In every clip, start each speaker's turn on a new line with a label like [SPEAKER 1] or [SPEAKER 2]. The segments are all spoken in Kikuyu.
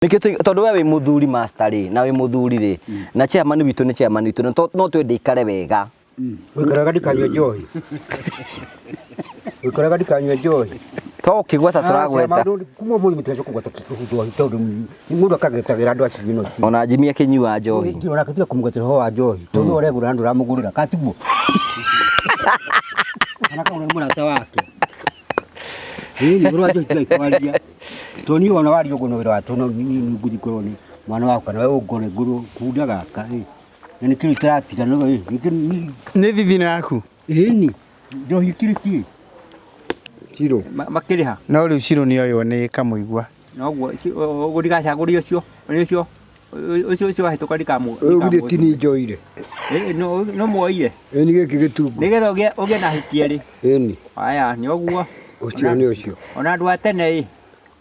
[SPEAKER 1] Nĩkĩo tondũ we wĩ mũthuri master rĩ, na wĩ mũthuri rĩ, na chairman witũ nĩ chairman witũ, na no twende ikare wega.
[SPEAKER 2] Wĩkaraga ndikanyue njohi. Wĩkaraga ndikanyue njohi.
[SPEAKER 1] To ũkĩgweta tũragweta.
[SPEAKER 2] Kuma ũmũthĩ mũtigacoka kũgweta njohi tondũ mũndũ akagetagĩra andũ acio ino.
[SPEAKER 1] Ona Jimmy akĩnyua njohi.
[SPEAKER 2] Ona tiga kũmũgwetera ũhoro wa njohi. Tondũ ũregũra na ndũramũgũrĩra. Kana tiguo? Kana kagũra nĩ mũrata wake. Ĩĩ ũhoro wa njohi tigai kwaria. Tondũ niĩ wona waria ũguo no wĩra wa tondũ no niĩ ngũthiĩ ngorwo nĩ mwana waku kana we ũngore ngũrwo kunda gaka ĩ. Na nĩkĩo itaratigana ĩ.
[SPEAKER 3] Nĩ thithino yaku?
[SPEAKER 2] Ĩni. Njohi ĩkĩrĩ kĩ? Ciro.
[SPEAKER 4] Makĩrĩha.
[SPEAKER 3] No rĩu Ciro nĩoywo nĩ Kamũigua.
[SPEAKER 4] Noguo ũguo ndigacagũrie ũcio ũcio ũcio ũcio wahĩtũka ndikamũ.
[SPEAKER 2] Ũyũ githĩ ti niĩ njoire.
[SPEAKER 4] No no muoire.
[SPEAKER 2] Ĩni gĩkĩ gĩtungu.
[SPEAKER 4] Nĩgetha ũgĩe ũgĩe na ahiki erĩ.
[SPEAKER 2] Ĩni.
[SPEAKER 4] Aya nĩ ũguo.
[SPEAKER 2] Ũcio nĩ ũcio.
[SPEAKER 4] Ona andũ a tene ĩ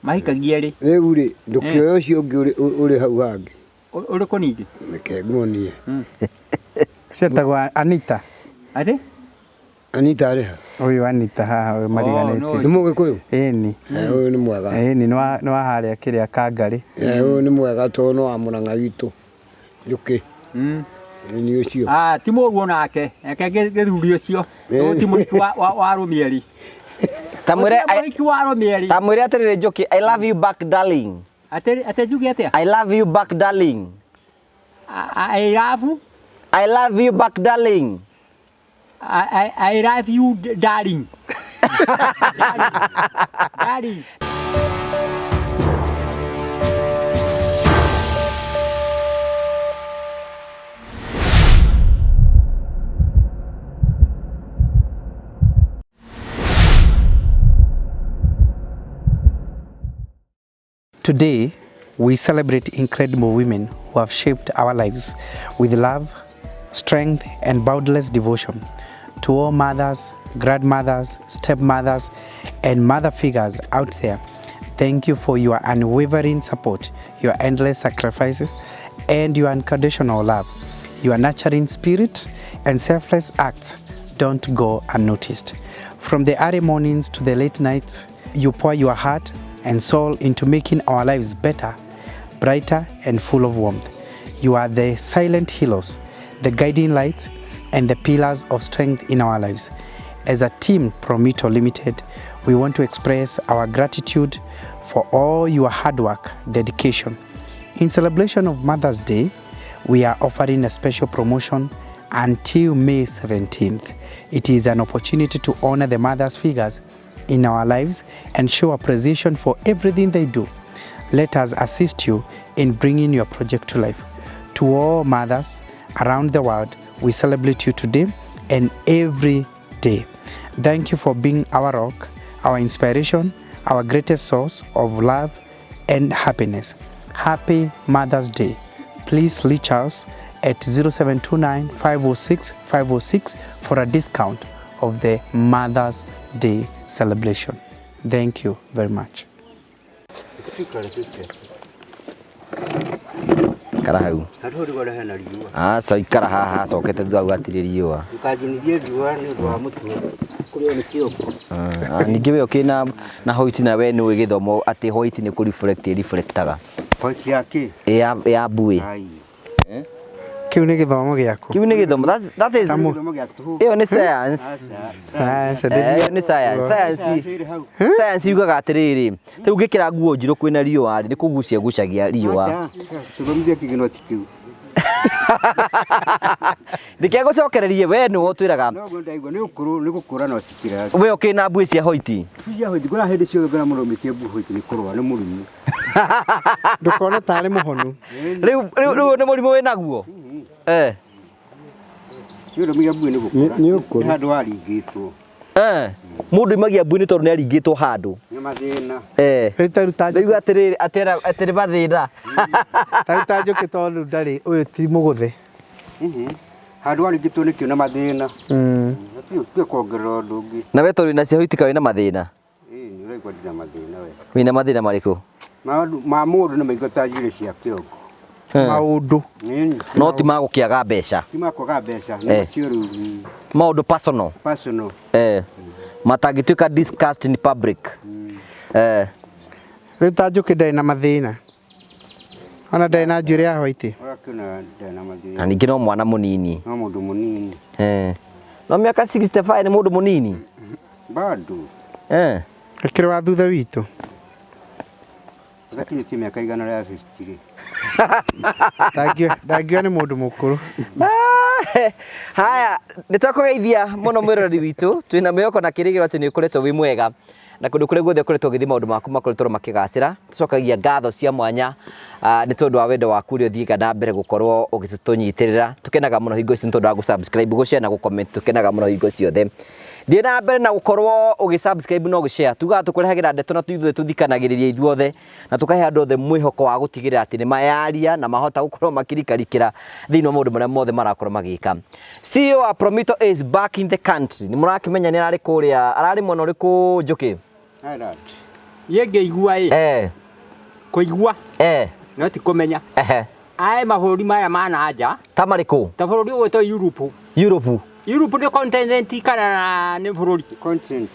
[SPEAKER 4] mahikagia erĩ.
[SPEAKER 2] Rĩu rĩ ndũkĩoya ũcio ũngĩ ũrĩ hau hangĩ.
[SPEAKER 4] Ũrĩkũ ningĩ?
[SPEAKER 2] Reke nguonie.
[SPEAKER 3] Ũcio etagwo Anita.
[SPEAKER 4] Atĩ?
[SPEAKER 2] Anita arĩ ha?
[SPEAKER 3] Ũyũ Anita haha ũyũ mariganĩtie.
[SPEAKER 2] Nĩ mũgĩkũyũ?
[SPEAKER 3] Ĩni.
[SPEAKER 2] Ũyũ nĩ mwega.
[SPEAKER 3] Ĩni nĩ wa harĩa kĩrĩa Kangarĩ.
[SPEAKER 2] Ũyũ nĩ mwega tondũ nĩ wa Mũrang'a witũ. Njũkĩ. Nĩ ũcio.
[SPEAKER 4] Ah, ti mũru onake. Reke gĩthuri ũcio. Ũyũ ti mũhiki wa arũme erĩ.
[SPEAKER 1] Ta mwĩre
[SPEAKER 4] Mũhiki wa arũme erĩ.
[SPEAKER 1] Ta mwĩre atĩrĩrĩ Njũkĩ, I love you back darling.
[SPEAKER 4] Atĩ atĩ njuge atĩa?
[SPEAKER 1] I love you back darling.
[SPEAKER 4] I love
[SPEAKER 1] I love you back darling.
[SPEAKER 4] I love you darling. Darling.
[SPEAKER 3] Today, we celebrate incredible women who have shaped our lives with love, strength, and boundless devotion. To all mothers, grandmothers, stepmothers, and mother figures out there, thank you for your unwavering support, your endless sacrifices, and your unconditional love. Your nurturing spirit and selfless acts don't go unnoticed. From the early mornings to the late nights, you pour your heart and soul into making our lives better, brighter, and full of warmth. You are the silent heroes, the guiding lights, and the pillars of strength in our lives. As a team, Promito Limited, we want to express our gratitude for all your hard work, dedication. In celebration of Mother's Day, we are offering a special promotion until May 17th. It is an opportunity to honor the mothers' figures in our lives and show appreciation for everything they do. Let us assist you in bringing your project to life. To all mothers around the world, we celebrate you today and every day. Thank you for being our rock, our inspiration, our greatest source of love and happiness. Happy Mother's Day. Please reach us at 0729 506 506 for a discount of the Mother's Day celebration. Thank you very much.
[SPEAKER 1] Ikara hau.
[SPEAKER 2] Handũ hau hena riũa.
[SPEAKER 1] Aca ikara haha hacokete thutha gwatirĩ riũa.
[SPEAKER 2] Ndũkanjinithie riũa nĩ ũndũ wa mũtwe. Kũrĩo nĩ kĩongo.
[SPEAKER 1] Ningĩ we ũkĩ na white na we nĩũĩ gĩthomo atĩ white nĩ kũ reflect ĩ reflectaga.
[SPEAKER 2] White ya kĩ?
[SPEAKER 1] Ya mbuĩ.
[SPEAKER 2] Ai.
[SPEAKER 3] Kĩu nĩ gĩthomo gĩaku.
[SPEAKER 1] Kĩu nĩ gĩthomo. That is
[SPEAKER 2] Gĩthomo gĩa tũhũ.
[SPEAKER 1] ĩyo nĩ science.
[SPEAKER 2] Aca.
[SPEAKER 3] Aca,
[SPEAKER 1] Ĩyo nĩ science. Science.
[SPEAKER 2] Ĩrĩ hau.
[SPEAKER 1] Science yugaga atĩrĩrĩ, rĩu ũngĩkĩra nguo njirũ kwĩna riũa rĩ, nĩ kũgucia gucagia riũa.
[SPEAKER 2] Aca. Tũthomithie kĩgĩnoti kĩu.
[SPEAKER 1] Reke ngũcokererie we nĩwe ũtwĩraga
[SPEAKER 2] Noguo ndaigua nĩ ũkũrũ nĩ gũkũra no ti kĩrathi.
[SPEAKER 1] we ũkĩ na mbuĩ cia hoiti.
[SPEAKER 2] Cia hoiti ngona hĩndĩ ciothe ngona mũndũ aumĩtie mbuĩ hoiti nĩ kũrũa nĩ mũrimũ.
[SPEAKER 3] Ndũkone tarĩ mũhonu.
[SPEAKER 1] Rĩu rĩu rĩu nĩ mũrimũ wĩnaguo? Eh.
[SPEAKER 2] Nĩ ũndũ ũmagia mbuĩ nĩ gũkũra.
[SPEAKER 5] Nĩ ũkũrũ.
[SPEAKER 2] Nĩ handũ waringĩtwo.
[SPEAKER 1] Eh. Mũndũ aimagia mbuĩ nĩ tondũ nĩ aringĩtwo handũ.
[SPEAKER 2] Nĩ mathĩna.
[SPEAKER 1] Eh.
[SPEAKER 3] Rĩu ta ruta
[SPEAKER 1] Rĩu atĩrĩrĩ atĩrĩ mathĩna.
[SPEAKER 3] ta ruta njũkĩ tondũ ndarĩ ũyũ ti mũgũthe.
[SPEAKER 2] Handũ waringĩtwo nĩkĩo na mathĩna. Hatirĩ kuongerera ũndũ ũngĩ.
[SPEAKER 1] Na we tondũ wĩna cia hoiti ka wĩna mathĩna?
[SPEAKER 2] Ĩĩ nĩ ũraigua ndina mathĩna we.
[SPEAKER 1] Wĩna mathĩna marĩkũ?
[SPEAKER 2] Maũndũ ma mũndũ nĩ maingĩ ta njuĩrĩ cia kĩongo.
[SPEAKER 3] Maũndũ.
[SPEAKER 2] Ĩni.
[SPEAKER 1] No ti ma gũkĩaga mbeca.
[SPEAKER 2] Ti ma kwaga mbeca. Nĩ macio rĩu.
[SPEAKER 1] Maũndũ personal.
[SPEAKER 2] Personal.
[SPEAKER 1] Matangĩtuĩka discussed in public.
[SPEAKER 3] Rĩu ta njũkĩ ndarĩ na mathĩna. Ona ndarĩ na njuĩrĩ ya white.
[SPEAKER 2] Ũrakĩona ndarĩ na
[SPEAKER 1] Na
[SPEAKER 2] mathĩna.
[SPEAKER 1] ningĩ no mwana mũnini.
[SPEAKER 2] No mũndũ mũnini.
[SPEAKER 1] Eh. No mĩaka 65 nĩ mũndũ mũnini.
[SPEAKER 2] Bado.
[SPEAKER 1] Eh.
[SPEAKER 3] Akĩrĩ wa thutha witũ.
[SPEAKER 2] Ũtakinyĩtie mĩaka 150 rĩ.
[SPEAKER 3] Ndangiuga nĩ mũndũ mũkũrũ.
[SPEAKER 1] Haya, nĩ twakũgeithia mũno mwĩroreri witũ, twĩna mwĩhoko na kĩrĩgĩrĩro atĩ nĩ ũkoretwo wĩ mwega na kũndũ kũrĩa guothe ũkoretwo ũgĩthiĩ maũndũ maku makoretwo makĩgacĩra. Tũcokagia ngatho cia mwanya nĩ tondũ wa wendo waku ũrĩa ũthiĩga na mbere gũkorwo ũgĩtũnyitĩrĩra. Tũkenaga mũno hingo ici nĩ tondũ wa gũ-subscribe, gũ-share na gũ-comment, tũkenaga mũno hingo ciothe. Thiĩ na mbere na gũkorwo ũgĩ-subscribe na ũgĩ-share. Tugaga tũkũrehagĩra ndeto na ithuĩ tũthikanagĩrĩria ithuothe na tũkahe andũ othe mwĩhoko wa gũtigĩrĩra atĩ nĩ mayaria na mahota gũkorwo makĩrikarikĩra thĩinĩ wa maũndũ marĩa mothe marakorwo magĩka. CEO wa Promito is back in the country. Nĩ mũrakĩmenya nĩ ararĩ kũrĩa, ararĩ mwena ũrĩkũ Njũkĩ?
[SPEAKER 2] Ireland.
[SPEAKER 4] Niĩ ngĩigua ĩ kũigua no ti kũmenya. Aya mabũrũri maya ma na nja
[SPEAKER 1] Ta marĩkũ?
[SPEAKER 4] ta bũrũri ũgwĩtwo Europe.
[SPEAKER 1] Europe.
[SPEAKER 4] Europe nĩ continent kana nĩ bũrũri?
[SPEAKER 2] Continent.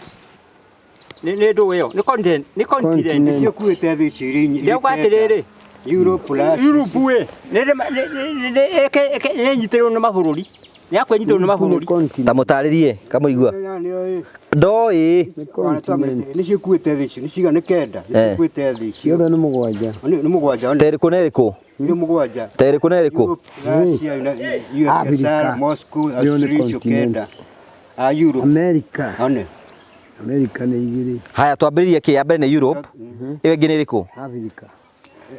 [SPEAKER 4] Nĩ ndũ ĩyo nĩ continent, nĩ continent.
[SPEAKER 2] Nĩcio kuĩte thĩ icio irĩ
[SPEAKER 4] Ndĩrauga atĩrĩrĩ,
[SPEAKER 2] Europe plus
[SPEAKER 4] Europe ĩ nĩ nyitĩrĩrwo nĩ mabũrũri, nĩ yakwĩnyitĩrwo nĩ mabũrũri.
[SPEAKER 1] Ta mũtarĩrie kamũigua. Ndoĩ.
[SPEAKER 2] Nĩcio kuĩte thĩ icio, nĩ cigana? Nĩ kenda. Nĩcio kuĩte thĩ icio.
[SPEAKER 5] Ciothe nĩ mũgwanja.
[SPEAKER 2] Nĩ mũgwanja.
[SPEAKER 1] Ta ĩrĩkũ na ĩrĩkũ?
[SPEAKER 2] Nĩ mũgwanja.
[SPEAKER 1] Ta ĩrĩkũ na ĩrĩkũ?
[SPEAKER 2] Europe, Russia, USSR,
[SPEAKER 5] Africa.
[SPEAKER 2] Moscow,
[SPEAKER 5] Ĩyo nĩ
[SPEAKER 2] Australia, icio
[SPEAKER 5] continent.
[SPEAKER 2] kenda. A Europe.
[SPEAKER 5] America.
[SPEAKER 2] One.
[SPEAKER 5] America nĩ igĩrĩ.
[SPEAKER 1] Haya, twambĩrĩrie kĩ? Ya mbere nĩ Europe. Ĩyo ĩngĩ nĩ ĩrĩkũ?
[SPEAKER 5] Africa.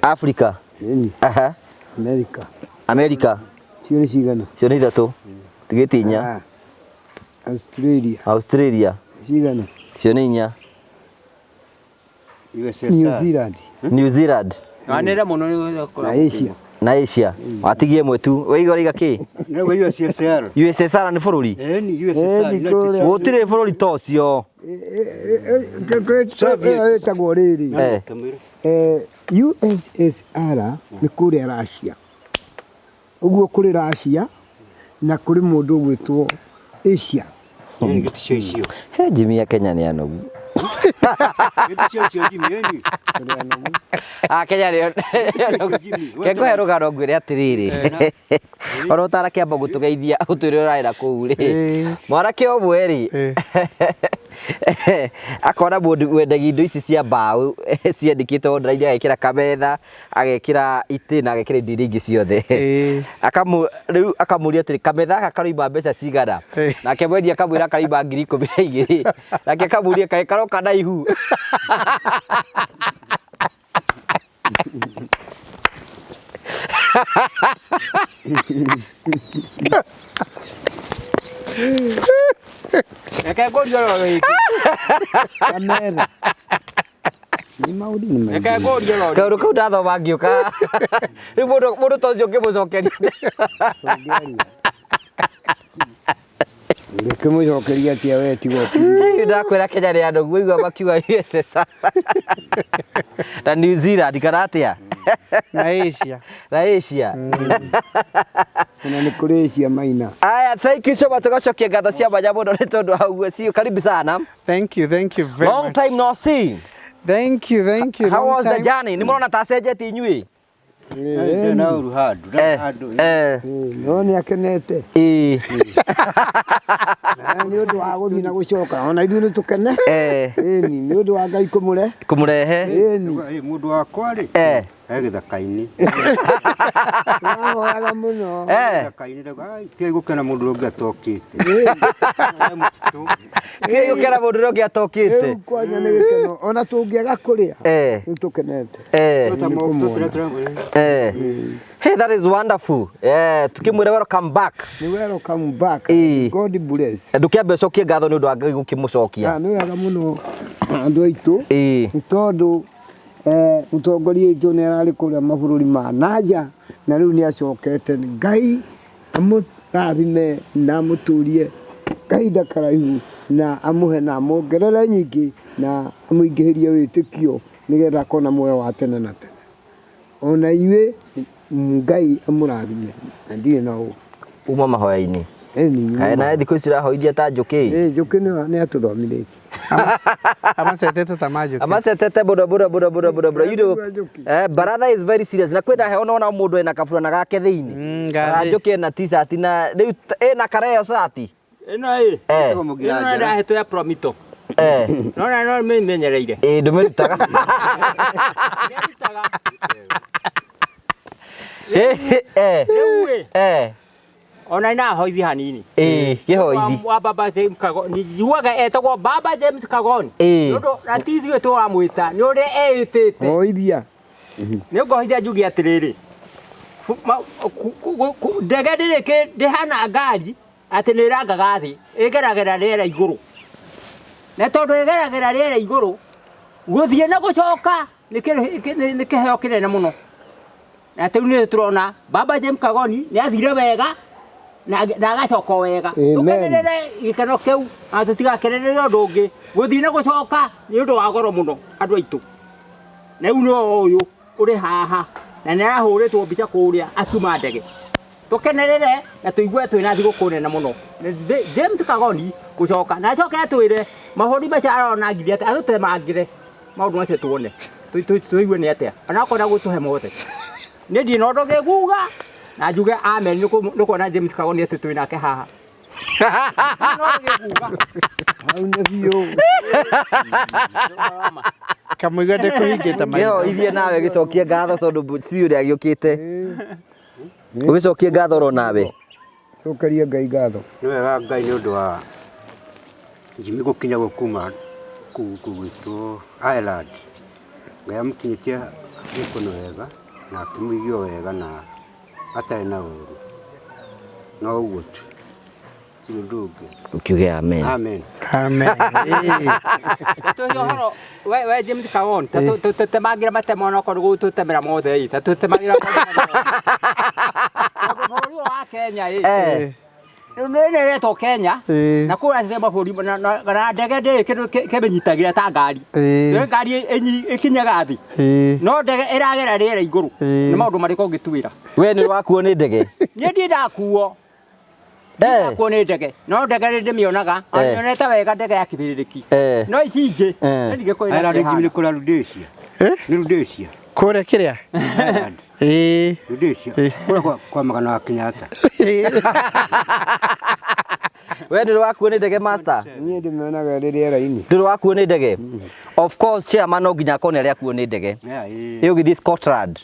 [SPEAKER 1] Africa.
[SPEAKER 5] Ĩni.
[SPEAKER 1] Aha.
[SPEAKER 5] America.
[SPEAKER 1] America.
[SPEAKER 5] Cio nĩ cigana?
[SPEAKER 1] Cio nĩ ithatũ. Tigĩtie inya.
[SPEAKER 5] Ah. Australia.
[SPEAKER 1] Australia.
[SPEAKER 5] Cigana?
[SPEAKER 1] Cio nĩ inya.
[SPEAKER 5] New
[SPEAKER 2] USSR.
[SPEAKER 5] Zealand.
[SPEAKER 1] New Zealand
[SPEAKER 4] Wanĩre mũno nĩ
[SPEAKER 5] Na Asia.
[SPEAKER 1] na Asia. Watigie ĩmwe tu. Waiga ũraiga kĩ?
[SPEAKER 2] Nĩ USSR.
[SPEAKER 1] USSR nĩ bũrũri?
[SPEAKER 2] Ĩni USSR.
[SPEAKER 5] Ĩni kũrĩa.
[SPEAKER 1] Gũtirĩ bũrũri ta ũcio.
[SPEAKER 5] Ĩyo ĩtagwo rĩrĩ. USSR nĩ kũrĩa Russia. Ũguo kũrĩ Russia na kũrĩ mũndũ ũgwĩtwo Asia.
[SPEAKER 2] Ĩni gĩticio icio.
[SPEAKER 1] He Jimmy ya Kenya nĩ anogu.
[SPEAKER 2] Gĩticio icio Jimmy, ĩni.
[SPEAKER 1] Ah, Kenya nĩ Kengũhe rũgano ngwĩre atĩrĩrĩ. Ona ũtarakĩamba gũtũgeithia ũtwĩre ũraĩra kũu rĩ. Mwanake ũmwe rĩ. Akona mũndũ wendagia indo ici cia mbaũ ciandĩkĩtwo online, agekĩra kametha, agekĩra itĩ na agekĩra indo iria ingĩ ciothe. Rĩu akamũria atĩrĩ, kametha gaka karoima mbeca cigana? Nake mwendia akamwĩra karoima 12,000. Nake akamũria kaĩ karoka na ihu?
[SPEAKER 4] Reke ngũrie oro rĩngĩ.
[SPEAKER 5] Kametha. Nĩ maũndũ nĩ maingĩ.
[SPEAKER 4] Reke ngũrie oro rĩngĩ.
[SPEAKER 1] Kaũndũ kau ndathoma ngĩũka. Rĩu mũndũ ta ũcio ũngĩmũcokeria.
[SPEAKER 5] Ngĩkĩmũcokeria atĩa we tiga
[SPEAKER 1] Rĩu ndakwĩra Kenya nĩ andũ waigua makiuga USSR na New Zealand kana atĩa?
[SPEAKER 3] Na Asia.
[SPEAKER 1] Na Asia.
[SPEAKER 5] Ona nĩ kũrĩ Asia maina.
[SPEAKER 1] Aya, thank you so much. Tũgacokia ngatho cia mwanya mũno nĩ tondũ wa ũguo. See you, karibu sana.
[SPEAKER 3] Thank you, thank you very
[SPEAKER 1] Long
[SPEAKER 3] much.
[SPEAKER 1] time no see.
[SPEAKER 3] Thank you, thank you.
[SPEAKER 1] How
[SPEAKER 3] Long
[SPEAKER 1] was the
[SPEAKER 3] time.
[SPEAKER 1] journey? Nĩ mũrona ta acenjetie inyuĩ?
[SPEAKER 2] Ndĩ na ũru handũ. Ndĩ handũ.
[SPEAKER 5] No nĩ akenete. Nĩ ũndũ wa gũthiĩ na gũcoka. Ona ithuĩ nĩ tũkene. Ĩni, nĩ ũndũ wa Ngai kũmũre.
[SPEAKER 1] Kũmũrehe.
[SPEAKER 5] Ĩni.
[SPEAKER 2] Mũndũ wakwa rĩ. E gĩthaka-inĩ.
[SPEAKER 5] Tũrahoyaga mũno.
[SPEAKER 2] Gĩthaka-inĩ ndauga, "Ai, tigai gũkena mũndũ ũrĩa ũngĩ atokĩte."
[SPEAKER 1] Tigai gũkena mũndũ ũrĩa ũngĩ atokĩte.
[SPEAKER 5] Rĩu kwanya nĩ gĩkeno. Ona tũngĩaga kũrĩa. Nĩ tũkenete.
[SPEAKER 1] Hey, that is wonderful. Tukimwĩra welcome back.
[SPEAKER 5] Nĩ welcome back. God bless.
[SPEAKER 1] Ndũkĩambe ũcokie ngatho nĩ ũndũ wa Ngai gũkĩmũcokia.
[SPEAKER 5] Nĩ wega mũno andũ aitũ. Nĩ tondũ mũtongoria witũ nĩ ararĩ kũrĩa mabũrũri ma nanja na rĩu nĩ acokete. Ngai amũrathime na amũtũrie kahinda karaihu na amũhe na amuongerere nyingĩ na amũingĩhĩrie wĩtĩkio nĩgetha akona muoyo wa tene na tene. Ona inyuĩ Ngai amũrathime na ndirĩ na ũũ.
[SPEAKER 1] Uma mahoya-inĩ.
[SPEAKER 5] Ĩni.
[SPEAKER 1] Kaĩ nawe thikũ ici ũrahoithia ta njũkĩ?
[SPEAKER 5] Ĩ, njũkĩ nĩ atũthomithĩtie.
[SPEAKER 3] Amacetete ta manjũkĩ.
[SPEAKER 1] Amacetete mũno mũno mũno mũno mũno mũno. You know,
[SPEAKER 5] Njũkĩ.
[SPEAKER 1] Baratha is very serious. Na kwĩna heho nona mũndũ ena kaburana gake thĩinĩ.
[SPEAKER 3] Ngathĩ.
[SPEAKER 1] Njũkĩ ena t-shirt na rĩu ĩna kareo cati.
[SPEAKER 4] Ĩno ĩ. Ĩno ĩrahetwo ya Promito. Nona no mĩmenyereire.
[SPEAKER 1] Ĩ ndũmĩrutaga.
[SPEAKER 4] Nĩrutaga. Rĩu ĩ. Ona ina hoithi hanini.
[SPEAKER 1] Kĩhoithi.
[SPEAKER 4] Wa Baba James Kagoni. Njiguaga etagwo Baba James Kagoni. Nĩ ũndũ na ti ithuĩ tũramwĩta, nĩ ũrĩa eĩtĩte.
[SPEAKER 5] Hoithia.
[SPEAKER 4] Nĩ ngohithia njuge atĩrĩrĩ. Ndege ndĩrĩ ndĩhana ngari atĩ nĩ ĩrangaga thĩ, ĩgeragĩra rĩera igũrũ. Na tondũ ĩgeragĩra rĩera igũrũ, gũthiĩ na gũcoka nĩ kĩheo kĩnene mũno. Na rĩu nĩ tũrona Baba James Kagoni nĩ athire wega na agacoka wega. Tũkenerere gĩkeno kĩu na tũtigakenerere ũndũ ũngĩ. Gũthiĩ na gũcoka nĩ ũndũ wa goro mũno andũ aitũ. Na rĩu no ũyũ ũrĩ haha na nĩ arahũrĩtwo mbica kũrĩa akiuma ndege. Tũkenerere na tũigue twĩna thigũkũ nene mũno. James Kagoni gũcoka na acoke atwĩre mabũrũri macio arona ngiri atĩa, atũtemangĩre maũndũ macio tuone. Tũigue nĩ atĩa. Ona okorwo gũtũhe mothe. Nĩ ndirĩ na ũndũ ngĩkuga na njuge amen nĩ kuona James Kagoni atĩ twĩ nake haha. No ngĩkuga.
[SPEAKER 5] Hau nĩ biũ.
[SPEAKER 3] Kamũigua ndĩkũhingĩte maitho.
[SPEAKER 1] Kĩhoithie nawe gĩcokie ngatho tondũ ti ũrĩa gĩũkĩte. Ũgĩcokie ngatho oro nawe.
[SPEAKER 5] Cokeria Ngai ngatho.
[SPEAKER 2] Nĩ wega Ngai nĩ ũndũ wa Jimmy gũkinya gũkuma gwitũ Ireland. Ngai amũkinyĩtie gũkũ nĩ wega na akĩmũigua wega na atarĩ na ũru. No ũguo tu. Ti ũndũ ũngĩ.
[SPEAKER 1] Ukiuge amen.
[SPEAKER 2] Amen.
[SPEAKER 3] Amen.
[SPEAKER 4] Tũhe ũhoro we James Kagoni, ta tũtemangĩra matemo ona okorwo gũtũtemera mothe ĩ, ta tũtemangĩra mothe. Tondũ bũrũri ũyũ wa Kenya ĩ. Rĩu nĩ ĩretwo Kenya na kũrĩa thĩ mabũrũri na ndege ndĩrĩ kĩndũ kĩmĩnyitagĩra ta ngari. Nĩ ngari ĩkinyaga thĩ. No ndege ĩragera rĩera igũrũ. Nĩ maũndũ marĩkũ ũngĩtuĩra?
[SPEAKER 1] We nĩ wakuo nĩ ndege?
[SPEAKER 4] Niĩ ndirĩ ndakuo. Ndakuo nĩ ndege. No ndege nĩ ndĩmĩonaga. Nyonete wega ndege ya kĩbĩrĩrĩki. No ici ingĩ, nĩ ndingĩkwĩra
[SPEAKER 2] Ireland
[SPEAKER 4] ndĩhana.
[SPEAKER 2] Jimmy nĩ kũrĩa Rhodesia. Nĩ Rhodesia.
[SPEAKER 3] Kũrĩa kĩrĩa?
[SPEAKER 2] Ireland. Rhodesia. Kũrĩa kwa magana wa Kenyatta.
[SPEAKER 1] We nĩ wakuo nĩ ndege master?
[SPEAKER 5] Niĩ ndĩmĩonaga ĩrĩ rĩera-inĩ.
[SPEAKER 1] Ndũrĩ wakuo nĩ ndege? Of course chairman no nginya akorwo nĩ arĩa akuo nĩ ndege. Ĩ ũgĩthiĩ Scotland.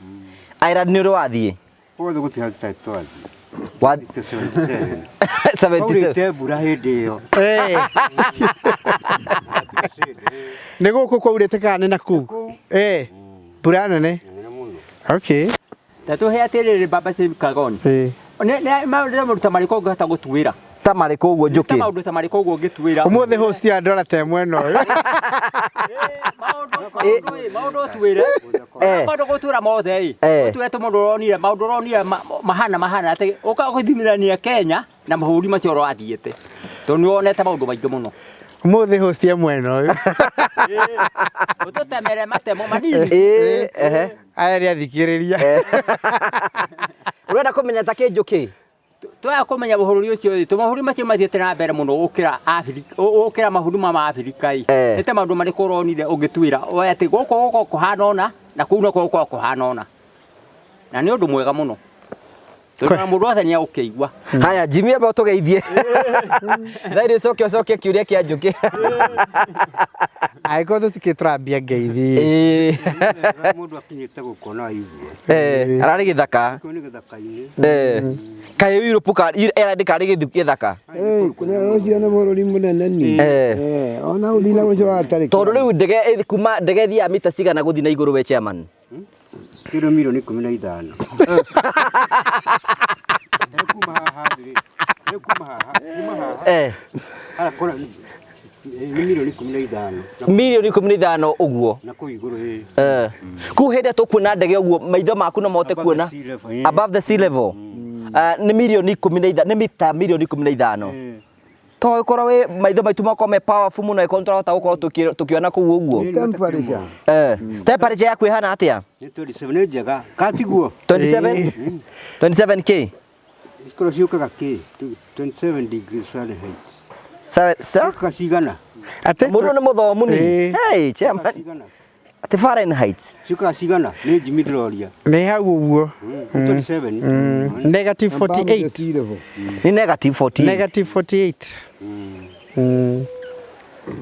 [SPEAKER 1] Ireland nĩ ũrĩ wathiĩ?
[SPEAKER 2] Guothe gũtirĩ handũ tũtarĩ twathiĩ.
[SPEAKER 1] Wa
[SPEAKER 2] 77.
[SPEAKER 1] 77.
[SPEAKER 2] Kwaurĩte mbura hĩndĩ ĩyo.
[SPEAKER 3] Nĩ gũkũ kwaurĩte kana nĩ nakũu? Mbura nene. Okay.
[SPEAKER 4] Ta tũhe atĩrĩrĩ Baba James Kagoni. Nĩ maũndũ ta marĩkũ ũngĩhota gũtuĩra?
[SPEAKER 1] Ta marĩkũ ũguo
[SPEAKER 4] Ta
[SPEAKER 1] njũkĩ?
[SPEAKER 4] maũndũ ta marĩkũ ũguo ũngĩtuĩra?
[SPEAKER 3] Ũmũthĩ host ya ndora ta ĩmwe ĩno.
[SPEAKER 4] Maũndũ ũtuĩre. Maũndũ gũtuĩra mothe ĩ. Ũtuĩre tũ maũndũ ũronire, maũndũ ũronire mahana atĩ ũka gũthimithania Kenya na mabũrũri macio ũrathiĩte. Tondũ nĩ wonete maũndũ maingĩ mũno.
[SPEAKER 3] Ũmũthĩ host ya mwena ũyũ.
[SPEAKER 4] Ũtũtemere matemo manini.
[SPEAKER 3] Aya nĩ athikĩrĩria.
[SPEAKER 1] Ũrenda kũmenya ta kĩ njũkĩ?
[SPEAKER 4] Twaya kũmenya bũrũri ũcio ĩ, tondũ mabũrũri macio mathiĩte na mbere mũno gũkĩra Afrika, gũkĩra mabũrũri ma Afrika ĩ. Nĩ ta maũndũ marĩkũ ũronire ũngĩtuĩra? Oya atĩ gũkũ gũkoragwo kũhana ũna na kũu nakuo gũkoragwo kũhana ũna. Na nĩ ũndũ mwega mũno. Tondũ ona mũndũ wothe nĩ egũkĩigua.
[SPEAKER 1] Haya, Jimmy amba ũtũgeithie. Thaa iria ũcoke ũcokie kĩũria kĩa njũkĩ.
[SPEAKER 3] Angĩkorwo tũtikĩrĩ tũrambia ngeithi.
[SPEAKER 2] Mũndũ akinyĩte gũkũ no aigue.
[SPEAKER 1] Ararĩ gĩthaka.
[SPEAKER 2] Kũu nĩ gĩthaka-inĩ.
[SPEAKER 1] Kaĩ Europe Ireland karĩ gĩthaka?
[SPEAKER 5] Ũcio nĩ bũrũri mũnene ni. Ona ũthiĩ na ũcio wa tarĩki.
[SPEAKER 1] Tondũ rĩu ndege kuma ndege ĩthiaga mita cigana gũthiĩ na igũrũ we chairman?
[SPEAKER 2] Kĩndũ mirioni ikũmi na ithano. Kuma haha thĩ, kuma haha, kuma haha. Haha kũrĩa nĩ mirioni ikũmi na ithano.
[SPEAKER 1] Mirioni ikũmi na ithano ũguo.
[SPEAKER 2] Na kũu igũrũ ĩ.
[SPEAKER 1] Kũu hĩndĩ ĩrĩa tũkuona ndege ũguo maitho maku no mahote kuona above the sea level. Nĩ mirioni ikũmi na ithano, nĩ mita mirioni ikũmi na ithano. To ũkorwo wĩ maitho maitũ makorwo me powerful mũno ĩkorwo tũrahota gũkorwo tũkĩona kũu ũguo.
[SPEAKER 5] Temperature.
[SPEAKER 1] Temperature yaku ĩhana atĩa?
[SPEAKER 2] Nĩ 27 nĩ njega. Katiguo?
[SPEAKER 1] 27? 27 K?
[SPEAKER 2] Ikorwo ciũkaga kĩ? 27 degrees Fahrenheit.
[SPEAKER 1] Sa?
[SPEAKER 2] Ciũkaga cigana?
[SPEAKER 3] Atĩ
[SPEAKER 1] Mũndũ nĩ mũthomu ni.
[SPEAKER 3] Ĩĩ.
[SPEAKER 1] Hey, chairman.
[SPEAKER 2] Cigana?
[SPEAKER 1] Atĩ Fahrenheit.
[SPEAKER 2] Ciũkaga cigana? Nĩ njimi ndĩroria.
[SPEAKER 3] Nĩ hau ũguo.
[SPEAKER 2] 27.
[SPEAKER 3] Negative 48.
[SPEAKER 1] Nĩ negative 48.
[SPEAKER 3] Negative 48.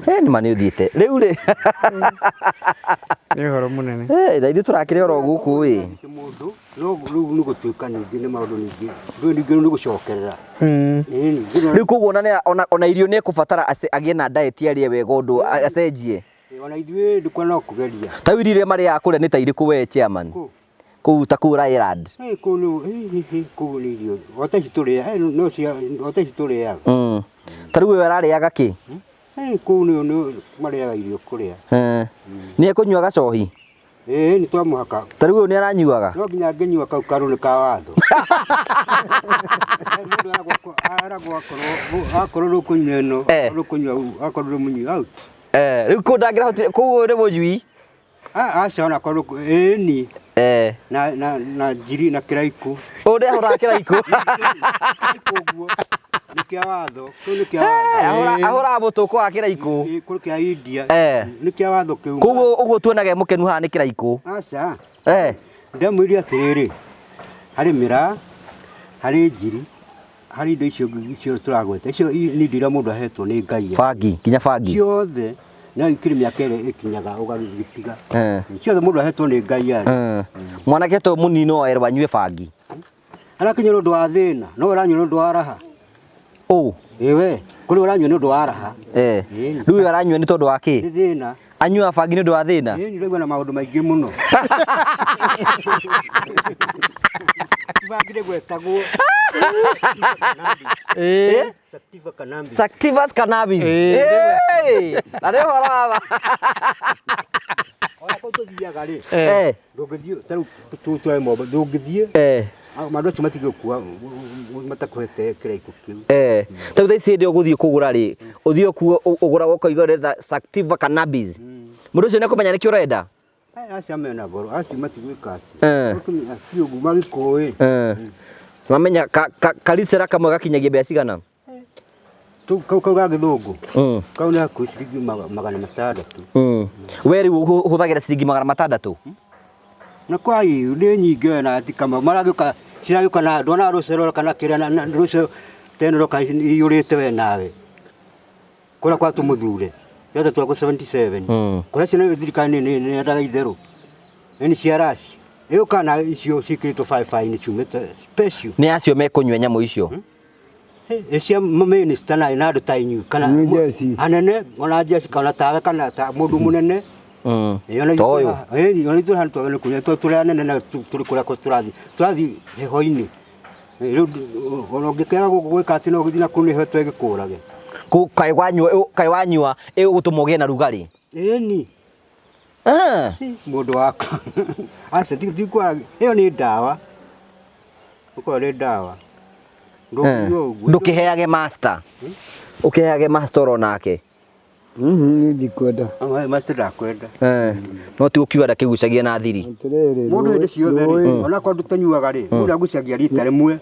[SPEAKER 1] Eh, nĩ ma nĩ ũthiĩte. Rĩu rĩ.
[SPEAKER 3] Nĩ ũhoro mũnene.
[SPEAKER 1] Eh, thaa ithuĩ tũrakĩrĩ oro gũkũ ĩ.
[SPEAKER 2] Mũndũ no rĩu nĩ gũtuĩka ningĩ nĩ maũndũ ningĩ. Rĩu ningĩ nĩ gũcokerera. Ĩni.
[SPEAKER 1] Rĩu koguo ona nĩ- ona ona irio nĩ ekũbatara agĩe na diet arĩe wega ũndũ acenjie.
[SPEAKER 2] Ona ithuĩ ndũkwa no kũgeria.
[SPEAKER 1] Ta rĩu irio iria marĩaga kũrĩa nĩ ta irĩkũ we chairman?
[SPEAKER 2] Kũ?
[SPEAKER 1] Kũu ta kũu Ryland.
[SPEAKER 2] Eh, kũu nĩ ĩ, kũu nĩ irio. O ta ici tũrĩaga, no cia o ta ici tũrĩaga.
[SPEAKER 1] Ta rĩu we ararĩaga kĩ?
[SPEAKER 2] Eh, kũu nĩ marĩaga irio kũrĩa.
[SPEAKER 1] Eh. Nĩ ekũnyua gacohi?
[SPEAKER 2] Ĩĩ nĩ twamũhaka.
[SPEAKER 1] Ta rĩu ũyũ nĩ aranyuaga?
[SPEAKER 2] No nginya ngĩnyua kau karũ nĩ ka watho. Mũndũ aragwo akorwo akorwo ndũkũnyua ĩno,
[SPEAKER 1] Eh.
[SPEAKER 2] ndũkũnyua akorwo ndũmũnyui out.
[SPEAKER 1] Eh, rĩu kũu ndangĩrahotire kũu ũyũ nĩ mũnyui.
[SPEAKER 2] Aca ona akorwo ĩni
[SPEAKER 1] Eh.
[SPEAKER 2] na na na njiri na kĩraikũ.
[SPEAKER 1] Ũyũ nĩ ahũraga kĩraikũ.
[SPEAKER 2] Kĩraikũ ũguo nĩ kĩa watho, kĩu nĩ kĩa watho.
[SPEAKER 1] Ahũraga mũtũkũ wa kĩraikũ.
[SPEAKER 2] Kĩ- Kũrĩ kĩa India.
[SPEAKER 1] Eh.
[SPEAKER 2] Nĩ kĩa watho kĩu.
[SPEAKER 1] Koguo ũguo tuonaga e mũkenu haha nĩ kĩraikũ.
[SPEAKER 2] Aca.
[SPEAKER 1] Eh.
[SPEAKER 2] Ndamwĩrire atĩrĩrĩ, harĩ mĩraa, harĩ njiri, harĩ indo icio icio tũragweta, icio nĩ indo iria mũndũ ahetwo nĩ Ngai.
[SPEAKER 1] Bangi, nginya bangi.
[SPEAKER 2] Ciothe no ikĩrĩ mĩaka ĩrĩa ĩkinyaga ũgagĩtiga.
[SPEAKER 1] Eh.
[SPEAKER 2] Ciothe mũndũ ahetwo nĩ Ngai arĩ.
[SPEAKER 1] Eh. Mwanake to mũnini no erwo anyue bangi.
[SPEAKER 2] Arakinya nĩ ũndũ wa thĩna, no ũranyua nĩ ũndũ wa raha.
[SPEAKER 1] Ũ.
[SPEAKER 2] Ĩwe, kũrĩ ũranyua nĩ ũndũ wa raha.
[SPEAKER 1] Eh.
[SPEAKER 2] Ĩni.
[SPEAKER 1] Rĩu ũyũ aranyua nĩ tondũ wa kĩ?
[SPEAKER 2] Nĩ thĩna.
[SPEAKER 1] Anyuaga bangi nĩ ũndũ wa thĩna?
[SPEAKER 2] Ĩni ndĩraigua na maũndũ maingĩ mũno. Bangi ndĩgwetagwo.
[SPEAKER 3] Ĩĩ.
[SPEAKER 2] Sativa cannabis.
[SPEAKER 1] Sativas cannabis.
[SPEAKER 3] Ĩĩ,
[SPEAKER 1] Hey! Na nĩ ũhoro wa ma.
[SPEAKER 2] Ona kũu tũthiaga rĩ,
[SPEAKER 1] Eh.
[SPEAKER 2] ndũngĩthiĩ ta rĩu tũtware Mombatha, ndũngĩthiĩ
[SPEAKER 1] Eh.
[SPEAKER 2] andũ acio matigĩkua matakũhete kĩraikũ kĩu.
[SPEAKER 1] Eh. Ta rĩu thaa ici hĩndĩ ĩyo ũgũthiĩ kũgũra rĩ, ũthiĩ ũkuo ũgũraga ũkoiga ũrenda sativa cannabis. Mũndũ ũcio nĩekũmenya nĩkĩ ũrenda?
[SPEAKER 2] Acio mena goro, acio matigwĩka atĩ.
[SPEAKER 1] Eh.
[SPEAKER 2] Ti ũguo magĩkũĩ.
[SPEAKER 1] Eh. Mamenya karicera kamwe gakinyagia mbeca cigana?
[SPEAKER 2] Kau kau ga gĩthũngũ.
[SPEAKER 1] Mm.
[SPEAKER 2] Kau nĩ hakuhĩ ciringi 600.
[SPEAKER 1] We rĩu ũhũthagĩra ciringi 600?
[SPEAKER 2] Na kwa iu nĩ nyingĩ we na ti kama maragĩũka ciragĩũka na ndwonaga rũcero kana kĩrĩa na rũcero teno roka iyũrĩte we nawe. Kũrĩa kwa tũmũthure. Yothe twakũ 77. Kũrĩa cio thirikari nĩ yendaga itherũ. Nĩ cia raci. Ĩũka na icio ciĩkĩrĩtwo baribara-inĩ ciumĩte special.
[SPEAKER 1] Nĩ acio mekũnyua nyamũ icio.
[SPEAKER 2] Ĩ cia mĩnĩsta na na andũ ta inyuĩ kana
[SPEAKER 5] Nĩ jeshi.
[SPEAKER 2] anene ona jeshi kana tawe kana ta mũndũ mũnene. Ĩ, ona
[SPEAKER 1] Ta ũyũ.
[SPEAKER 2] ithuĩ ona ithuĩ hanu twagĩrĩirwo kũnyua tondũ tũrĩ anene na tũrĩ kũrĩa tũrathiĩ tũrathiĩ heho-inĩ. Ĩ, rĩu ona ũngĩkĩaga gwĩka atĩ no ũgĩthiĩ na kũu nĩ heho ĩgĩkũrage.
[SPEAKER 1] Kaĩ wanyua kaĩ wanyua ĩgũtũma ũgĩe na rugarĩ.
[SPEAKER 2] Ĩni
[SPEAKER 1] Ah.
[SPEAKER 2] mũndũ wakwa aca tikwa ĩyo nĩ ndawa ũkorwo nĩ ndawa ndũkũnyua ũguo
[SPEAKER 1] Ndũkĩheage master. Ũkĩheage master oro nake.
[SPEAKER 5] Niĩ ndikwenda.
[SPEAKER 2] Master ndakwenda.
[SPEAKER 1] Eh. No ti gũkiuga ndakĩgucagia na thiri.
[SPEAKER 5] Atĩrĩrĩ,
[SPEAKER 2] Mũndũ hĩndĩ ciothe rĩ
[SPEAKER 5] rũĩ
[SPEAKER 2] ona korwo ndũtanyuaga rĩ mũndũ agucagia rita rĩmwe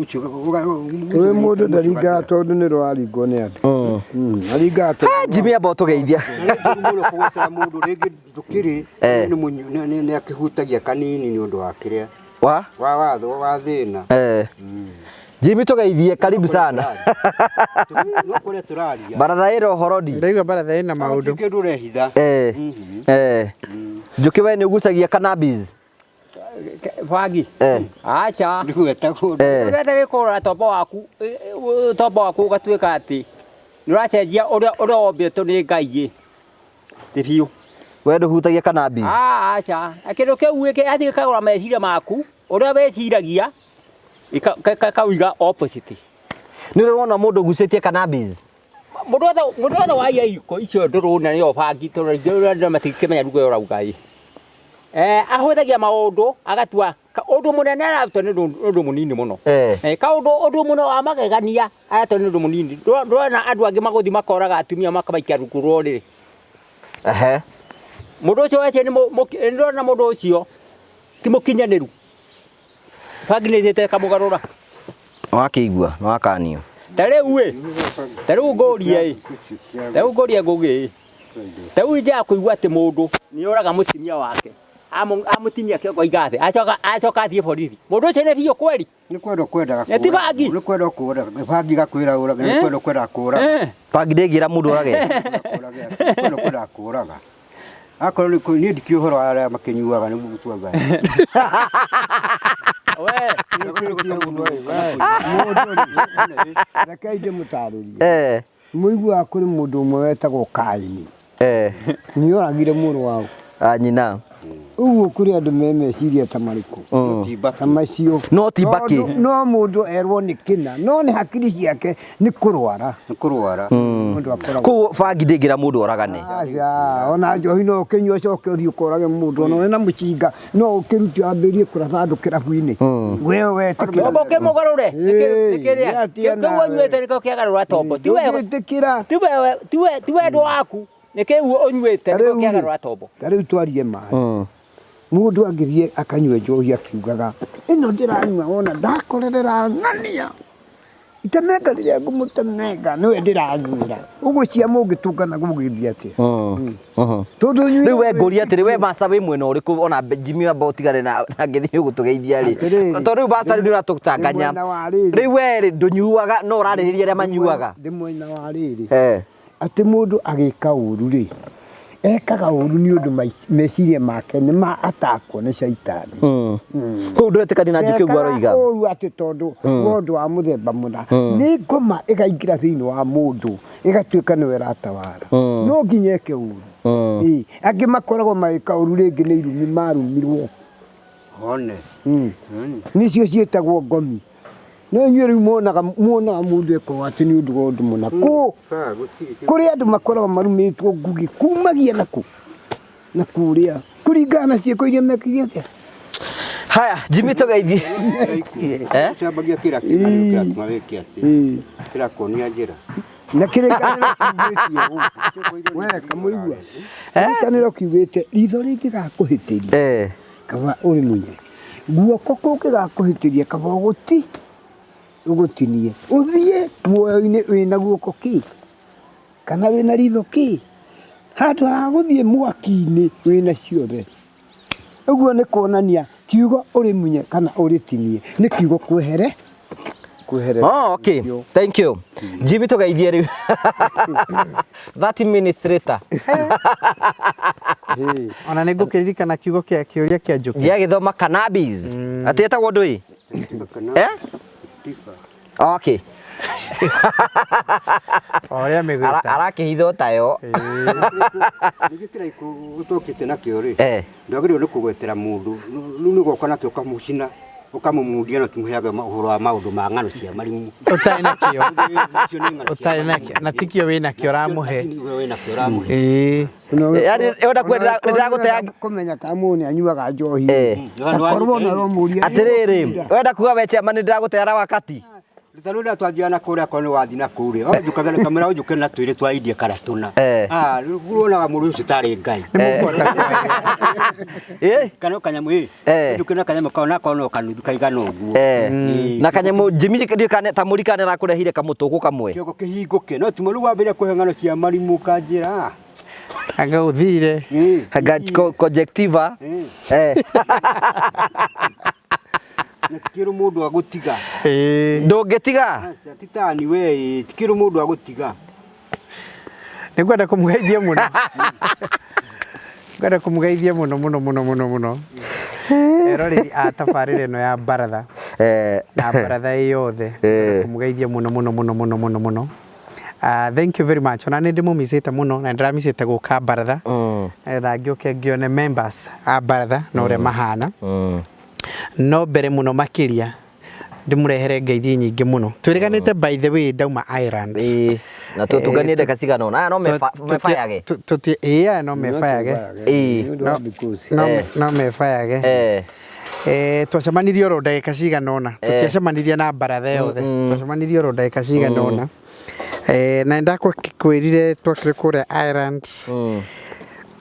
[SPEAKER 5] rũĩ mũndũ ndaringaga tondũ nĩ rũraringwo nĩ andũ. Aringaga tondũ
[SPEAKER 1] Jimmy amba ũtũgeithia.
[SPEAKER 2] Mũno kũgwetera mũndũ rĩngĩ ndũkĩrĩ
[SPEAKER 1] Eh.
[SPEAKER 2] nĩ akĩhutagia kanini nĩ ũndũ wa kĩrĩa
[SPEAKER 1] Wa?
[SPEAKER 2] wa watho wa thĩna.
[SPEAKER 1] Eh. Jimmy tũgeithie, karibu sana.
[SPEAKER 2] No kũrĩa tũraria.
[SPEAKER 1] Baratha ĩro ũhoro ndi.
[SPEAKER 3] Ndaigua baratha ĩna maũndũ.
[SPEAKER 2] Kĩndũ ũrehitha.
[SPEAKER 1] Eh. Eh. Njũkĩ we nĩ ũgucagia cannabis?
[SPEAKER 4] Bangi.
[SPEAKER 1] Eh.
[SPEAKER 4] Aca.
[SPEAKER 2] Ndĩgwetagwo.
[SPEAKER 1] Eh.
[SPEAKER 4] Ũrenda gĩkũrora tombo waku, tombo waku ũgatuĩka atĩ nĩ ũracenjia ũrĩa ũrĩa wombĩtwo nĩ Ngai ĩ. Nĩ biũ.
[SPEAKER 1] We ndũhutagia cannabis?
[SPEAKER 4] Aca. Kĩndũ kĩu athiĩ gĩkagũra meciria maku, ũrĩa wĩciragia, kauiga opposite.
[SPEAKER 1] Nĩ ũrĩ wona mũndũ ũgucĩtie cannabis?
[SPEAKER 4] Mũndũ wothe waiya iko icio ndũrũ na nĩyo bangi tondũ aingĩ andũ matingĩmenya lugha ĩyo ũrauga ĩ. Ahũthagia maũndũ agatua ũndũ mũnene aratua nĩ ũndũ mũnini mũno.
[SPEAKER 1] Eh.
[SPEAKER 4] Kaũndũ ũndũ mũno wa magegania aratua nĩ ũndũ mũnini. Ndũrona andũ angĩ magũthiĩ makoraga atumia makamaikia rungu rwa ũrĩrĩ.
[SPEAKER 1] Ehe.
[SPEAKER 4] Mũndũ ũcio wece nĩ ndũrona mũndũ ũcio ti mũkinyanĩru. Bangi nĩ ĩthiĩte ĩkamũgarũra.
[SPEAKER 1] Nĩwakĩigua, nĩwakanio.
[SPEAKER 4] Ta rĩu ĩ, ta rĩu ngũrie ĩ, ta rĩu ngũrie Ngũgĩ ĩ, ta rĩu injaga kũigua atĩ mũndũ nĩ oraga mũtumia wake, amũtinia kĩongo aiga thĩ, acoka acoka athiĩ borithi. Mũndũ ũcio nĩ biũ kweri?
[SPEAKER 2] Nĩ kwenda kwendaga
[SPEAKER 4] Nĩ ti bangi?
[SPEAKER 2] Nĩ kwenda kũraga. Bangi gakwĩra ũrage, nĩ kwenda kwendaga kũraga.
[SPEAKER 1] Bangi ndĩngĩra mũndũ orage.
[SPEAKER 2] Kwenda kwendaga kũraga. Akorwo nĩ niĩ ndikĩũĩ ũhoro wa arĩa makĩnyuaga nĩguo gũtua Ngai.
[SPEAKER 4] We,
[SPEAKER 5] Rekei ndĩmũtarĩrie.
[SPEAKER 1] Eh.
[SPEAKER 5] Mũiguaga kũrĩ mũndũ ũmwe wetagwo Kaini. Nĩoragire mũrũ wa
[SPEAKER 1] A nyina.
[SPEAKER 5] Ũguo kũrĩ andũ me meciria ta marĩkũ? Ta macio.
[SPEAKER 1] No ti mbakĩ.
[SPEAKER 5] Tondũ no mũndũ erwo nĩ kĩna, no nĩ hakiri ciake nĩ kũrwara.
[SPEAKER 2] Nĩ kũrwara.
[SPEAKER 5] Mũndũ akoragwo.
[SPEAKER 1] Koguo bangi ndĩngĩra mũndũ oragane.
[SPEAKER 5] Aca, ona njohi no ũkĩnyua ũcoke ũthiĩ ũkorage mũndũ ona wĩna mũcinga no ũkĩrute wambĩrĩrie kũratha andũ kĩrabu-inĩ. We wetĩkĩra.
[SPEAKER 4] Tombo ũkĩmũgarũre,
[SPEAKER 5] Ĩĩ,
[SPEAKER 4] nĩ kĩrĩa,
[SPEAKER 5] nĩ atĩa
[SPEAKER 4] kĩu
[SPEAKER 5] nawe?
[SPEAKER 4] ũnyuĩte nĩkĩo kĩagarũra tombo. Ti we,
[SPEAKER 5] Ndũngĩtĩkĩra.
[SPEAKER 4] ti we, ti we, ti wendo waku, nĩ kĩu ũnyuĩte
[SPEAKER 5] Ta
[SPEAKER 4] nĩkĩo
[SPEAKER 5] rĩu rĩ,
[SPEAKER 4] kĩagarũra tombo.
[SPEAKER 5] ta rĩu twarie maĩ. Mũndũ angĩthiĩ akanyua njohi akiugaga ĩno ndĩranyua wona ndakorerera ng'ania itemenga rĩrĩa ngũmũtemenga nĩwe ndĩranyuĩra ũguo cia mũngĩtũngana gũgĩthiĩ atĩa? Tondũ ũnyuire
[SPEAKER 1] Rĩu we ngũria atĩrĩ, we master wĩ mwena ũrĩkũ ona Jimmy amba ũtigane na na ngĩthiĩ ũgũtũgeithia rĩ.
[SPEAKER 5] Atĩrĩrĩ,
[SPEAKER 1] Tondũ rĩu master rĩu nĩ ũratũtanganya.
[SPEAKER 5] ndĩ mwena wa rĩrĩ.
[SPEAKER 1] Rĩu we rĩ ndũnyuaga no ũrarĩrĩria arĩa manyuaga.
[SPEAKER 5] Ndĩ mwena wa rĩrĩ.
[SPEAKER 1] Eh.
[SPEAKER 5] Atĩ mũndũ agĩka ũru rĩ, ekaga ũru nĩ ũndũ meciria make nĩ ma atakwo nĩ caitani.
[SPEAKER 1] Koguo ndũretĩkania na Njũkĩ ũguo aroiga.
[SPEAKER 5] Ndekaga ũru atĩ tondũ wa ũndũ wa mũthemba mũna. Nĩ ngoma ĩkaingĩra thĩinĩ wa mũndũ ĩgatuĩka nĩwe ĩratawara. No nginya eke ũru. Ĩĩ, angĩ makoragwo magĩka ũru rĩngĩ nĩ irumi marumirwo.
[SPEAKER 2] One.
[SPEAKER 5] Nĩcio ciĩtagwo ngomi. No inyuĩ rĩu muonaga muonaga mũndũ eka ũũ atĩ nĩ ũndũ wa ũndũ mũna. Kũ kũrĩ andũ makoragwo marumĩtwo ngugi kumagia na kũ na kũrĩa kũringana na ciĩko iria mekire atĩa.
[SPEAKER 1] Haya, Jimmy tũgeithie. Eh?
[SPEAKER 2] Ũcambagia kĩra kĩna kĩratũma wĩke atĩ. Kĩrakuonia njĩra.
[SPEAKER 5] Na kĩrĩkanĩro kiugĩte ũũ. We kamũigua. Kĩrĩkanĩro kiugĩte ritho rĩngĩgakũhĩtĩria kaba ũrĩmunye. Guoko kũngĩgakũhĩtĩria kaba ũgũti ũgũtinie. Ũthiĩ muoyo-inĩ wĩna guoko kĩ kana wĩna ritho kĩ handũ ha gũthiĩ mwaki-inĩ wĩna ciothe. Ũguo nĩ kuonania kiugo ũrĩmunye kana ũrĩtinie nĩ kiugo kwehere kweherera.
[SPEAKER 1] Oh, okay. Thank you. Jimmy tũgeithie rĩu. 30 minutes later.
[SPEAKER 3] Ona nĩ ngũkĩririkana kiugo kĩa kĩũria kĩa Njũkĩ.
[SPEAKER 1] Gĩagĩthoma cannabis. Atĩ ĩtagwo ndũĩ? Eh? Okay.
[SPEAKER 3] O ũrĩa mĩgwĩta.
[SPEAKER 1] Arakĩhitha tayo.
[SPEAKER 2] Ningĩ kĩrĩa ũtokĩte nakĩo rĩ,
[SPEAKER 1] Eh.
[SPEAKER 2] ndwagĩrĩirwo nĩ kũgwetera mũndũ. Rĩu nĩ goka nakĩo ũkamũcina, ũkamũmundia na ũtimũheaga ũhoro wa maũndũ ma ng'ano cia marimũ.
[SPEAKER 3] Ũtarĩ nakĩo.
[SPEAKER 2] Icio nĩ ng'ano cia
[SPEAKER 3] Ũtarĩ nakĩo. Na tikĩo wĩ nakĩo ũramũhe.
[SPEAKER 2] Wĩ nakĩo ũramũhe.
[SPEAKER 3] Ĩĩ.
[SPEAKER 1] Yaani ĩyo ndĩragũteanga
[SPEAKER 5] kũmenya kana mũndũ nĩ anyuaga njohi.
[SPEAKER 1] Eh.
[SPEAKER 5] Takorwo na ũramũria.
[SPEAKER 1] Atĩrĩrĩ, wenda kuga we chairman nĩ ndĩragũteara wakati.
[SPEAKER 2] Rita rĩrĩa twathiaga na kũrĩa akorwo nĩ wathiĩ na kũrĩa, ũnjũkage na kamera ũnjũke na twĩrĩ twa India kana tũna.
[SPEAKER 1] Eh.
[SPEAKER 2] Ah, rĩu wonaga mũndũ ũcio tarĩ Ngai.
[SPEAKER 3] Nĩ mũkũhota kwaria.
[SPEAKER 1] Eh?
[SPEAKER 2] Kana kanyamũ ĩ.
[SPEAKER 1] Eh.
[SPEAKER 2] Ũnjũke na kanyamũ kau nako no kanuthu kaigana ũguo.
[SPEAKER 1] Eh.
[SPEAKER 2] Ĩĩ.
[SPEAKER 1] Na kanyamũ Jimmy ndiũĩ kana ta mũri kana arakũrehire kamũtũkũ kamwe.
[SPEAKER 2] Kĩongo kĩhingũke no timo rĩu wambĩrĩria kũhe ng'ano cia marimũ kanjĩra. ah,
[SPEAKER 3] Anga ũthire.
[SPEAKER 2] ĩĩ.
[SPEAKER 1] Anga conjectiva.
[SPEAKER 2] Ĩĩ.
[SPEAKER 1] Eh.
[SPEAKER 2] Na tikĩrĩ mũndũ agũtiga.
[SPEAKER 3] Ĩĩ.
[SPEAKER 1] Ndũngĩtiga.
[SPEAKER 2] Aca ti tani we ĩ, tikĩrĩ mũndũ agũtiga.
[SPEAKER 3] Nĩ ngwenda kũmũgeithia mũno. Ngwenda kũmũgeithia mũno mũno mũno mũno mũno. Eroreri a tabarĩra ĩno ya baratha.
[SPEAKER 1] Eh.
[SPEAKER 3] Na baratha ĩ yothe.
[SPEAKER 1] Eh.
[SPEAKER 3] Kũmũgeithia mũno mũno mũno mũno mũno mũno. Thank you very much. Ona nĩ ndĩmũmicĩte mũno na ndĩramicĩte gũka baratha. Nĩgetha ngĩũke ngĩone members a baratha na ũrĩa mahana. No mbere mũno makĩria ndĩmũrehere ngeithi nyingĩ mũno. Twĩrĩganĩte by the way ndauma Ireland.
[SPEAKER 1] Ĩĩ. Na tũtũnganie ndagĩka cigana ũna. Aya no mebayage.
[SPEAKER 3] Ĩĩ aya no mebayage.
[SPEAKER 1] Ĩĩ.
[SPEAKER 5] Nĩ ũndũ wa thikũ ici.
[SPEAKER 3] No mebayage.
[SPEAKER 1] Eh.
[SPEAKER 3] Twacemanirie oro ndagĩka cigana ũna. Tũtiacemanirie na baratha yothe. Twacemanirie oro ndagĩka cigana ũna. Na nĩndakwĩrire twakĩrĩ kũrĩa Ireland.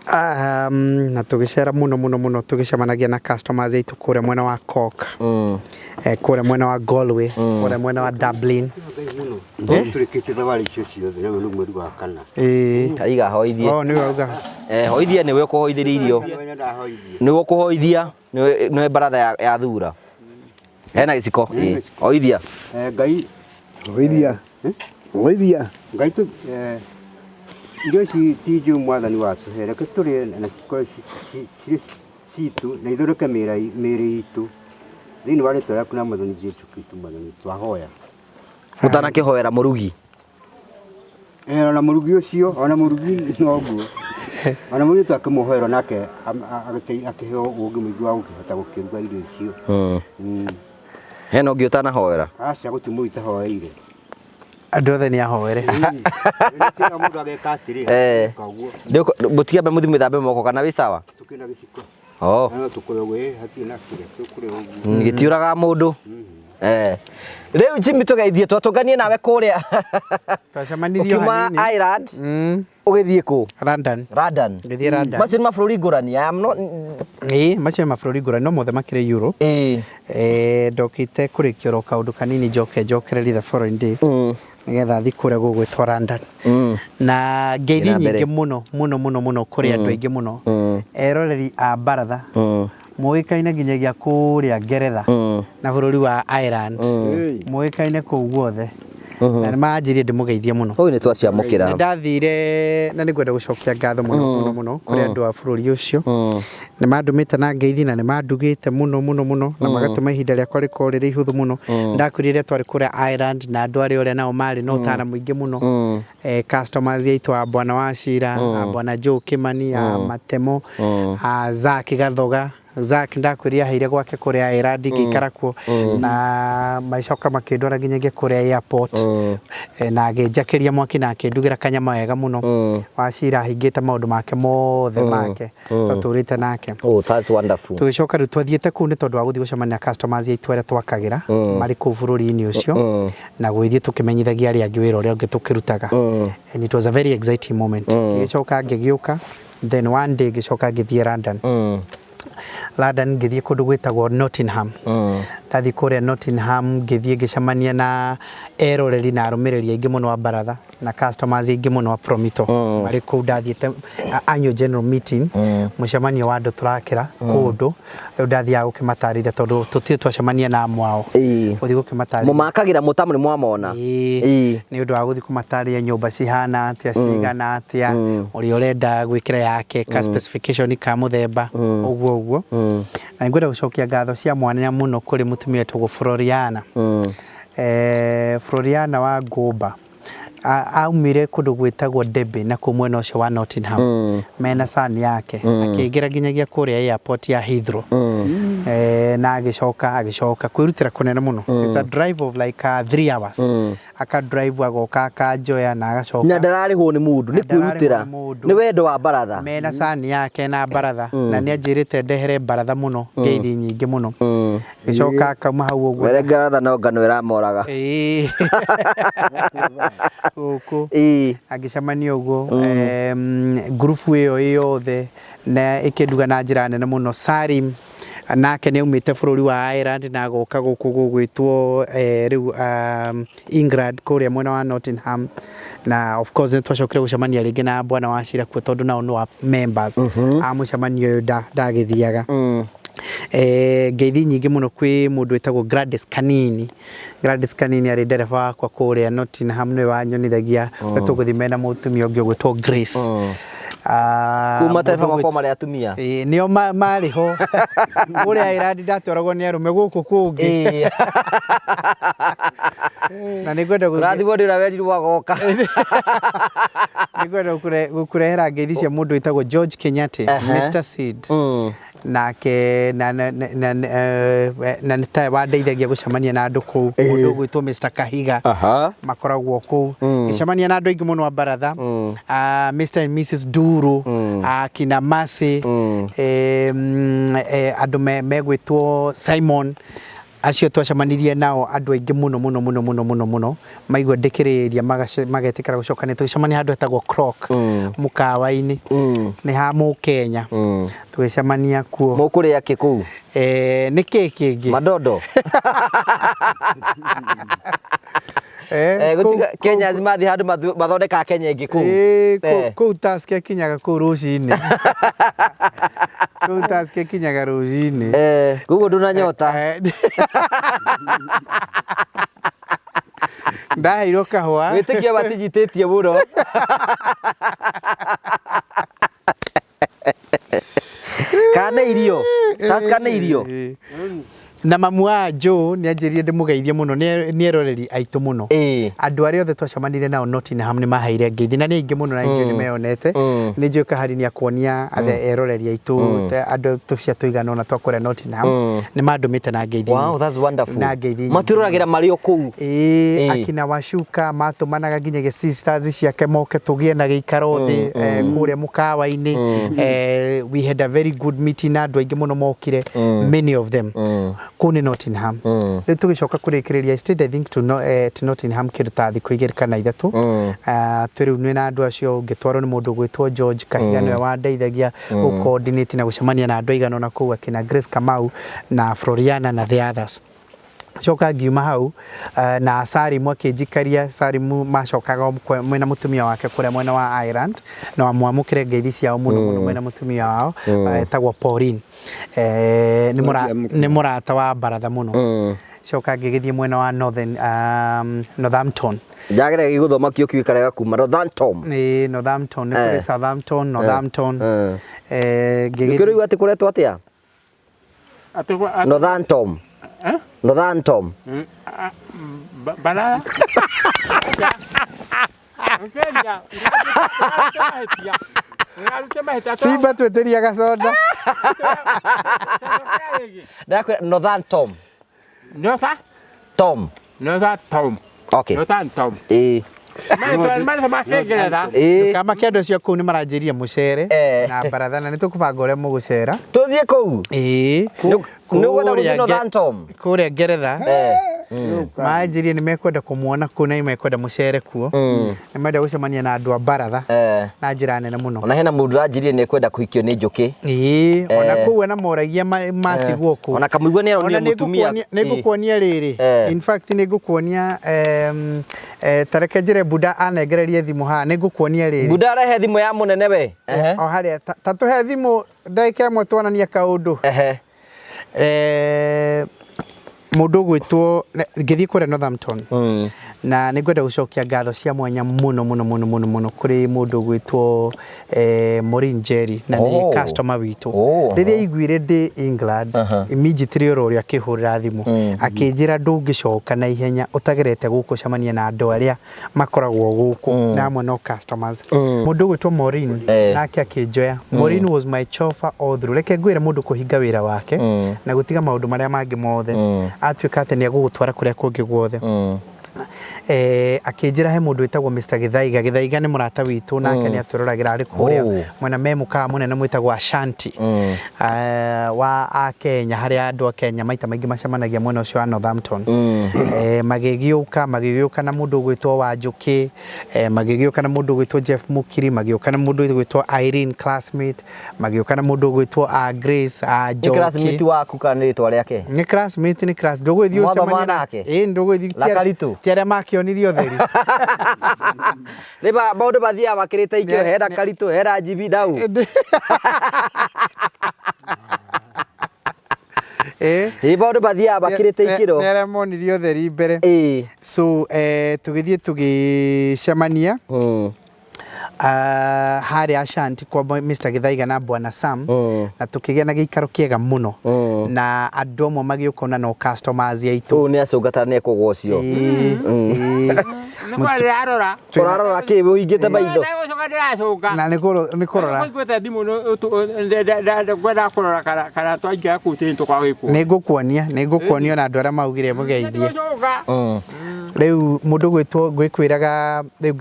[SPEAKER 3] Na tũgĩcera mũno mũno mũno, tũgĩcemanagia na customers aitũ kũrĩa mwena wa Cork, kũrĩa mwena wa Galway, kũrĩa mwena wa Dublin.
[SPEAKER 2] Tũrĩkĩtie thabarĩ icio ciothe rĩu nĩ mweri wa kana.
[SPEAKER 3] Ĩĩ.
[SPEAKER 1] Aiga hoithie.
[SPEAKER 3] Oh, nĩwe auga.
[SPEAKER 1] Eh, hoithie nĩwe ũkũhoithĩria irio.
[SPEAKER 2] Nĩwe ndahoithie.
[SPEAKER 1] Nĩwe ũkũhoithia, nĩwe baratha ya thura. Hena gĩciko. Ĩĩ. Hoithia.
[SPEAKER 2] Ngai
[SPEAKER 5] Hoithia. Hoithia.
[SPEAKER 2] Ngai tu irio ici ti njũru mwathani watũhe, reke tũrĩe na cikorwo cirĩ citũ na ithondeke mĩĩrĩ itũ thĩinĩ wa rĩtwa rĩaku na mwathani Jesu Kristo mwathani twahoya.
[SPEAKER 1] Ũtanakĩhoera mũrugi.
[SPEAKER 2] Ona mũrugi ũcio, ona mũrugi noguo. Ona mũrugi twakĩmũhoera nake akĩheo ũũgĩ mũingĩ wa gũkĩhota gũkĩruga irio icio.
[SPEAKER 1] Hena ũngĩ ũtanahoera?
[SPEAKER 2] Aca, gũtirĩ mũndũ itahoeire.
[SPEAKER 3] Andũ othe nĩ ahoere.
[SPEAKER 2] Nĩ mũndũ ageka atĩrĩ, koguo.
[SPEAKER 1] Mũtiambe mũthiĩ mwĩthambe moko kana wĩ sawa?
[SPEAKER 2] Tũkĩna gĩciko.
[SPEAKER 1] Oh.
[SPEAKER 2] No tũkũrĩa ũguo, hatirĩ na kĩrĩa, tũkũrĩa ũguo.
[SPEAKER 1] Gĩtiũraga mũndũ. Rĩu Jimmy tũgeithie, twatũnganie nawe kũrĩa.
[SPEAKER 3] Twacemanirio
[SPEAKER 1] Ũkiuma
[SPEAKER 3] hanini.
[SPEAKER 1] Ireland, ũgĩthiĩ kũ?
[SPEAKER 3] London.
[SPEAKER 1] London.
[SPEAKER 3] Ngĩthiĩ London.
[SPEAKER 1] Macio nĩ mabũrũri ngũrani. I am not...
[SPEAKER 3] Ĩĩ, macio nĩ mabũrũri ngũrani, no mothe makĩrĩ Europe. Ndokĩte kũrĩkia oro kaũndũ kanini njoke njokererie the following day. Nĩgetha thiĩ kũrĩa gũgwĩtwo London. Na ngeithi
[SPEAKER 1] Gĩthiĩ na mbere.
[SPEAKER 3] nyingĩ mũno mũno mũno mũno kũrĩ andũ aingĩ mũno. Eroreri a baratha. Mũĩkaine nginyagia kũrĩa Ngeretha na bũrũri wa Ireland. Mũĩkaine kũu guothe. Na nĩ manjirie ndĩmũgeithie mũno.
[SPEAKER 1] Ũyũ nĩ twaciamũkĩra.
[SPEAKER 3] Nĩ ndathire na nĩ ngwenda gũcokia ngatho mũno mũno mũno kũrĩ andũ a bũrũri ũcio. Nĩ mandũmĩte na ngeithi na nĩ mandugĩte mũno mũno mũno na magatũma ihinda rĩakwa rĩkorwo rĩrĩ ihũthũ mũno. Ndakwĩrire rĩrĩa twarĩ kũrĩa Ireland na andũ arĩa ũrĩa nao marĩ na ũtara mũingĩ mũno. Customers aitũ a Bwana Wachira, a Bwana Joe Kimani, a Matemo, a Zack Gathoga. Zack ndakwĩrire aheire gwake kũrĩa Ireland ngĩikara kuo na magĩcoka makĩndwara nginyagia kũrĩa airport. Na agĩnjakĩria mwaki na akĩndugĩra kanyama wega mũno. Wachira ahingĩte maũndũ make mothe make twatũrĩte nake.
[SPEAKER 1] Oh, that's wonderful.
[SPEAKER 3] Tũgĩcoka rĩu twathiĩte kũu nĩ tondũ wa gũthiĩ gũcemania na customers aitũ arĩa twakagĩra marĩ kũu bũrũri-inĩ ũcio na gũgĩthiĩ tũkĩmenyithagia arĩa angĩ wĩra ũrĩa ũngĩ tũkĩrutaga. And it was a very exciting moment. Ngĩgĩcoka ngĩgĩũka, then one day ngĩcoka ngĩthiĩ London. London ngĩthiĩ kũndũ gwĩtagwo Nottingham. Ndathiĩ kũrĩa Nottingham ngĩthiĩ ngĩcemania na eroreri na arũmĩrĩri aingĩ mũno a baratha na customers aingĩ mũno a Promito. Marĩ kũu ndathiĩte annual general meeting, mũcemanio wa andũ tũrakĩra kũndũ. Rĩu ndathiaga gũkĩmatarĩria tondũ tũtirĩ twacemania na amwe ao. Gũthiĩ gũkĩmatarĩria.
[SPEAKER 1] Mũmakagĩra mũtamũ nĩ mwamona.
[SPEAKER 3] Ĩĩ. Nĩ ũndũ wa gũthiĩ kũmatarĩria nyũmba cihana atĩa, cigana atĩa, ũrĩa ũrenda gwĩkĩra yake ka specification ka mũthemba, ũguo ũguo. Na nĩngwenda gũcokia ngatho cia mwanya mũno kũrĩ mũtumia wĩtagwo Floriana. Floriana wa Ngũmba. Aumire kũndũ gwĩtagwo Derby na kũu mwena ũcio wa Nottingham. Mena son yake. Akĩingĩra nginyagia kũrĩa airport ya Heathrow. Na agĩcoka kwĩrutĩra kũnene mũno. It's a drive of like 3 hours. Aka drive agoka akanjoya na agacoka.
[SPEAKER 1] Na ndararĩhwo nĩ mũndũ, nĩ
[SPEAKER 3] Na ndararĩhwo
[SPEAKER 1] kwĩrutĩra.
[SPEAKER 3] nĩ mũndũ.
[SPEAKER 1] Nĩ wendo wa baratha.
[SPEAKER 3] Mena son yake na baratha. Na nĩ anjĩrĩte ndehere baratha mũno, ngeithi nyingĩ mũno. Gĩcoka akauma hau ũguo.
[SPEAKER 1] Were baratha no ngano ĩramoraga.
[SPEAKER 3] Ĩĩ. Gũkũ. Agĩcemania ũguo. Ngurubu ĩyo yothe na ĩkĩnduga na njĩra nene mũno. Salim nake nĩ aumĩte bũrũri wa Ireland na agoka gũkũ gũgwĩtwo rĩu England kũrĩa mwena wa Nottingham. Na of course nĩ twacokire gũcemania rĩngĩ na Bwana Wachira kuo tondũ nao nĩ wa members a mũcemanio ũyũ ndagĩthiaga. Ngeithi nyingĩ mũno kwĩ mũndũ wĩtagwo Gladys Kanini. Gladys Kanini arĩ ndereba wakwa kũrĩa Nottingham, nĩwe wanyonithagia ũrĩa tũgũthiĩ mena mũtumia ũngĩ ũgwĩtwo Grace.
[SPEAKER 1] Kuma tereba makwa marĩ atumia.
[SPEAKER 3] Ĩĩ, nĩo marĩ ho. Kũrĩa Ireland ndatwaragwo nĩ arũme, gũkũ kũngĩ. Na nĩngwenda
[SPEAKER 1] Ũrathimwo nĩ ũrĩa werirwo agoka.
[SPEAKER 3] Nĩngwenda gũkũrehera ngeithi cia mũndũ wĩtagwo George Kenyatta, Mr. Seed. Nake na nĩ tawe wandeithagia gũcemania na andũ kũu. Mũndũ ũgwĩtwo Mr. Kahiga. Makoragwo kũu. Ngĩcemania na andũ aingĩ mũno a baratha. Mr. and Mrs. Duru, kina Mercy, andũ megwĩtwo Simon. Acio twacemanirie nao andũ aingĩ mũno mũno mũno mũno mũno mũno maigua ndĩkĩrĩria magetĩkĩra gũcokania. Tũgĩcemania handũ hetagwo Croc mũkawa-inĩ, nĩ ha Mũkenya, tũgĩcemania kuo.
[SPEAKER 1] Mũkũrĩa kĩ kũu?
[SPEAKER 3] Nĩ kĩ kĩngĩ?
[SPEAKER 1] Madondo. Kenya mathiĩ handũ mathondekaga Kenya ĩngĩ kũu.
[SPEAKER 3] Kũu Tusker ĩkinyaga kũu rũcinĩ. Kũu Tusker ĩkinyaga rũcinĩ.
[SPEAKER 1] Koguo ndũnanyota?
[SPEAKER 3] Ndaheirwo kahũa.
[SPEAKER 1] Wĩtĩkio matinyitĩtie mũno. Kana nĩ irio? Tusker nĩ irio?
[SPEAKER 3] Na mamu wa Joe nĩ anjĩrire ndĩmũgeithie mũno, nĩ eroreri aitũ mũno. Andũ arĩa othe twacemanirie nao Nottingham nĩ maheire ngeithi na nĩ aingĩ mũno na njũĩ nĩ meyonete. Nĩ njũĩ Kahari nĩ akuonia eroreri aitũ andũ tũbia tũigana ũna twa kũrĩa Nottingham nĩ mandũmĩte na ngeithi.
[SPEAKER 1] Wow, that's wonderful.
[SPEAKER 3] Na ngeithi.
[SPEAKER 1] Matwĩroragĩra marĩ o kũu.
[SPEAKER 3] Akina Wacuka matũmanaga nginyagia sisters ciake moke tũgĩe na gĩikaro thĩ kũrĩa mũkawa-inĩ. We had a very good meeting na andũ aingĩ mũno mokire, many of them. Kũu nĩ Nottingham. Rĩu tũgĩcoka kũrĩkĩrĩria, I stayed I think to, no, to Nottingham kĩndũ ta thikũ 2 kana 3. Twĩ rĩu nĩ na andũ acio ngĩtwarwo nĩ mũndũ ũgwĩtwo George Kahiga, nĩwe wandeithagia gũ coordinate na gũcemania na andũ aigana ũna kũu, akina Grace Kamau na Floriana na the others. Coka ngiuma hau na Salimu akĩnjikaria. Salimu macokaga mwena mũtumia wake kũrĩa mwena wa Ireland, na wamwamũkĩre ngeithi ciao mũno mũno mwena mũtumia wao etagwo Pauline. Nĩ mũrata wa baratha mũno. Coka ngĩgĩthiĩ mwena wa Northern, Northampton.
[SPEAKER 1] Njagĩrĩire gũthoma kĩo kiu gĩkarega kuma Northampton.
[SPEAKER 3] Ĩĩ, Northampton nĩ kũrĩ Southampton, Northampton.
[SPEAKER 1] Ngĩrĩu atĩ kũretwo atĩa? Northampton. Northampton.
[SPEAKER 4] Balala.
[SPEAKER 3] Simba twĩtĩria gacoda.
[SPEAKER 1] Ndakwĩra Northampton.
[SPEAKER 4] Northa?
[SPEAKER 1] Tom.
[SPEAKER 4] Northampton.
[SPEAKER 1] Okay.
[SPEAKER 4] Northampton.
[SPEAKER 3] Kamake andũ acio kũu nĩ maranjĩria mũcere na baratha na nĩ tũkũbanga ũrĩa mũgũcera.
[SPEAKER 1] Tũthiĩ kũu?
[SPEAKER 3] Ĩĩ.
[SPEAKER 1] Nĩ ũkwenda gũthiĩ Northampton?
[SPEAKER 3] Kũrĩa Ngeretha. Manjĩrie nĩ mekwenda kũmuona kũu na nĩ mekwenda mũcere kuo. Nĩ menda gũcemania na andũ a baratha na njĩra nene mũno.
[SPEAKER 1] Ona hena mũndũ ũranjĩrire nĩ ekwenda kũhikio nĩ njũkĩ.
[SPEAKER 3] Ĩĩ, ona kũu ona moragia matigwo kũu.
[SPEAKER 1] Ona kamũigua nĩ aronire mũtumia.
[SPEAKER 3] Nĩ ngũkuonia rĩrĩ. In fact nĩ ngũkuonia ta reke njĩre Buda anengererie thimũ haha, nĩ ngũkuonia rĩrĩ.
[SPEAKER 1] Buda arehe thimũ ya mũnene we.
[SPEAKER 3] O harĩa ta tũhe thimũ ndagĩka ĩmwe tuonanie kaũndũ. Mũndũ ũgwĩtwo ngĩthiĩ kũrĩa Northampton na nĩ ngwenda gũcokia ngatho cia mwanya mũno mũno mũno mũno mũno kũrĩ mũndũ ũgwĩtwo Maureen Njeri na nĩ customer witũ. Rĩrĩa aiguire ndĩ England, immediately oro ũrĩa akĩhũrĩra thimũ akĩnjĩra ndũngĩcoka na ihenya ũtagerete gũkũ cemania na andũ arĩa makoragwo gũkũ na amwe no customers. Mũndũ ũgwĩtwo Maureen nake akĩnjoya. Maureen was my chauffeur all through. Reke ngwĩre mũndũ kũhinga wĩra wake na gũtiga maũndũ marĩa mangĩ mothe atuĩka atĩ nĩ egũgũtwara kũrĩa kũngĩ guothe. Akĩnjĩra he mũndũ wĩtagwo Mr. Gĩthaiga. Gĩthaiga nĩ mũrata witũ nake nĩ atwĩroragĩra arĩ kũrĩa mwena me mũkawa mũnene mwĩtagwo Ashanti wa a Kenya, harĩa andũ a Kenya maita maingĩ macemanagia mwena ũcio wa Northampton. Magĩgĩũka na mũndũ ũgwĩtwo Wanjũkĩ, magĩgĩũka na mũndũ ũgwĩtwo Jeff Mukiri, magĩũka na mũndũ ũgwĩtwo Irene classmate, magĩũka na mũndũ ũgwĩtwo Grace
[SPEAKER 1] Njoki. Nĩ classmate waku kana nĩ rĩtwa rĩake?
[SPEAKER 3] Nĩ classmate, nĩ class. Ndũgũgĩthiĩ ũcemanie nake? Ĩĩ, ndũgũgĩthiĩ. Ti arĩa makĩonirie ũtheri.
[SPEAKER 1] Nĩ maũndũ mathiaga makĩrĩte ikĩro, hena Karitũ, hena Njimi, Ndau. Ĩĩ, maũndũ mathiaga makĩrĩte ikĩro.
[SPEAKER 3] Nĩ arĩa monirie ũtheri mbere. So tũgĩthiĩ tũgĩcemania harĩa Ashanti kwa Mr. Gĩthaiga na Bwana Sam, na tũkĩgĩa na gĩikaro kĩega mũno na andũ amwe magĩũka ona no customers aitũ.
[SPEAKER 1] Ũyũ nĩ acũngata nĩ ekũgwa ũcio.
[SPEAKER 4] Nĩ arora.
[SPEAKER 1] Ũrarora kĩ ũhingĩte maitho?
[SPEAKER 4] gũcũnga ndĩracũnga.
[SPEAKER 3] Na nĩ kũrora.
[SPEAKER 4] Kũiguĩte thimũ ngwendaga kũrora kana twaingĩra kũu tĩri tũkagĩkwo.
[SPEAKER 3] Nĩ ngũkuonia ona andũ arĩa maugire mũgeithie.
[SPEAKER 4] Gũcũnga.
[SPEAKER 3] Rĩu mũndũ gwĩtwo gwĩkwĩraga rĩu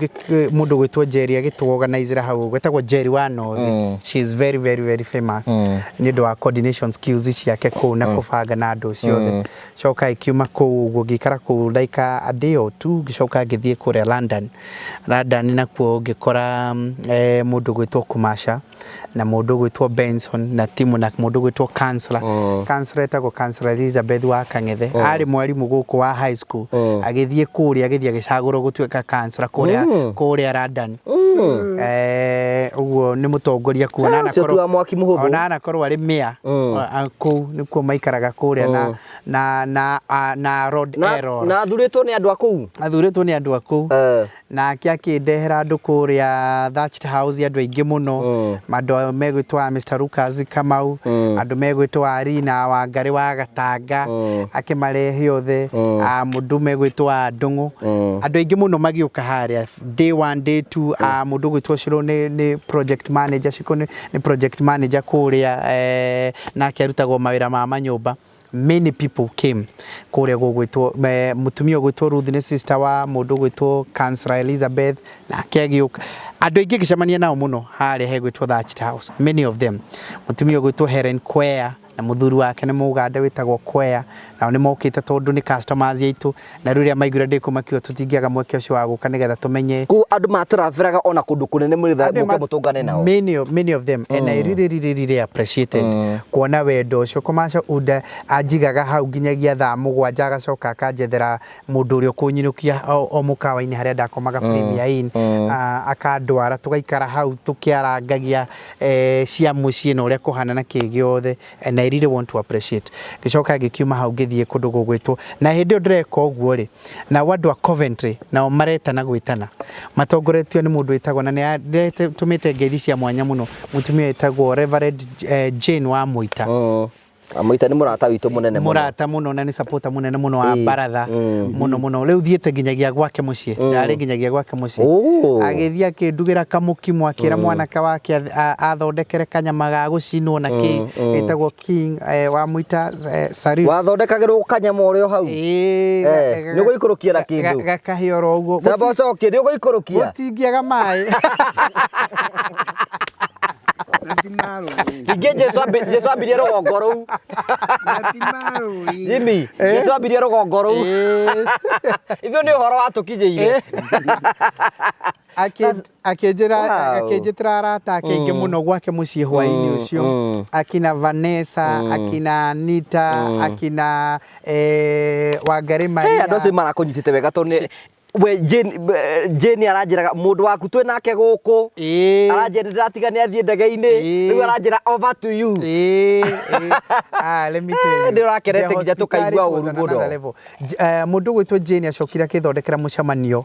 [SPEAKER 3] mũndũ gwĩtwo Jerry agĩtũorganizera hau ũguo, etagwo Jerry wa North. She is very very very famous nĩ ũndũ wa coordination skills ciake kũu na kũbanga na andũ ciothe. Coka ĩkiuma kũu ũguo, ngĩikara kũu like a day or two, ngĩcoka ngĩthiĩ kũrĩa London. London nakuo ngĩkora mũndũ gwĩtwo Kumasha na mũndũ gwĩtwo Benson na timu na mũndũ gwĩtwo Counselor. Counselor etagwo Counselor Elizabeth wa Kang'ethe, arĩ mwarimũ gũkũ wa high school, agĩthiĩ kũrĩa, agĩthiĩ agĩcagũrwo gũtuĩka counselor kũrĩa London. Ũguo nĩ mũtongoria kuo na
[SPEAKER 1] Ũcio ti wa mwaki mũhũthũ.
[SPEAKER 3] Ona anakorwo arĩ mayor kũu nĩkuo maikaraga kũrĩa na Rod Error.
[SPEAKER 1] Na athurĩtwo nĩ andũ a kũu.
[SPEAKER 3] Athurĩtwo nĩ andũ a kũu. Nake akĩndehera andũ kũrĩa Thatched House, andũ aingĩ mũno, andũ megwĩtwo a Mr. Lucas Kamau, andũ megwĩtwo Arina Wangari wa Gatanga, akĩmarehe othe, a mũndũ megwĩtwo a Ndũng'ũ, andũ aingĩ mũno magĩũka harĩa day one, day two. A mũndũ gwĩtwo Shiro nĩ project manager, Shiko nĩ project manager kũrĩa, nake arutagwo mawĩra ma manyũmba. Many people came kũrĩa gũgwĩtwo mũtumia ũgwĩtwo Ruth nĩ sister wa mũndũ ũgwĩtwo Counselor Elizabeth, nake agĩũka. Andũ aingĩ ngĩcemania nao mũno harĩa hegwĩtwo Thatched House, many of them. Mũtumia ũgwĩtwo Helen Kwea na mũthuri wake nĩ Mũganda wĩtagwo Kwea, nao nĩ mokĩte tondũ nĩ customers aitũ, na rĩrĩa maiguire ndĩ kũu makiuga tũtingĩaga mweke ũcio wa gũka nĩgetha tũmenye.
[SPEAKER 1] Kũu andũ matũrabĩraga ona kũndũ kũnene mũrĩ mũke mũtũngane nao.
[SPEAKER 3] Many of them, and I really really really appreciated kuona wendo ũcio. Kũmaca unda anjigaga hau nginyagia thaa 7, agacoka akanjethera mũndũ ũrĩa ũkũnyinũkia o mũkawa-inĩ harĩa ndakomaga, Premier Inn. Akandwara tũgaikara hau tũkĩarangagia cia mũciĩ na ũrĩa kũhana na kĩ gĩothe, and I really want to appreciate. Ngĩcoka ngĩkiuma hau ngĩthiĩ kũndũ gũgwĩtwo, na hĩndĩ ĩyo ndĩreka ũguo rĩ, nao andũ a Coventry nao maretana gwĩtana matongoretio nĩ mũndũ wĩtagwo, na nĩ tũmĩte ngeithi cia mwanya mũno, mũtumia wĩtagwo Reverend Jane wa Mũita.
[SPEAKER 1] Mũita nĩ mũrata witũ mũnene mũno.
[SPEAKER 3] Mũrata mũno na nĩ supporter mũnene mũno wa baratha mũno mũno. Rĩu thiĩte nginyagia gwake mũciĩ, ndarĩ nginyagia gwake mũciĩ. Agĩthiĩ akĩndugĩra kamũkimo, akĩra mwanake wake athondekere kanyama ga gũcinwo na kĩ gĩtagwo King wa Mũita, salute.
[SPEAKER 1] Wathondekagĩrwo kanyama ũrĩ o hau?
[SPEAKER 3] Ĩĩ.
[SPEAKER 1] Nĩ ũgũikũrũkia na kĩndũ?
[SPEAKER 3] Gakahĩa oro ũguo.
[SPEAKER 1] Camba ũcokie, nĩ ũgũikũrũkia.
[SPEAKER 3] Gũtingĩaga maĩ.
[SPEAKER 5] Na ti marũĩ.
[SPEAKER 1] Ningĩ Jesu ambirie rũgongo rũu.
[SPEAKER 5] Na ti marũĩ.
[SPEAKER 1] Jimmy, Jesu ambirie rũgongo rũu. Ithuĩ nĩ ũhoro watũkinyĩire.
[SPEAKER 3] Akĩnjĩra akĩnjĩtĩra arata ake aingĩ mũno gwake mũciĩ hwaĩ-inĩ ũcio, akina Vanessa, akina Anita, akina Wangari Maria.
[SPEAKER 1] Andũ acio marakũnyitĩte wega tondũ nĩ we Jane aranjĩraga mũndũ waku twĩ nake gũkũ, aranjĩra ndĩratiga nĩ athiĩ ndege-inĩ, rĩu aranjĩra over to you.
[SPEAKER 3] Ĩĩ, ĩĩ. Ah, let me tell you.
[SPEAKER 1] Nĩ ũrakerete nginya tũkaigua ũru mũno.
[SPEAKER 3] Mũndũ ũgwĩtwo Jane acokire akĩthondekera mũcemanio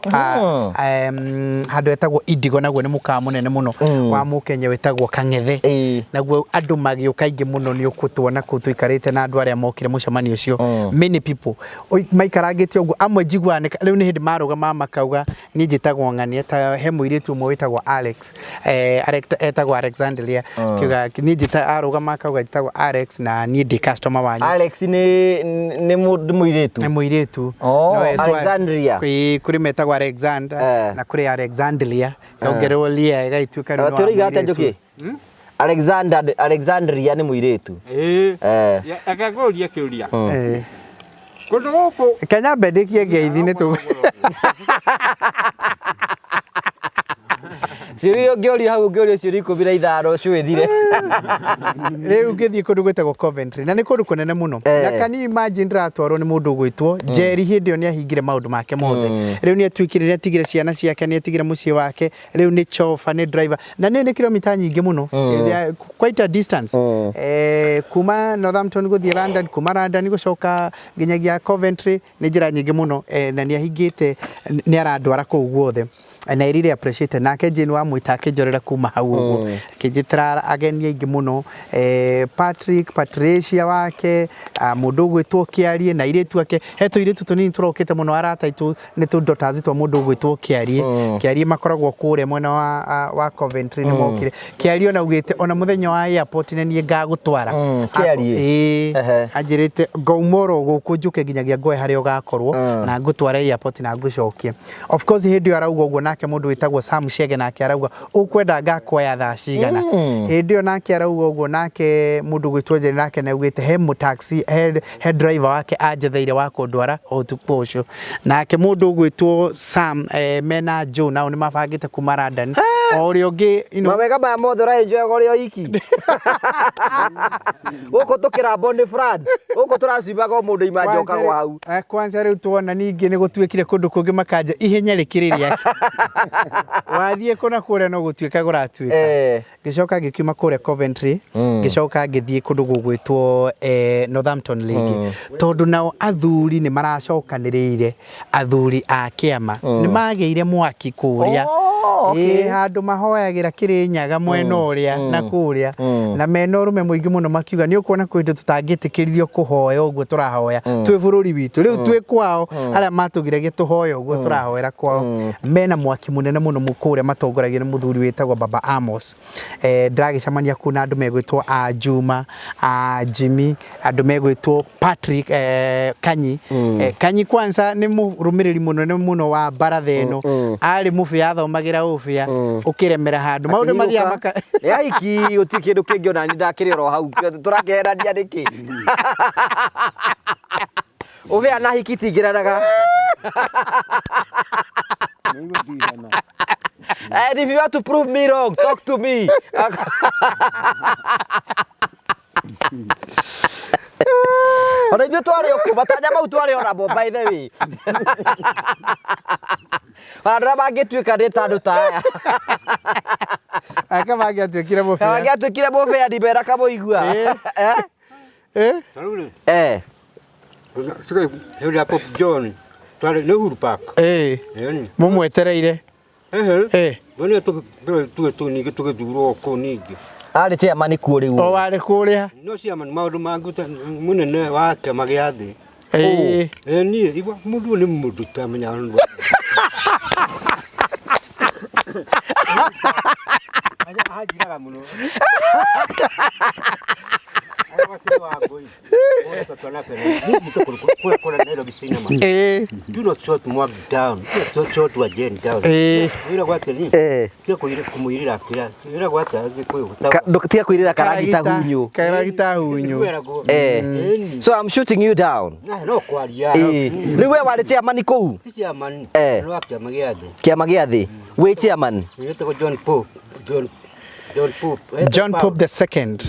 [SPEAKER 3] handũ etagwo Indigo, naguo nĩ mũkawa mũnene mũno wa mũkenya wĩtagwo Kang'ethe. Naguo andũ magĩũka aingĩ mũno, nĩ ũkũtuona kũu tũikarĩte na andũ arĩa mokire mũcemanio ũcio. Many people maikarangĩte ũguo, amwe njiguaga rĩu nĩ hĩndĩ marũgama makauga niĩ njĩtagwo ng'ania, ta he mũirĩtu ũmwe wĩtagwo Alex, etagwo Alexandria, kiuga niĩ njĩta arũgama akauga njĩtagwo Alex na niĩ ndĩ customer wanyu.
[SPEAKER 1] Alex nĩ mũndũ mũirĩtu?
[SPEAKER 3] Nĩ mũirĩtu.
[SPEAKER 1] Oh,
[SPEAKER 3] No etwo-
[SPEAKER 1] Alexandria.
[SPEAKER 3] Kũrĩ metagwo Alexander na kũrĩ Alexandria, yongererwo lia ĩgagĩtuĩka rĩu nĩ wa
[SPEAKER 1] Tũroiga atĩa
[SPEAKER 3] mũirĩtu.
[SPEAKER 1] Njũkĩ? Alexander, Alexandria nĩ mũirĩtu.
[SPEAKER 4] Ĩĩ. Reke ngũrie kĩũria. Kũndũ gũkũ
[SPEAKER 3] Kenya mbendĩkie ngeithi nĩ tũ
[SPEAKER 1] Ciũria ũngĩũrio hau, ũngĩũrio ciũria 15 ciwĩthire.
[SPEAKER 3] Rĩu ngĩthiĩ kũndũ gwĩtagwo Coventry, na nĩ kũndũ kũnene mũno. Na can you imagine ndĩratwarwo nĩ mũndũ ũgwĩtwo Jerry, hĩndĩ ĩyo nĩ ahingire maũndũ make mothe, rĩu nĩ atuĩkire, nĩ atigire ciana ciake, nĩ atigire mũciĩ wake, rĩu nĩ chofa, nĩ driver, na nĩ kilomita nyingĩ mũno. They are quite a distance, kuma Northampton gũthiĩ London, kuma London gũcoka nginyagia Coventry nĩ njĩra nyingĩ mũno, na nĩ ahingĩte, nĩ arandwara kũu guothe. And I really appreciate it. Nake Jane wa mwita akĩnjorera kuma hau ũguo akĩnjĩtĩra ageni aingĩ mũno, Patrick, Patricia wake, mũndũ ũgwĩtwo Kĩarie na airĩtu ake. He tũirĩtu tũnini tũrokĩte mũno, arata aitũ, nĩ tũ daughters twa mũndũ ũgwĩtwo Kĩarie. Kĩarie makoragwo kũrĩa mwena wa Coventry, nĩ mokire. Kĩarie ona augĩte ona mũthenya wa airport nĩ niĩ ngagũtwara.
[SPEAKER 1] Kĩarie?
[SPEAKER 3] Ĩĩ.
[SPEAKER 1] Ehe.
[SPEAKER 3] Anjĩrĩte ngauma oro gũkũ njũke nginyagia ngoe harĩa ũgakorwo na ngũtware airport na ngũcokie. Of course hĩndĩ ĩyo arauga ũguo, nake mũndũ wĩtagwo Sam Chege nake arauga ũkwenda ngakuoya thaa cigana. Hĩndĩ ĩyo nake arauga ũguo, nake mũndũ gwĩtwo Njeri nake nĩ augĩte he mũ taxi, he driver wake anjetheire wa kũndwara ũtukũ ũcio. Nake mũndũ ũgwĩtwo Sam, mena Joe nao nĩ mabangĩte kuma London o ũrĩa ũngĩ
[SPEAKER 1] Mawega maya mothe ũraenjoyaga ũrĩ o iki gũkũ tũkĩrambwo nĩ France, gũkũ tũracimaga o mũndũ imanja ũkagwa hau.
[SPEAKER 3] Kwanza rĩu tuona ningĩ nĩ gũtuĩkire kũndũ kũngĩ makanja ihenya rĩkĩrĩ rĩake, wathiĩ kũna kũrĩa no gũtuĩka kũratuĩka. Ngĩcoka ngĩkiuma kũrĩa Coventry, ngĩcoka ngĩthiĩ kũndũ gũgwĩtwo Northampton rĩngĩ, tondũ nao athuri nĩ maracokanĩrĩire, athuri a kĩama nĩ magĩire mwaki kũrĩa.
[SPEAKER 1] Oh, okay.
[SPEAKER 3] Ĩĩ, handũ mahoyagĩra Kĩrĩnyaga mwena ũrĩa na kũrĩa, na mena ũrũme mũingĩ mũno, makiuga nĩ ũkuona kwĩ hĩndĩ tũtangĩtĩkĩririo kũhoya ũguo tũrahoya twĩ bũrũri witũ, rĩu twĩ kwao arĩa matũgiragia tũhoye ũguo tũrahoera kwao. Mena mwaki mũnene mũno kũrĩa matongoragio nĩ mũthuri wĩtagwo Baba Amos. Ndĩragĩcemania kũu na andũ megwĩtwo a Juma, a Jimmy, andũ megwĩtwo Patrick, Kanyi. Kanyi kwanza nĩ mũrũmĩrĩri mũnene mũno wa baratha ĩno, arĩ mũbĩa, athomagĩra ũbĩa, ũkĩremera handũ maũndũ mathiaga maka
[SPEAKER 1] Nĩ ahiki, gũtirĩ kĩndũ kĩngĩ ona niĩ ndakĩrĩ oro hau, tũrakĩherania nĩkĩ? Ũbĩa na hiki itingĩranaga.
[SPEAKER 2] Nĩigũtigana.
[SPEAKER 1] And if you want to prove me wrong, talk to me. Ona ithuĩ twarĩ o kũu, matanya mau twarĩ o namo, by the way. Ona andũ arĩa mangĩtuĩka nĩ ta andũ ta aya.
[SPEAKER 3] Aka mangĩatuĩkire mũbĩa.
[SPEAKER 1] Mangĩatuĩkire mũbĩa ndimera kamũigua. Eh?
[SPEAKER 3] Eh?
[SPEAKER 2] Tarĩu rĩ,
[SPEAKER 1] Eh.
[SPEAKER 2] hĩndĩ ya Pope John twarĩ nĩ Uhuru Park. Ĩni.
[SPEAKER 3] Mũmwetereire.
[SPEAKER 2] Ehe. Nĩ tuge tu ningĩ tũgĩthurwo kũu ningĩ.
[SPEAKER 1] Arĩ chairman kuo rĩu.
[SPEAKER 3] O warĩ kũrĩa.
[SPEAKER 2] No chairman maũndũ mangĩ ta mũnene wa kĩama gĩa thĩ. Ĩ niĩ igua mũndũ ũyũ nĩ mũndũ ũtamenya ũndũ. Anjiraga mũno. Do not short Mwangi down. Do not short Wajeni down. Wĩragwo atĩrĩ, tiga kũmũirĩra kĩra. Wĩragwo atĩa Gĩkũyũ?
[SPEAKER 1] Tiga kwĩrĩra karagita hunyu.
[SPEAKER 3] Karagita hunyu.
[SPEAKER 2] Wĩragwo.
[SPEAKER 1] So I'm shooting you down.
[SPEAKER 2] Na no kwaria.
[SPEAKER 1] Rĩu we warĩ chairman kũu?
[SPEAKER 2] Ti chairman. Nĩ wa kĩama gĩa thĩ.
[SPEAKER 1] Kĩama gĩa thĩ. Wĩ chairman?
[SPEAKER 2] Wĩtagwo John Pope. John Pope.
[SPEAKER 3] John Pope the second.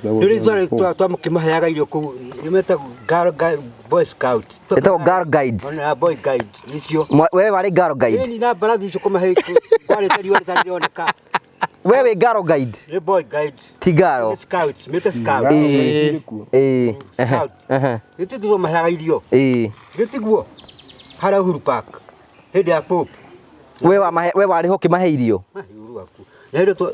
[SPEAKER 2] Rĩrĩ twamũkĩmaheaga irio kũu nĩmetagwo Girl Guide, Boy Scout.
[SPEAKER 1] Ĩtagwo Girl Guides.
[SPEAKER 2] Ona Boy Guide icio.
[SPEAKER 1] We warĩ Girl Guide?
[SPEAKER 2] Ĩni, na mbarathi icio kũmahe kwarĩte riũa rĩtarĩoneka.
[SPEAKER 1] We wĩ Girl Guide?
[SPEAKER 2] Nĩ Boy Guide.
[SPEAKER 1] Ti Girl.
[SPEAKER 2] Nĩ Scouts, mĩte Scout. Scout. Gĩtiguo maheaga irio. Gĩtiguo harĩa Uhuru Park hĩndĩ ya Pope.
[SPEAKER 1] We wamahe, we warĩ ho ũkĩmahe irio?
[SPEAKER 2] Uhuru waku. Na hĩndĩ twa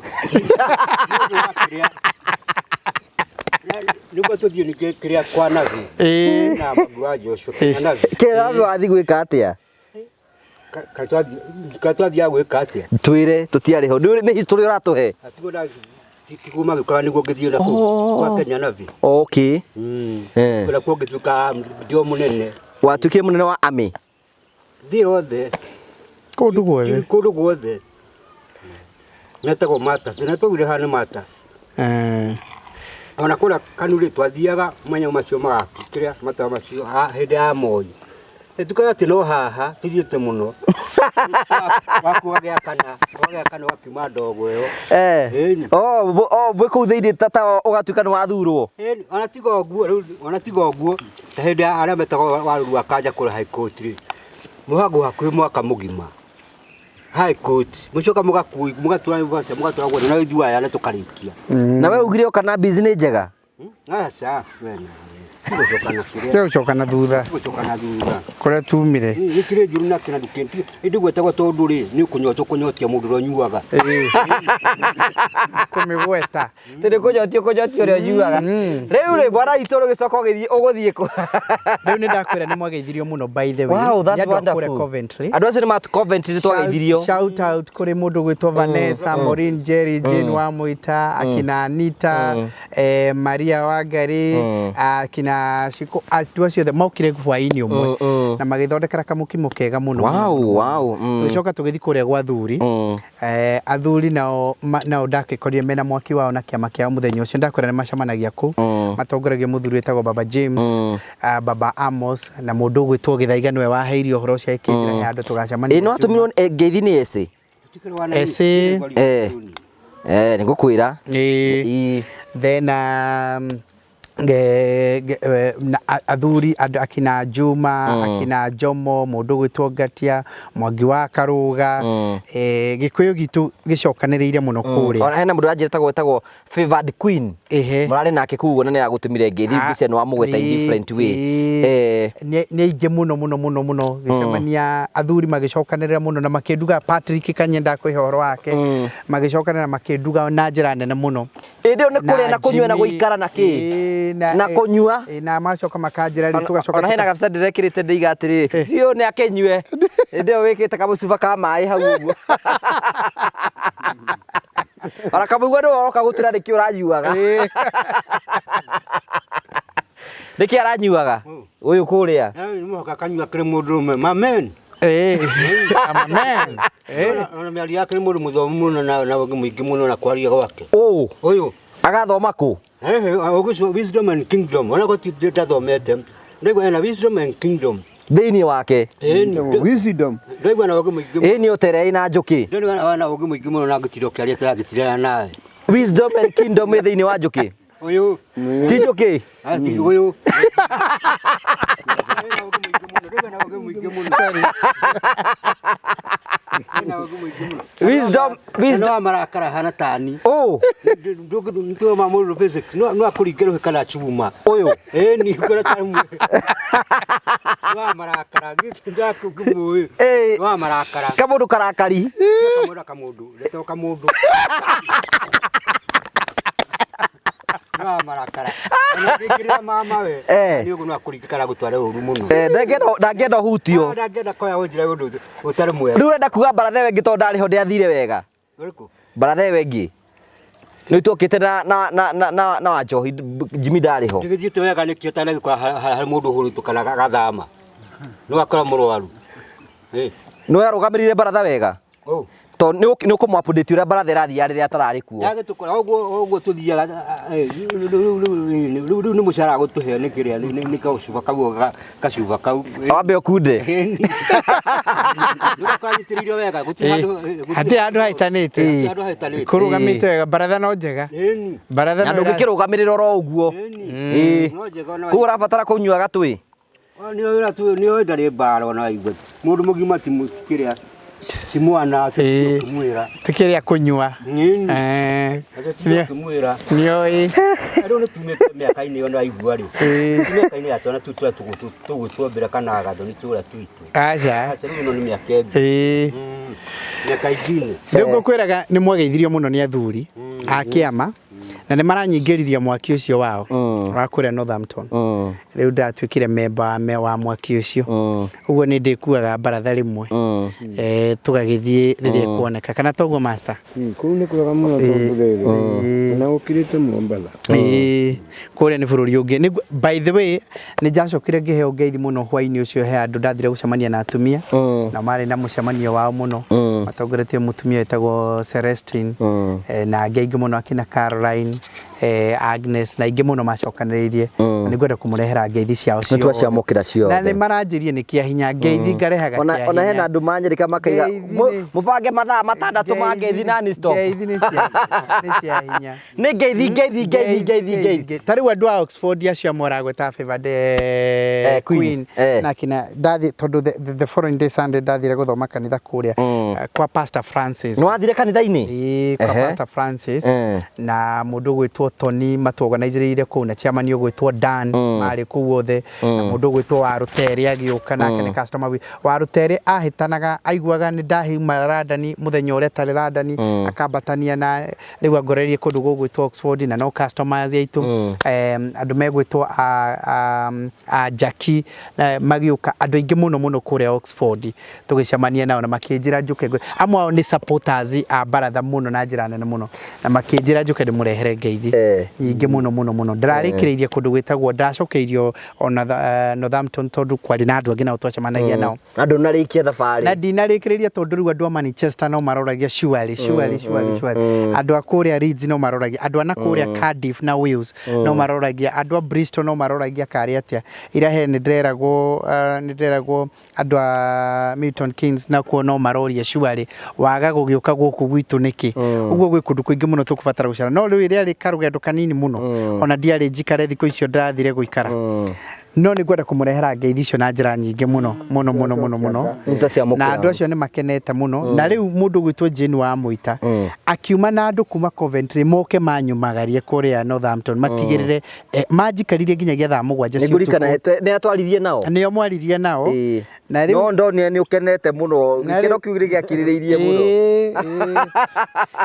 [SPEAKER 2] nĩguo tũthiĩ ningĩ kĩrĩa kwa Navi. Na magu wa Joshua kwa Navi.
[SPEAKER 1] Kĩrĩa wathiĩ gwĩka atĩa?
[SPEAKER 2] Ka twathiaga gwĩka atĩa?
[SPEAKER 1] Twĩre, tũtiarĩ ho. Nĩ history ũratũhe?
[SPEAKER 2] Atiguo na tiguo magĩũkaga nĩguo ngĩthiĩ na kũu kwa Kenya Navi.
[SPEAKER 1] Okay.
[SPEAKER 2] Kũrĩa kuo ngĩtuĩka ndio mũnene.
[SPEAKER 1] Watuĩkire mũnene wa army?
[SPEAKER 2] Thĩ yothe.
[SPEAKER 3] Kũndũ guothe.
[SPEAKER 2] Kũndũ guothe. Metagwo Matas. Na twaugire haha nĩ Matas. Ona kũrĩa kanurĩ twathiaga manya macio magaku kĩrĩa matawa macio hĩndĩ ya Moi. Nĩtukaga atĩ no haha tũthiĩte mũno. Waku ũgagĩakana, ũgagĩakana ũgakiuma ndogo ĩyo. Ĩni.
[SPEAKER 1] Oh, mwĩ kũu thĩinĩ ta ũgatuĩka nĩ wathurwo.
[SPEAKER 2] Ĩni, ona tiga ũguo rĩu, ona tiga ũguo, ta hĩndĩ ya arĩa metagwo warũru wa kanja kũrĩa High Court rĩ, mũhagwo hakuhĩ mwaka mũgima. High Court, mũcoka mũgakuo, mũgatwara mũgatwara guothe na ithuĩ aya na tũkarĩkia.
[SPEAKER 1] Na we ugire oka na busy nĩ njega?
[SPEAKER 2] Aca, we nawe. Gũcoka na kĩrĩa.
[SPEAKER 3] Tiga gũcoka na thutha.
[SPEAKER 2] Gũcoka na thutha.
[SPEAKER 3] Kũrĩa tumire.
[SPEAKER 2] Gĩtirĩ njũru na kĩna ndũkĩ. Ĩndĩ gwetagwo tondũ rĩ, nĩ ũkũnyota ũkũnyotia mũndũ ũrĩa ũnyuaga.
[SPEAKER 3] Ĩĩ. Kũmĩgweta.
[SPEAKER 1] Tĩ kũnyotia ũkũnyotia ũrĩa ũnyuaga. Rĩu rĩ bwana witũ rũgĩcoka ũgĩthiĩ ũgũthiĩ kũ?
[SPEAKER 3] Rĩu nĩ ndakwĩra nĩ mwageithirio mũno by the way.
[SPEAKER 1] Wow, that's
[SPEAKER 3] Nĩ andũ a kũrĩa
[SPEAKER 1] wonderful.
[SPEAKER 3] Coventry.
[SPEAKER 1] Andũ acio nĩ ma Coventry nĩ twageithirio.
[SPEAKER 3] Shout out kũrĩ mũndũ gwĩtwo Vanessa, Maureen Jerry, Jane Wamuita, akina Anita, Maria Wangari, akina Shiko, andũ acio othe mokire hwaĩ-inĩ ũmwe na magĩthondekera kamũkimo kega mũno.
[SPEAKER 1] Wow, wow.
[SPEAKER 3] Tũgĩcoka tũgĩthiĩ kũrĩa gwa athuri. Athuri nao nao ndakĩkorire mena mwaki wao na kĩama kĩao mũthenya ũcio ndakwĩra nĩ macemanagia kũu matongoragia mũthuri wĩtagwo Baba James, Baba Amos na mũndũ ũgwĩtwo Gĩthaiga nĩwe waheire ũhoro ũcio akĩnjĩra he handũ tũgacemania.
[SPEAKER 1] Ĩ no atũmirwo ngeithi nĩ ese.
[SPEAKER 3] Ese.
[SPEAKER 1] Nĩ ngũkwĩra.
[SPEAKER 3] Ĩĩ.
[SPEAKER 1] Ĩ.
[SPEAKER 3] Then na athuri andũ akina Juma, akina Jomo, mũndũ ũgwĩtwo Ngatia, Mwangi wa Karũga, Gĩkũyũ gitũ gĩcokanĩrĩire mũno kũrĩa.
[SPEAKER 1] Ona hena mũndũ ũranjĩra etagwo Favored Queen.
[SPEAKER 3] Ehe.
[SPEAKER 1] Mũrarĩ nake kũu ũguo na nĩ aragũtũmire ngeithi mbica ĩno wamũgweta in different way.
[SPEAKER 3] Nĩ aingĩ mũno mũno mũno mũno gĩcemania athuri magĩcokanĩrĩra mũno na makĩnduga Patrick Kanye ndakũhe ũhoro wake magĩcokanĩrĩra makĩnduga na njĩra nene mũno.
[SPEAKER 1] Ĩndĩ ĩyo nĩ kũrĩa na kũnyua na gũikara na kĩ? Na kũnyua.
[SPEAKER 3] Na macoka makanjĩra rĩu tũgacoka
[SPEAKER 1] Ona hena kabisa ndĩrekĩrĩte ndĩiga atĩrĩrĩ biũ nĩ akĩnyue. Hĩndĩ ĩyo wĩkĩte kamũcuba ka maĩ hau ũguo. Ona kamũigua nĩwe ũroka gũtũra nĩkĩ ũranyuaga. Nĩkĩ aranyuaga? Ũyũ kũrĩa.
[SPEAKER 2] Nĩ mũhaka kanyua kĩrĩ mũndũrũme. Mamen.
[SPEAKER 3] I'm a man.
[SPEAKER 2] Ona mĩario yake nĩ mũndũ mũthomu mũno na ũgĩ mũingĩ mũno na kwaria gwake.
[SPEAKER 1] Ũ.
[SPEAKER 2] Ũyũ.
[SPEAKER 1] Agathoma kũ?
[SPEAKER 2] Wisdom and Kingdom. Ona gũtirĩ ndathomete. Ndaigua ena Wisdom and Kingdom.
[SPEAKER 1] Thĩinĩ wake.
[SPEAKER 5] Wisdom.
[SPEAKER 2] Ndaigua na ũgĩ mũingĩ.
[SPEAKER 1] Ĩ nĩ ũterei na njũkĩ.
[SPEAKER 2] Ndaigua na ũgĩ mũingĩ mũno na ngĩtinda ũkĩaria tũragĩtirana nawe.
[SPEAKER 1] Wisdom and Kingdom ĩ thĩinĩ wa njũkĩ.
[SPEAKER 2] Ũyũ.
[SPEAKER 1] Ti njũkĩ.
[SPEAKER 2] Ti ũyũ.
[SPEAKER 1] Wisdom, wisdom.
[SPEAKER 2] No marakara hana tani.
[SPEAKER 1] Ũ.
[SPEAKER 2] Ndũngĩtũma mũndũ basic. No akũringe rũhĩ kana chuma.
[SPEAKER 1] Ũyũ.
[SPEAKER 2] Ĩni ngora ta mwe. No marakara ndakũmũĩ. No marakara.
[SPEAKER 1] Kamũndũ karakari.
[SPEAKER 2] Kamũndũ kamũndũ. Retwo kamũndũ. No marakara. Ona mama we. Nĩ ũguo no akũringe kana gũtware ũru mũno.
[SPEAKER 1] Ndangĩenda ũhutio.
[SPEAKER 2] Ndangĩenda koya ũnjĩra ũndũ ũtarĩ mwega.
[SPEAKER 1] Rĩu ũrenda kuga baratha ĩyo ĩngĩ tondũ ndarĩ ho ndĩathire wega.
[SPEAKER 2] Ũrĩkũ?
[SPEAKER 1] Baratha ĩyo ĩngĩ. Nĩ tuokĩte na wa njohi Jimmy ndarĩ ho.
[SPEAKER 2] Ndĩgĩthiĩte wega nĩkĩo ũtanagĩkora harĩ mũndũ ũhurutũka kana agathama. Nĩ wakora mũrwaru.
[SPEAKER 1] Nĩ warũgamĩrĩire baratha wega? Tondũ nĩ ũkũmũ update ũrĩa baratha ĩrathiĩ rĩrĩa atararĩ kuo.
[SPEAKER 2] Yagĩtũkora ũguo tũthiaga rĩu nĩ mũcara gũtũhe nĩ kĩrĩa nĩ kacuba kau kacuba kau.
[SPEAKER 1] Wambe ũkunde.
[SPEAKER 2] Nĩũkanyitĩrĩire wega gũtirĩ
[SPEAKER 3] handũ handũ hahĩtanĩte. Kũrũgamĩte wega baratha no njega. Baratha
[SPEAKER 1] na ndũngĩkĩrũgamĩrĩra oro ũguo. Kũguo ũrabatara kũnyua gatwĩ.
[SPEAKER 2] Nĩ ndarĩ mbara ona waigua. Mũndũ mũgima ti kĩrĩa ti mwana ũkĩmwĩra.
[SPEAKER 3] Ti kĩrĩa kũnyua.
[SPEAKER 2] Ũkĩmwĩra.
[SPEAKER 3] Nĩoĩ.
[SPEAKER 2] Rĩu nĩ tumĩte mĩaka-inĩ ĩyo waigua rĩ. Mĩaka-inĩ ya twana tu tũrĩa tũgwĩtwo mbere kana gathoni tũrĩa twitũ.
[SPEAKER 3] Aca.
[SPEAKER 2] Aca rĩu ĩno nĩ mĩaka ĩngĩ. Mĩaka ingĩ.
[SPEAKER 3] Rĩu ngũkwĩraga nĩ mwageithirio mũno nĩ athuri a kĩama na nĩ maranyingĩririe mwaki ũcio wao wa kũrĩa Northampton. Rĩu ndatuĩkire memba wa mwaki ũcio. Ũguo nĩ ndĩkuaga baratha rĩmwe. Tũgagĩthiĩ rĩrĩa ĩkuoneka kana toguo master.
[SPEAKER 5] Kũu nĩ kwega mũno tondũ rĩrĩ na gũkirĩte Mombatha.
[SPEAKER 3] Kũrĩa nĩ bũrũri ũngĩ. By the way nĩ njacokire ngĩheo ngeithi mũno hwaĩ-inĩ ũcio he andũ ndathire gũcemania na atumia na marĩ na mũcemanio wao mũno matongoretio mũtumia wĩtagwo Celestine na angĩ aingĩ mũno akina Caroline, Agnes na ingĩ mũno macokanĩrĩirie. Nĩ ngwenda kũmũrehera ngeithi ciao ciothe.
[SPEAKER 1] Nĩ twaciamũkĩra ciothe.
[SPEAKER 3] Na nĩ maranjĩrie nĩ kĩa hinya ngeithi ngarehaga kĩa hinya.
[SPEAKER 1] Ona hena andũ manyĩrĩka makaiga mũbange mathaa matandatũ ma ngeithi na stop.
[SPEAKER 3] Ngeithi nĩ cia hinya.
[SPEAKER 1] Nĩ ngeithi ngeithi ngeithi ngeithi ngeithi.
[SPEAKER 3] Ta rĩu andũ a Oxford acio amwe ũragweta Favored Queen na kina ndathi tondũ the following day Sunday ndathire gũthoma kanitha kũrĩa kwa Pastor Francis.
[SPEAKER 1] Nĩ wathire kanitha-inĩ?
[SPEAKER 3] Ĩĩ, kwa Pastor Francis na mũndũ ũgwĩtwo Tony matuorganizĩrĩire kũu na chairman ũgwĩtwo Dan marĩ kũu othe na mũndũ ũgwĩtwo wa Rũtere agĩũka nake nĩ customer wa Rũtere ahĩtanaga aiguaga nĩ ndahiuma Randani mũthenya ũrĩa atarĩ Randani akambatania na rĩu angorerie kũndũ gũgwĩtwo Oxford na no customers aitũ andũ megwĩtwo a Jackie magĩũka andũ aingĩ mũno mũno kũrĩa Oxford tũgĩcemania nao na makĩnjĩra njũke amwe ao nĩ supporters a baratha mũno na njĩra nene mũno na makĩnjĩra njũke ndĩmũrehere ngeithi nyingĩ mũno mũno mũno. Ndĩrarĩkĩrĩirie kũndũ gwĩtagwo ndacokeirio ona Northampton tondũ kwarĩ na andũ angĩ nao twacemanagia nao.
[SPEAKER 1] Na ndũnarĩkia thabarĩ.
[SPEAKER 3] Na ndinarĩkĩrĩria tondũ rĩu andũ a Manchester no maroragia surely surely surely surely andũ a kũrĩa Leeds no maroragia andũ a na kũrĩa Cardiff na Wales no maroragia andũ a Bristol no maroragia karĩ atĩa ira he nĩ ndĩreragwo andũ a Milton Keynes nakuo no maroria surely waga gũgĩũka gũkũ gwitũ nĩkĩ. Ũguo gwĩ kũndũ kũingĩ mũno tũkũbatara gũcera no rĩu rĩarĩ karũgendo kanini mũno ona ndiarĩ njikare thikũ icio ndathire gũikara no nĩ ngwenda kũmũrehera ngeithi icio na njĩra nyingĩ mũno mũno mũno mũno mũno na andũ acio nĩ makenete mũno. Na rĩu mũndũ ũgwĩtwo Jane wa Mũita akiuma na andũ kuma Coventry moke manyumagarie kũrĩa Northampton matigĩrĩre manjikaririe nginyagia thaa 7 cia ũtukũ.
[SPEAKER 1] Nĩ atwaririe nao
[SPEAKER 3] nĩo mwaririe nao na rĩu
[SPEAKER 1] no ndonire nĩ ũkenete mũno gĩkeno kĩu gĩakirĩrĩirie mũno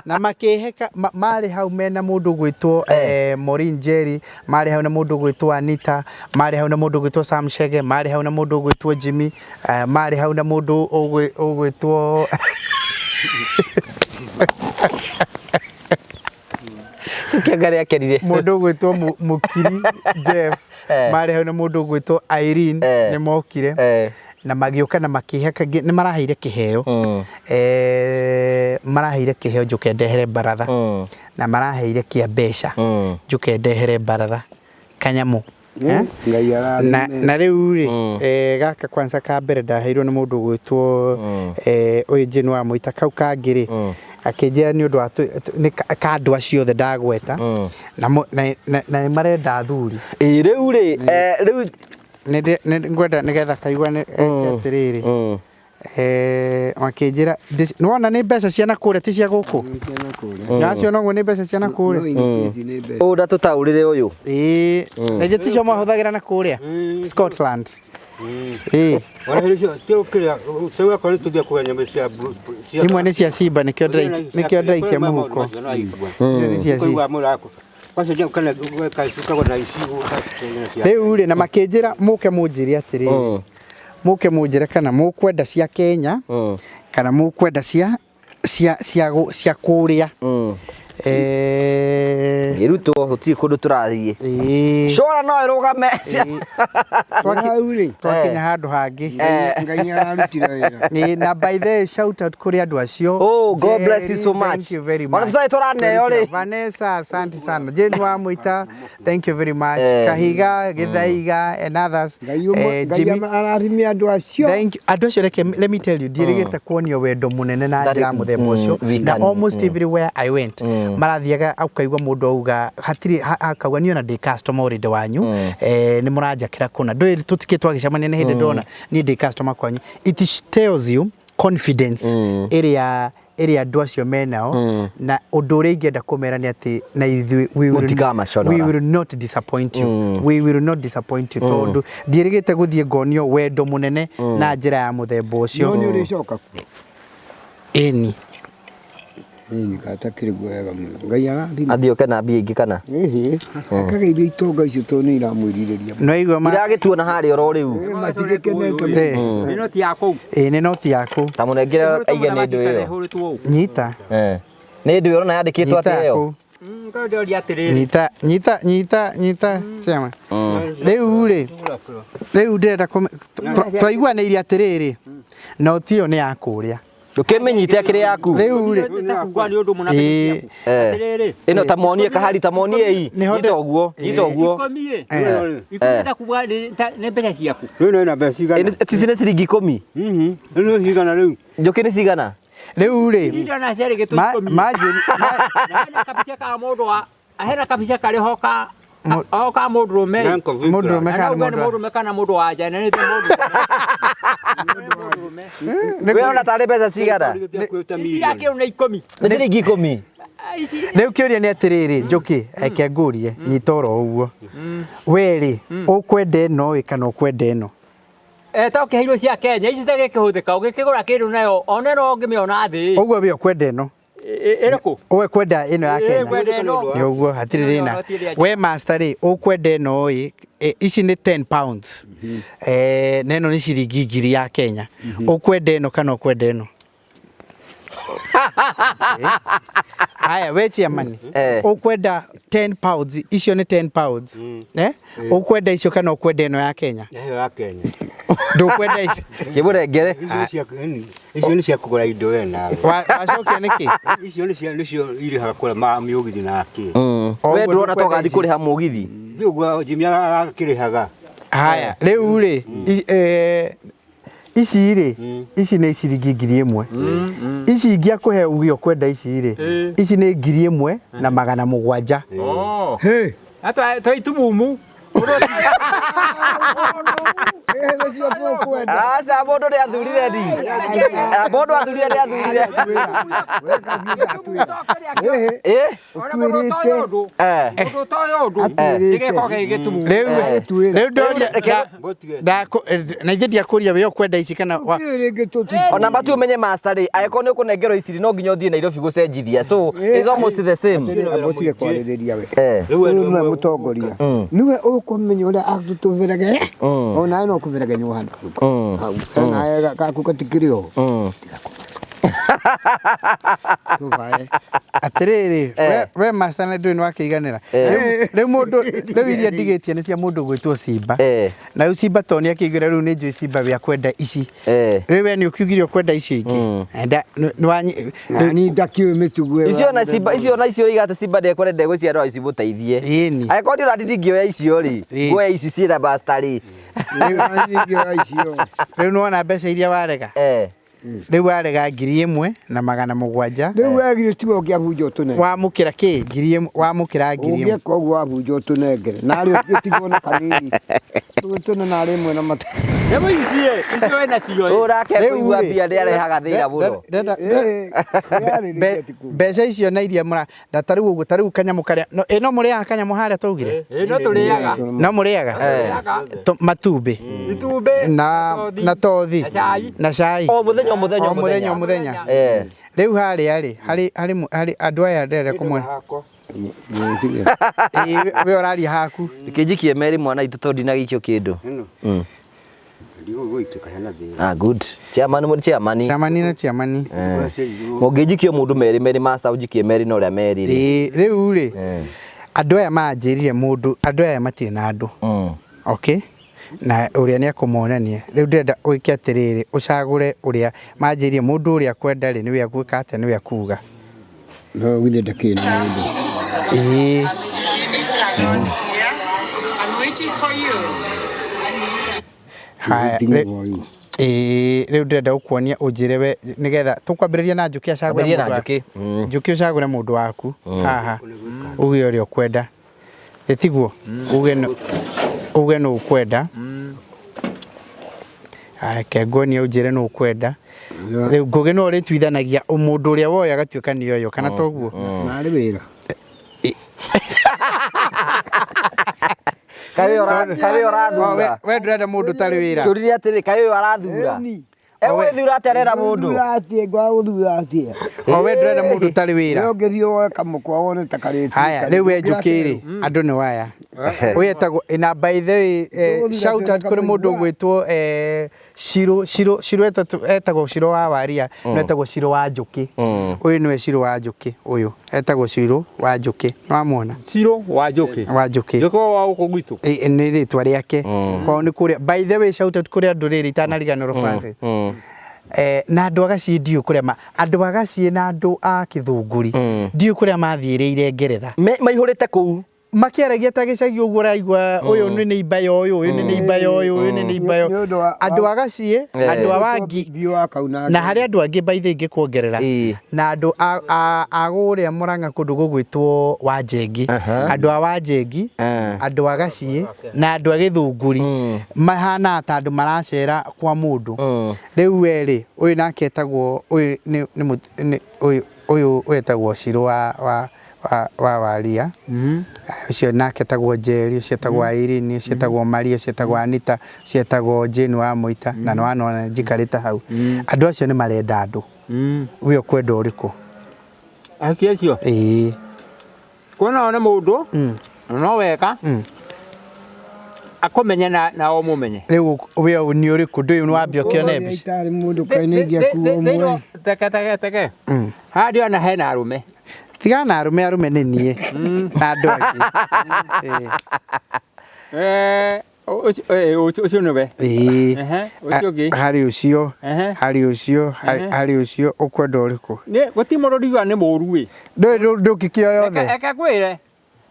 [SPEAKER 3] na makĩheka marĩ hau mena mũndũ ũgwĩtwo Maureen Jerry marĩ hau na mũndũ ũgwĩtwo Anita marĩ hau na mũndũ ũgwĩtwo Sam Shege marĩ hau na mũndũ ũgwĩtwo Jimmy marĩ hau na mũndũ ũgwĩtwo
[SPEAKER 1] Kĩangari akenire
[SPEAKER 3] mũndũ ũgwĩtwo Mũkiri Jeff marĩ hau na mũndũ ũgwĩtwo Irene nĩ mokire na magĩũka na makĩheka nĩ maraheire kĩheo maraheire kĩheo njũke ndehere baratha na maraheire kĩa mbeca njũke ndehere baratha kanyamũ na rĩu rĩ gaka kwanza ka mbere ndaheirwo nĩ mũndũ ũgwĩtwo ũyũ Jane wa Mũita kau kangĩ rĩ akĩnjĩra nĩ ũndũ wa ka andũ acio othe ndagweta na nĩ marenda athuri
[SPEAKER 1] rĩu rĩ rĩu
[SPEAKER 3] nĩ ngwenda nĩgetha kaigua atĩrĩrĩ makĩnjĩra nĩwona nĩ mbeca cia nakũrĩa ti cia gũkũ nacio noguo nĩ mbeca cia nakũrĩa
[SPEAKER 1] ũũ ndatũtaũrĩre ũyũ
[SPEAKER 3] na ithuĩ ticio mwahũthagĩra nakũrĩa Scotland imwe nĩ cia Simba nĩkĩo ndĩraikia mũhuko rĩu rĩ na makĩnjĩra mũke mũnjĩre atĩrĩrĩ mũke mũnjĩre kana mũkwenda cia Kenya kana mũkwenda cia cia cia cia kũrĩa
[SPEAKER 1] ĩrutwo gũtirĩ kũndũ tũrathiĩ cora no ĩrũgame
[SPEAKER 3] twakinya handũ hangĩ
[SPEAKER 5] Ngai nĩararutire wĩra.
[SPEAKER 3] Na by the way shout out kũrĩ andũ acio.
[SPEAKER 1] Oh, God bless you so much.
[SPEAKER 3] Thank you very much.
[SPEAKER 1] Ona tũtarĩ tũraneo rĩ.
[SPEAKER 3] Vanessa, asante sana. Jane wa Mũita, thank you very much. Kahiga, Githaiga and others.
[SPEAKER 5] Ngai arathime andũ acio.
[SPEAKER 3] Thank you. Andũ acio reke let me tell you ndiĩrĩgĩte kuonio wendo mũnene na njĩra mũthemba ũcio na almost everywhere I went marathiaga ũkaigua mũndũ auga hatirĩ akauga niĩ ona ndĩ customer already wanyu nĩ mũranjakĩra kũna ndũĩ tũtikĩ twagĩcemania nĩ hĩndĩ ndona niĩ ndĩ customer kwanyu. It tells you confidence ĩrĩa andũ acio menao na ũndũ ũrĩa ingĩenda kũmera nĩ atĩ na ithuĩ we will not disappoint you. We will not disappoint you tondũ ndiĩrĩgĩte gũthiĩ ngonio wendo mũnene na njĩra ya mũthemba ũcio.
[SPEAKER 5] No nĩ ũrĩcoka kuo?
[SPEAKER 3] Ĩni.
[SPEAKER 5] Ĩni gatakĩrĩ wega mũno. Ngai arathime.
[SPEAKER 1] Athiĩ oke na mbia ingĩ kana?
[SPEAKER 5] Ĩhĩ. Akageithio itonga icio tondũ nĩ iramwĩrirĩria.
[SPEAKER 3] Nĩwaigua ma
[SPEAKER 1] Iragĩtuona harĩa oro rĩu.
[SPEAKER 5] Matigĩkenete mũno.
[SPEAKER 4] Nĩ noti ya kũu.
[SPEAKER 3] Ĩĩ nĩ noti ya kũu.
[SPEAKER 1] Ta mũnengere aige nĩ ndũ ĩyo.
[SPEAKER 3] Nyita.
[SPEAKER 1] Nĩ ndũ ĩyo ũrona yandĩkĩtwo atĩa ĩyo?
[SPEAKER 3] Nyita nyita nyita nyita chama. Rĩu rĩ rĩu ndĩrenda tũraiguanĩire atĩrĩrĩ noti ĩyo nĩ ya kũrĩa.
[SPEAKER 1] Ndũkĩmĩnyite akĩrĩ yaku.
[SPEAKER 3] Rĩu rĩ
[SPEAKER 1] ĩno ta monie kahari ta monie ii. Nyita ũguo, nyita ũguo.
[SPEAKER 4] Ikũmi ta kuga nĩ mbeca ciaku.
[SPEAKER 2] Rĩu nĩ mbeca cigana?
[SPEAKER 1] Ici nĩ ciringi 10.
[SPEAKER 2] Rĩu nĩ cigana rĩu?
[SPEAKER 1] Njũkĩ nĩ cigana?
[SPEAKER 3] Rĩu rĩ
[SPEAKER 4] hena kabica ka mũndũ wa hena kabica karĩ ho ka o ka mũndũrũme
[SPEAKER 3] mũndũrũme kana
[SPEAKER 4] mũndũrũme kana mũndũ wa nja na nĩ mũndũrũme.
[SPEAKER 1] We ona tarĩ mbeca cigana?
[SPEAKER 4] Ici nĩ 10.
[SPEAKER 1] Nĩ ciringi 10.
[SPEAKER 4] Ici
[SPEAKER 3] Rĩu kĩũria nĩ atĩrĩrĩ, Njũkĩ, reke ngũrie, nyita oro ũguo. We rĩ, ũkwenda ĩno ĩ kana ũkwenda ĩno?
[SPEAKER 4] Eh, to kĩheirwo cia Kenya ici itagĩkĩhũthĩka ũgĩkĩgũra kĩndũ nayo ona ĩno ũngĩmĩona thĩ
[SPEAKER 3] Ũguo we ũkwenda ĩno?
[SPEAKER 4] Ĩrĩkũ?
[SPEAKER 3] We kwenda ĩno ya
[SPEAKER 4] Ĩ,
[SPEAKER 3] Kenya?
[SPEAKER 4] ngwenda ĩno.
[SPEAKER 3] Nĩ ũguo, hatirĩ
[SPEAKER 4] Ĩno
[SPEAKER 3] thĩna.
[SPEAKER 4] noti ĩrĩa
[SPEAKER 3] We master rĩ, ũkwenda ĩno ĩ, ici nĩ 10 pounds. Na ĩno nĩ ciringi 1,000 ya Kenya. Ũkwenda ĩno kana ũkwenda ĩno? Haya, we chairman, ũkwenda 10 pounds, icio nĩ 10 pounds. Eh? Ũkwenda icio kana ũkwenda ĩno ya Kenya?
[SPEAKER 2] Ĩyo ya Kenya.
[SPEAKER 3] Ndũkwenda icio.
[SPEAKER 1] Kĩmũrengere.
[SPEAKER 2] Icio nĩ cia kũgũra indo we nawe.
[SPEAKER 3] Wacokia nĩkĩ?
[SPEAKER 2] Icio nĩcio irĩhaga kũrĩa ma mĩũgithi na kĩ.
[SPEAKER 1] We
[SPEAKER 3] Ũguo
[SPEAKER 1] ndũrona
[SPEAKER 3] ndũkwenda
[SPEAKER 1] ta ũgathiĩ
[SPEAKER 3] ici.
[SPEAKER 1] kũrĩha mũgithi.
[SPEAKER 2] Thiĩ ũguo Jimmy akĩrĩhaga.
[SPEAKER 3] Haya, rĩu rĩ, ici rĩ, ici nĩ ciringi 1,000. Ici ingĩakũhe uge ũkwenda ici rĩ, ici nĩ 1,700.
[SPEAKER 4] Oh.
[SPEAKER 5] Hey.
[SPEAKER 4] Na twa itumumu.
[SPEAKER 5] Nĩcio tũkwenda.
[SPEAKER 1] Aca mũndũ nĩ athurire ndi. Mũndũ athurire nĩ athurire.
[SPEAKER 5] Ĩhĩ,
[SPEAKER 1] Eh?
[SPEAKER 4] Ona mũndũ ũtoĩ ũndũ. Mũndũ ũtoĩ ũndũ. Nĩgĩkoragwo gĩ gĩtumumu.
[SPEAKER 3] Rĩu rĩu ndoria
[SPEAKER 2] Mbũtige.
[SPEAKER 3] na ithuĩ ndiakũria we ũkwenda ici kana wa-
[SPEAKER 5] Gũtirĩ rĩngĩ tũti.
[SPEAKER 1] Ona matu ũmenye master rĩ, angĩkorwo nĩ ũkũnengerwo ici rĩ, no nginya ũthiĩ Nairobi gũcenjithia. So it's almost the same.
[SPEAKER 5] Mũtige kwarĩrĩria we.
[SPEAKER 2] Rĩu we
[SPEAKER 5] Ũyũ
[SPEAKER 2] nĩwe
[SPEAKER 5] nĩwe mũtongoria. Nĩwe ũkũmenya ũrĩa atũtũbĩragere. Onawe no kũbĩragenya handũ hau. Hau. Nawe gaku gatikĩrĩ ho. Tũbae.
[SPEAKER 3] Atĩrĩrĩ, we master na ndũĩ nĩwakĩiganĩra. Rĩu mũndũ rĩu iria ndigĩtie nĩ cia mũndũ ũgwĩtwo Simba. Na rĩu Simba to nĩakĩiguire rĩu nĩ njũĩ Simba we akwenda ici. Rĩu we nĩ ũkiugire ũkwenda icio ingĩ. Enda nĩ
[SPEAKER 5] Na niĩ ndakĩũĩ mĩtugo ĩyo.
[SPEAKER 1] Icio na Simba, icio na icio igate Simba ndekwenda ndegũciarwo cimũteithie.
[SPEAKER 3] Ĩni.
[SPEAKER 1] Angĩkorwo nĩ ũrandi ndingĩoya icio rĩ, nguoya ici ciĩna master rĩ.
[SPEAKER 5] Ningĩoya icio.
[SPEAKER 3] Rĩu nĩwona mbeca iria warega. Rĩu warega 1,700.
[SPEAKER 5] Rĩu we githĩ tiwe ũngĩabunja ũtũnengere.
[SPEAKER 3] Wamũkĩra kĩ? 1,000 wamũkĩra 1,000.
[SPEAKER 5] Ũngĩeka ũguo wabunja ũtũnengere. Narĩ ũtigwo na kanini. Tũgĩtũne narĩ ĩmwe na mata.
[SPEAKER 4] Nĩ mũici icio wĩna cio.
[SPEAKER 1] Ũrake kũigua mbia nĩ arehaga thĩna mũno.
[SPEAKER 3] Mbeca icio na iria mũra na ta rĩu ũguo ta rĩu kanyamũ karĩa no ĩ no mũrĩaga kanyamũ harĩa twaugire?
[SPEAKER 4] Ĩ no tũrĩaga.
[SPEAKER 3] No mũrĩaga? Matumbĩ.
[SPEAKER 4] Itumbĩ.
[SPEAKER 3] Na tothi.
[SPEAKER 4] Na cai.
[SPEAKER 3] Na cai.
[SPEAKER 1] O mũthenya o mũthenya
[SPEAKER 3] o mũthenya o mũthenya. Rĩu harĩa rĩ, harĩ harĩ harĩ andũ aya ndĩrenda kũmwe. Ĩ we ũraria haku.
[SPEAKER 1] Kĩnjikie merĩ mwana itũ tondũ ndinagĩikio kĩndũ.
[SPEAKER 2] Ndigũgũitĩka hena thĩna.
[SPEAKER 1] Ah, good. Chairman mũndũ chairman.
[SPEAKER 3] Chairman na chairman.
[SPEAKER 1] Mũngĩnjikia mũndũ merĩ merĩ master ũnjikie merĩ na ũrĩa merĩ rĩ.
[SPEAKER 3] Ĩ rĩu rĩ, andũ aya maranjĩrire mũndũ, andũ aya matirĩ na andũ. Okay? Na ũrĩa nĩ akũmonania. Rĩu ndĩrenda ũĩke atĩrĩrĩ, ũcagũre ũrĩa manjĩrire mũndũ ũrĩa akwenda rĩ, nĩwe agwĩka atĩa, nĩwe akuga.
[SPEAKER 5] No githĩ ndakĩrĩ na mũndũ.
[SPEAKER 3] Ĩ.
[SPEAKER 6] I'm waiting for you.
[SPEAKER 3] Haya, ĩ rĩu ndĩrenda gũkuonia ũnjĩre we nĩgetha tũkwambĩrĩria na Njũkĩ acagũre
[SPEAKER 1] Ambĩrĩria na
[SPEAKER 3] mũndũ
[SPEAKER 1] Njũkĩ.
[SPEAKER 3] Njũkĩ ũcagũre mũndũ waku haha uge ũrĩa ũkwenda. Ĩtiguo uge nũ ũkwenda. Reke nguonie ũnjĩre nũ ũkwenda. Rĩu Ngũgĩ no ũrĩtuithanagia mũndũ ũrĩa woya agatuĩka nĩ ũyũ kana toguo?
[SPEAKER 5] Narĩ wĩra.
[SPEAKER 1] Kaĩ ũrathura.
[SPEAKER 3] We ndũrenda mũndũ ũtarĩ wĩra.
[SPEAKER 1] Kĩũririe atĩrĩ, kaĩ ũyũ arathura? Egũgĩthura atĩa arera mũndũ?
[SPEAKER 5] Gũthura atĩa, ngwaga gũthura atĩa?
[SPEAKER 3] O we ndũrenda mũndũ ũtarĩ wĩra.
[SPEAKER 5] We ũngĩthiĩ woe kamũkwa wone ta karĩtu.
[SPEAKER 3] Haya, rĩu we Njũkĩ rĩ, andũ nĩ waya. Ũyũ etagwo na by the way, shout out kũrĩ mũndũ ũgwĩtwo Shiro, Shiro, Shiro etagwo Shiro wa Waria, no etagwo Shiro wa Njũkĩ. Ũyũ nĩwe Shiro wa Njũkĩ, ũyũ etagwo Shiro wa Njũkĩ. Nĩwamwona?
[SPEAKER 4] Shiro wa Njũkĩ.
[SPEAKER 3] Wa Njũkĩ.
[SPEAKER 4] Njũkĩ wa gũkũ gwitũ.
[SPEAKER 3] Nĩ rĩtwa rĩake. Kwao nĩ kũrĩa. By the way, shout out kũrĩ andũ rĩrĩ itanariganĩrwo Francis. Na andũ a Gaciĩ ndiũĩ kũrĩa ma andũ a Gaciĩ na andũ a Kĩthũngũri ndiũĩ kũrĩa mathiĩrĩire Ngeretha.
[SPEAKER 1] Maihũrĩte kũu.
[SPEAKER 3] Makĩaragia ta gĩcagi ũguo ũraigua ũyũ nĩ neighbor ya ũyũ, ũyũ nĩ neighbor ya ũyũ, ũyũ nĩ neighbor ya ũyũ. Andũ a Gaciĩ, andũ a Wangi, na harĩ andũ angĩ by the way ingĩkuongerera, na andũ a kũrĩa Mũrang'a kũndũ gũgwĩtwo Wanjengi, andũ a Wanjengi, andũ a Gaciĩ na andũ a Gĩthũngũri mahanaga ta andũ maracera kwa mũndũ. Rĩu we rĩ, ũyũ nake etagwo, ũyũ nĩ ũyũ Ũyũ wetagwo Shiro wa wa wa wa Waria. Ũcio nake etagwo Njeri, ũcio etagwo Irene, ũcio etagwo Maria, ũcio etagwo Anita, ũcio etagwo Jane wa Mũita, na nĩ wanona njikarĩte hau. Andũ acio nĩ marenda andũ. We ũkwenda ũrĩkũ?
[SPEAKER 4] Ahiki acio
[SPEAKER 3] Ĩĩ.
[SPEAKER 4] Kuona one mũndũ na no wega akũmenye na na ũmũmenye.
[SPEAKER 3] Rĩu we nĩ ũrĩkũ? Ndũyũ nĩ wambia ũkĩone mbica.
[SPEAKER 5] Itarĩ mũndũ kaĩ nĩ ingĩakua ũmwe.
[SPEAKER 4] Teke teke teke. Haha ndĩrona hena arũme.
[SPEAKER 3] Tigana na arũme, arũme nĩ niĩ na andũ angĩ. Ĩĩ.
[SPEAKER 4] Eh, ũcio ũcio nĩwe.
[SPEAKER 3] Ĩĩ.
[SPEAKER 4] Ehe, ũcio ũngĩ.
[SPEAKER 3] Harĩ ũcio,
[SPEAKER 4] Ehe.
[SPEAKER 3] harĩ ũcio, harĩ ũcio, ũkwenda ũrĩkũ?
[SPEAKER 4] Nĩ gũtirĩ mũndũ ndingiuga nĩ mũũru ĩ.
[SPEAKER 3] Ndũĩ ndũngĩkĩoya othe.
[SPEAKER 4] Reke ngwĩre.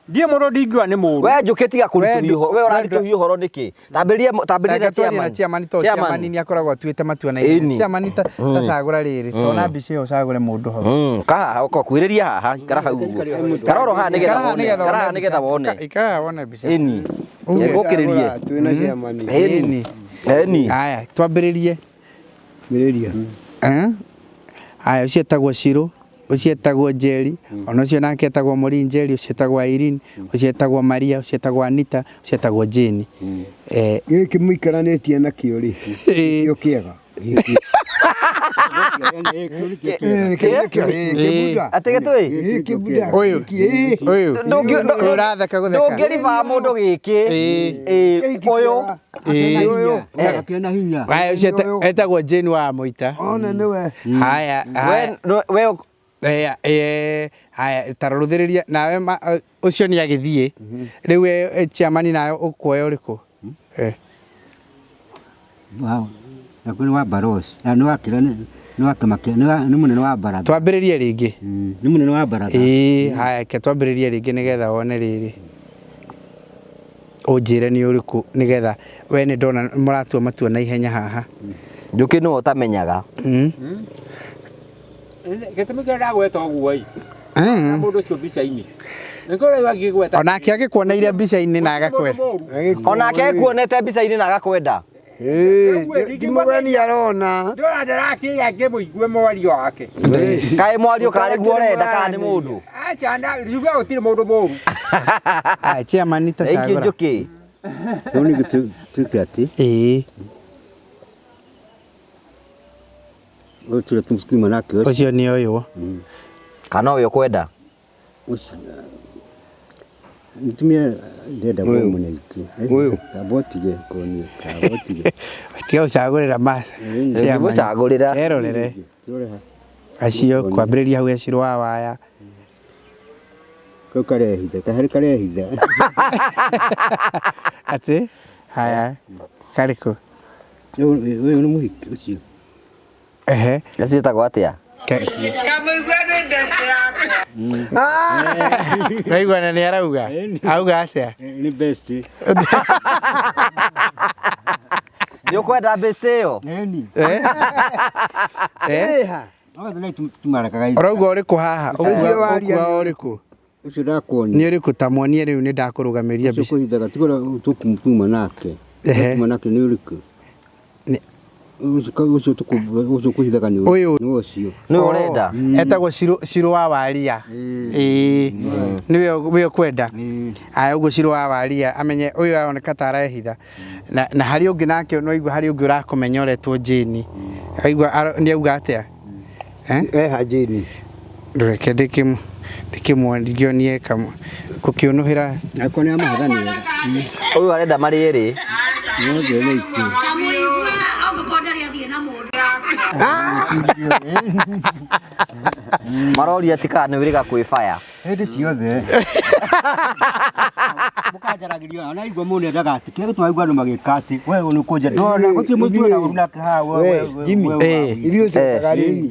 [SPEAKER 4] Ndiĩ mũndũ ndingiuga nĩ mũũru.
[SPEAKER 1] We Njũkĩ tiga kũritũhia ũhoro. We ũraritũhia ũhoro nĩkĩ? Tambĩrĩria tambĩrĩria
[SPEAKER 3] Reke twarie na chairman to chairman nĩ akoragwo atuĩte matua na ihenya. Chairman ta tacagũra rĩrĩ, tona mbica ĩyo ũcagũre mũndũ hau.
[SPEAKER 1] Kahaha ũka kuhĩrĩria haha, ikara hau ũguo. Karoro haha nĩgetha wone. Ikara haha nĩgetha wone.
[SPEAKER 3] Ikara haha wone mbica.
[SPEAKER 1] Ĩni. Ngũkĩrĩrie.
[SPEAKER 5] Twĩna chairman.
[SPEAKER 1] Ĩni. Ĩni.
[SPEAKER 3] Haya, twambĩrĩrie.
[SPEAKER 5] Mbĩrĩria.
[SPEAKER 3] Eh? Haya, ũcio etagwo Shiro, ũcio etagwo Njeri, ona ũcio nake etagwo Maureen Njeri, ũcio etagwo Irene, ũcio etagwo Maria, ũcio etagwo Anita, ũcio etagwo Jane. Eh,
[SPEAKER 5] Gĩkĩ mũikaranĩtie nakĩo rĩ, nĩkĩo kĩega.
[SPEAKER 1] Atĩ gĩtũĩ?
[SPEAKER 3] Ũyũ. Ũyũ. Ũratheka gũtheka.
[SPEAKER 1] Ndũngĩribaa mũndũ gĩkĩ. Ĩĩ, ũyũ.
[SPEAKER 2] Akĩona hinya.
[SPEAKER 3] Haya, ũcio etagwo Jane wa Mũita.
[SPEAKER 5] Ona nĩwe.
[SPEAKER 3] Haya, haya.
[SPEAKER 1] We
[SPEAKER 3] Eh, haya, ta rũthĩrĩria nawe ũcio nĩ agĩthiĩ. Rĩu chairman nawe ũkuoya ũrĩkũ? Eh.
[SPEAKER 2] Nakuo nĩ wa barosi. Na nĩ wa kĩrĩa nĩ wa kĩama kĩa nĩ mũnene wa baratha.
[SPEAKER 3] Twambĩrĩrie rĩngĩ.
[SPEAKER 2] Nĩ mũnene wa baratha.
[SPEAKER 3] Ĩĩ, haya reke twambĩrĩrie rĩngĩ nĩgetha wone rĩrĩ. Ũnjĩre nĩ ũrĩkũ nĩgetha we nĩ ndona mũratua matua na ihenya haha.
[SPEAKER 1] Njũkĩ nĩwe ũtamenyaga.
[SPEAKER 4] Gĩtũmi kĩrĩa ndagweta ũguo ĩ. Na mũndũ ũcio mbica-inĩ. Nĩkĩo ũraigua ngĩgweta.
[SPEAKER 3] Onake agĩkuoneire mbica-inĩ na agakwenda.
[SPEAKER 1] Onake agĩkuonete mbica-inĩ na agakwenda.
[SPEAKER 5] Ti mũgeni arona.
[SPEAKER 4] Ndĩrona ndarakĩĩa ngĩmũigue mwario wake.
[SPEAKER 1] Kaĩ mwario karĩ guo ũrenda kana nĩ mũndũ?
[SPEAKER 4] Aca na riuga gũtirĩ mũndũ mũũru.
[SPEAKER 3] Haya, chairman ta
[SPEAKER 1] Thank you
[SPEAKER 3] cagũra.
[SPEAKER 1] Njũkĩ.
[SPEAKER 2] Rĩu ningĩ tuĩke atĩ.
[SPEAKER 3] Ĩĩ.
[SPEAKER 2] Ũcio tuma nake
[SPEAKER 3] ũcio nĩ ũyũ.
[SPEAKER 1] Kana ũyũ ũkwenda?
[SPEAKER 2] Mũtumia ndenda mũno ingĩ.
[SPEAKER 5] Ũyũ.
[SPEAKER 2] Kamba ũtige kuonio, kamba ũtige.
[SPEAKER 3] Tiga gũcagũrĩra ma.
[SPEAKER 1] Ndingĩmũcagũrĩra.
[SPEAKER 3] Erorere. Acio kwambĩrĩria hau ecirwo wa waya.
[SPEAKER 2] Kau karehitha, kahari karehitha.
[SPEAKER 3] Atĩ? Haya. Karĩkũ?
[SPEAKER 2] Ũyũ nĩ mũhiki ũcio.
[SPEAKER 3] Ehe.
[SPEAKER 1] Acio etagwo atĩa?
[SPEAKER 3] Naigua na nĩ arauga. Auga atĩa?
[SPEAKER 2] Nĩ best.
[SPEAKER 1] Nĩ ũkwenda best ĩyo?
[SPEAKER 2] Ĩni.
[SPEAKER 3] Eh? Ũrauga ũrĩkũ haha? Ũkuga ũrĩkũ?
[SPEAKER 2] Ũcio ndakuonia.
[SPEAKER 3] Nĩ ũrĩkũ ta muonie rĩu nĩ ndakũrũgamĩria
[SPEAKER 2] Ũcio
[SPEAKER 3] mbica.
[SPEAKER 2] kũhithaga tiga tũkuma nake.
[SPEAKER 3] Ehe.
[SPEAKER 2] Tuma nake nĩ ũrĩkũ? Ũcio ũcio kũhithaga nĩ
[SPEAKER 3] Ũyũ.
[SPEAKER 2] Nĩ ũcio.
[SPEAKER 1] Nĩ ũrenda?
[SPEAKER 3] Etagwo Shiro wa Waria. Ĩĩ. Nĩwe we ũkwenda. Aya ũguo Shiro wa Waria amenye ũyũ aroneka ta arehitha. Na na harĩ ũngĩ nake no igua harĩ ũngĩ ũrakũmenya ũretwo Jane. Aigua nĩ auga atĩa?
[SPEAKER 5] Eha Jane.
[SPEAKER 3] Ndũreke ndĩkĩmuonie kamwe gũkĩũnũhĩra.
[SPEAKER 2] Angĩkorwo nĩ amahitha nĩ wega.
[SPEAKER 1] Ũyũ arenda marĩ erĩ.
[SPEAKER 2] Othe nĩ itũ.
[SPEAKER 1] Maroria ti kana nĩ wĩrĩga kwĩ fire.
[SPEAKER 2] Hĩndĩ ciothe. Mũkanjaragĩria ona igua mũndũ endaga atĩ kĩrĩa gĩtũmaga igue andũ magĩka atĩ we nĩ kũnja ndona gũtirĩ mũndũ wĩna ũru nake haha we
[SPEAKER 5] Jimmy. Ithuĩ tũkaga rĩ.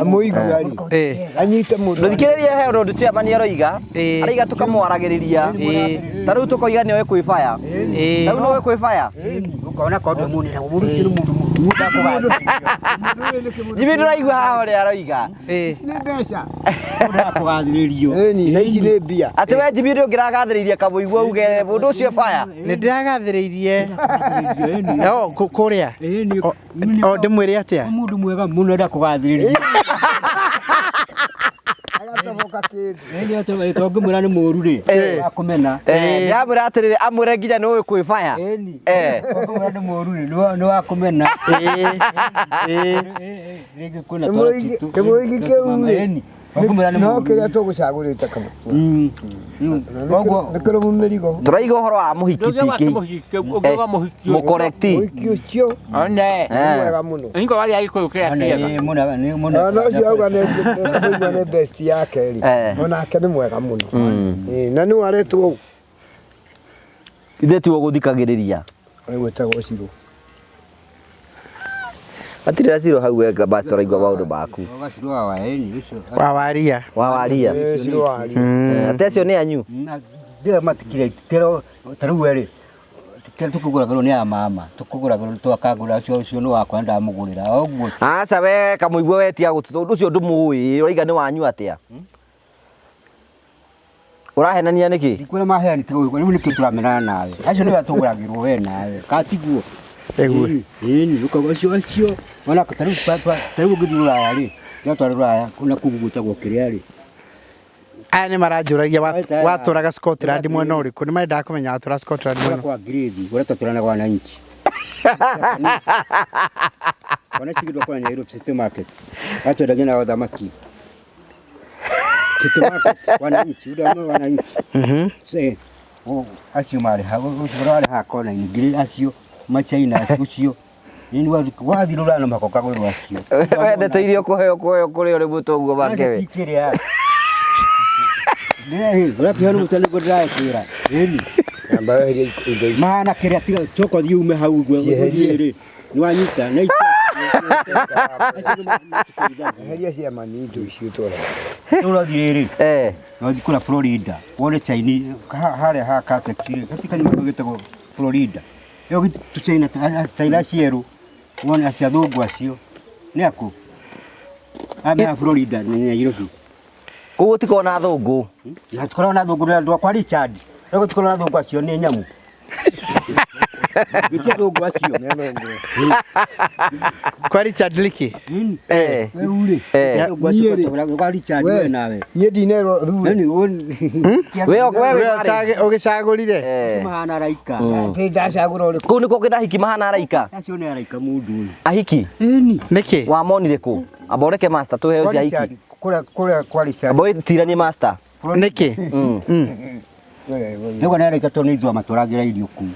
[SPEAKER 5] Amũigua rĩ. Anyite mũndũ.
[SPEAKER 1] Ndũthikĩrĩrie he ũndũ chairman aroiga. Araiga tũkamwaragĩrĩria. Ta rĩu tũkoiga nĩ oĩ kwĩ fire. Ta rĩu nĩ oĩ kwĩ fire.
[SPEAKER 2] Ũkona korwo ndwĩ mũnene mũndũ ũcio nĩ mũndũ mũndũ
[SPEAKER 1] Jimmy ndũraigua haha ũrĩa aroiga.
[SPEAKER 5] Nĩ mbeca.
[SPEAKER 2] Ndakũgathĩrĩrio.
[SPEAKER 5] Ĩni, na ici nĩ mbia.
[SPEAKER 1] Atĩ we Jimmy nĩ ũngĩragathĩrĩirie kamũigua uge mũndũ ũcio fire.
[SPEAKER 3] Nĩ ndĩragathĩrĩirie. O kũrĩa. O ndĩmwĩre atĩa?
[SPEAKER 2] Mũndũ mwega mũno ndakũgathĩrĩria.
[SPEAKER 5] Ndagĩtoboka kĩndũ.
[SPEAKER 2] Ĩni tongĩmwĩra nĩ mũru rĩ, akũmena.
[SPEAKER 1] Ndamwĩra atĩrĩrĩ, amwĩre nginya nĩ ũĩ kwĩbaya.
[SPEAKER 2] Ĩni.
[SPEAKER 1] Eh.
[SPEAKER 2] Ũngĩmwĩra nĩ mũru rĩ, nĩ wakũmena.
[SPEAKER 3] Ĩĩ.
[SPEAKER 2] Rĩngĩ kwĩna twana twitũ.
[SPEAKER 5] Kĩmũigi kĩu rĩ.
[SPEAKER 2] Ĩni. Ũngĩmwĩra nĩ
[SPEAKER 5] No
[SPEAKER 2] mũru.
[SPEAKER 5] kĩrĩa tũgũcagũrĩte kamwe.
[SPEAKER 2] Koguo
[SPEAKER 5] Nĩ kĩrũmu mĩrigo.
[SPEAKER 1] Tũraiga ũhoro wa mũhiki ti
[SPEAKER 4] Ndũngĩaga
[SPEAKER 1] kĩ.
[SPEAKER 4] kĩmũhiki, ũngĩaga mũhiki.
[SPEAKER 1] Mũkorekti.
[SPEAKER 5] Mũhiki ũcio
[SPEAKER 4] One.
[SPEAKER 5] nĩ mwega mũno.
[SPEAKER 4] Hingo warĩa gĩkũyũ kĩrĩa kĩega.
[SPEAKER 2] nĩ mũna nĩ mũna.
[SPEAKER 5] Ona ũcio auga nĩ kamũigua nĩ best yake rĩ.
[SPEAKER 1] Eh.
[SPEAKER 5] Onake nĩ mwega mũno. Ĩĩ, na nĩ aretwo ũũ.
[SPEAKER 1] Ithe tiwe ũgũthikagĩrĩria.
[SPEAKER 5] Gwĩtagwo Cirũ.
[SPEAKER 1] Hatirĩ na Cirũ hau wenga basi tũraigua maũndũ maku.
[SPEAKER 2] Ũgacirwo wa ĩni ũcio.
[SPEAKER 3] Wa waria.
[SPEAKER 1] Wa waria.
[SPEAKER 5] Ĩĩ, Cirũ waria.
[SPEAKER 1] Ate acio nĩ anyu.
[SPEAKER 2] Ndĩra matikire tero ta rĩu we rĩ tero tũkũgũragĩrwo nĩ a mama tũkũgũragĩrwo twakagũra ũcio ũcio nĩ wakwa ndamũgũrĩra ũguo.
[SPEAKER 1] Aca we kamũigua we tiga gũtũ ũndũ ũcio ndũmũĩ ũraiga nĩ wanyu atĩa? Ũrahenania nĩkĩ?
[SPEAKER 2] Ndikuona maheani tiga rĩu nĩkĩo tũramenana nawe acio nĩwe tũgũragĩrwo we nawe katiguo.
[SPEAKER 3] Ĩguo.
[SPEAKER 2] Ĩni ũkauga ũcio ũcio ona ta rĩu ta rĩu ũngĩthiĩ Rũraya rĩ ndĩratwara Rũraya na kũu gwĩtagwo kĩrĩa rĩ.
[SPEAKER 3] Aya nĩ maranjũragia watũraga Scotland mwena ũrĩkũ? Nĩ marendaga kũmenya watũra Scotland
[SPEAKER 2] Kũrĩa
[SPEAKER 3] mwena.
[SPEAKER 2] kwa Grade kũrĩa twatũranaga wananchi. Wananchi gĩtwa kwa Nairobi City Market atwendagia na thamaki City Market wananchi ũrĩa ũmwe wananchi. Se acio marĩ ha ũcio ũrĩa warĩ ha kona-inĩ ngiri acio machaina ũcio nini wathiĩ Rũraya no mũhaka ũkagũrĩrwo acio.
[SPEAKER 1] Wendete irio kũheo kũheo kũrĩa ũrĩ mũtũguo make we.
[SPEAKER 2] Kĩrĩa ũrakĩheo nĩ mũtwe nĩguo ndĩrakwĩra. Ĩni.
[SPEAKER 5] Namba weherie indo ici.
[SPEAKER 2] Mahana kĩrĩa tiga coka ũthiĩ ume hau ũguo
[SPEAKER 5] Yeherie.
[SPEAKER 2] ũthiĩ rĩ nĩ wanyita na
[SPEAKER 5] Eheria cia mani indo ici ũtware.
[SPEAKER 2] ũrathiĩ rĩrĩ
[SPEAKER 1] Eh.
[SPEAKER 2] wathiĩ kũrĩa Florida wone Chinese harĩa ha Caltex rĩ gati kanyũmba gĩtagwo Florida ĩyo tũchaina China cierũ wone acio athũngũ acio nĩ akũ aya Florida nĩ Nairobi.
[SPEAKER 1] Koguo gũtikoragwo na athũngũ.
[SPEAKER 2] Na tũkoragwo na athũngũ nĩ andũ akwa Richard rĩu gũtikoragwo na athũngũ acio nĩ nyamũ gĩti athũngũ acio.
[SPEAKER 5] Nĩ athũngũ.
[SPEAKER 3] Kwa Richard Leakey.
[SPEAKER 1] Eh.
[SPEAKER 2] Rĩu rĩ
[SPEAKER 1] Eh.
[SPEAKER 2] athũngũ acio kwa Richard we nawe.
[SPEAKER 5] Niĩ ndinerwo thure.
[SPEAKER 2] Nani
[SPEAKER 1] We we
[SPEAKER 3] We
[SPEAKER 1] we marĩ.
[SPEAKER 3] ũgĩcagũrire.
[SPEAKER 1] Eh.
[SPEAKER 2] mahana araika.
[SPEAKER 5] Atĩ ndacagũra ũrĩkũ.
[SPEAKER 1] Kũu nĩkuo kwĩna ahiki mahana araika.
[SPEAKER 2] Acio nĩ araika mũndũ ũyũ.
[SPEAKER 1] Ahiki
[SPEAKER 2] Ĩni.
[SPEAKER 3] Nĩkĩ?
[SPEAKER 1] wamonire kũ? Amba ũreke master tũheo
[SPEAKER 2] Kwa
[SPEAKER 1] cia ahiki.
[SPEAKER 2] Richard kũrĩa kũrĩa kwa Richard.
[SPEAKER 1] Amba ũtiranie master.
[SPEAKER 3] Nĩkĩ?
[SPEAKER 2] Nĩguo nĩ araika tondũ nĩ ithuĩ amatwaragĩra irio kũu.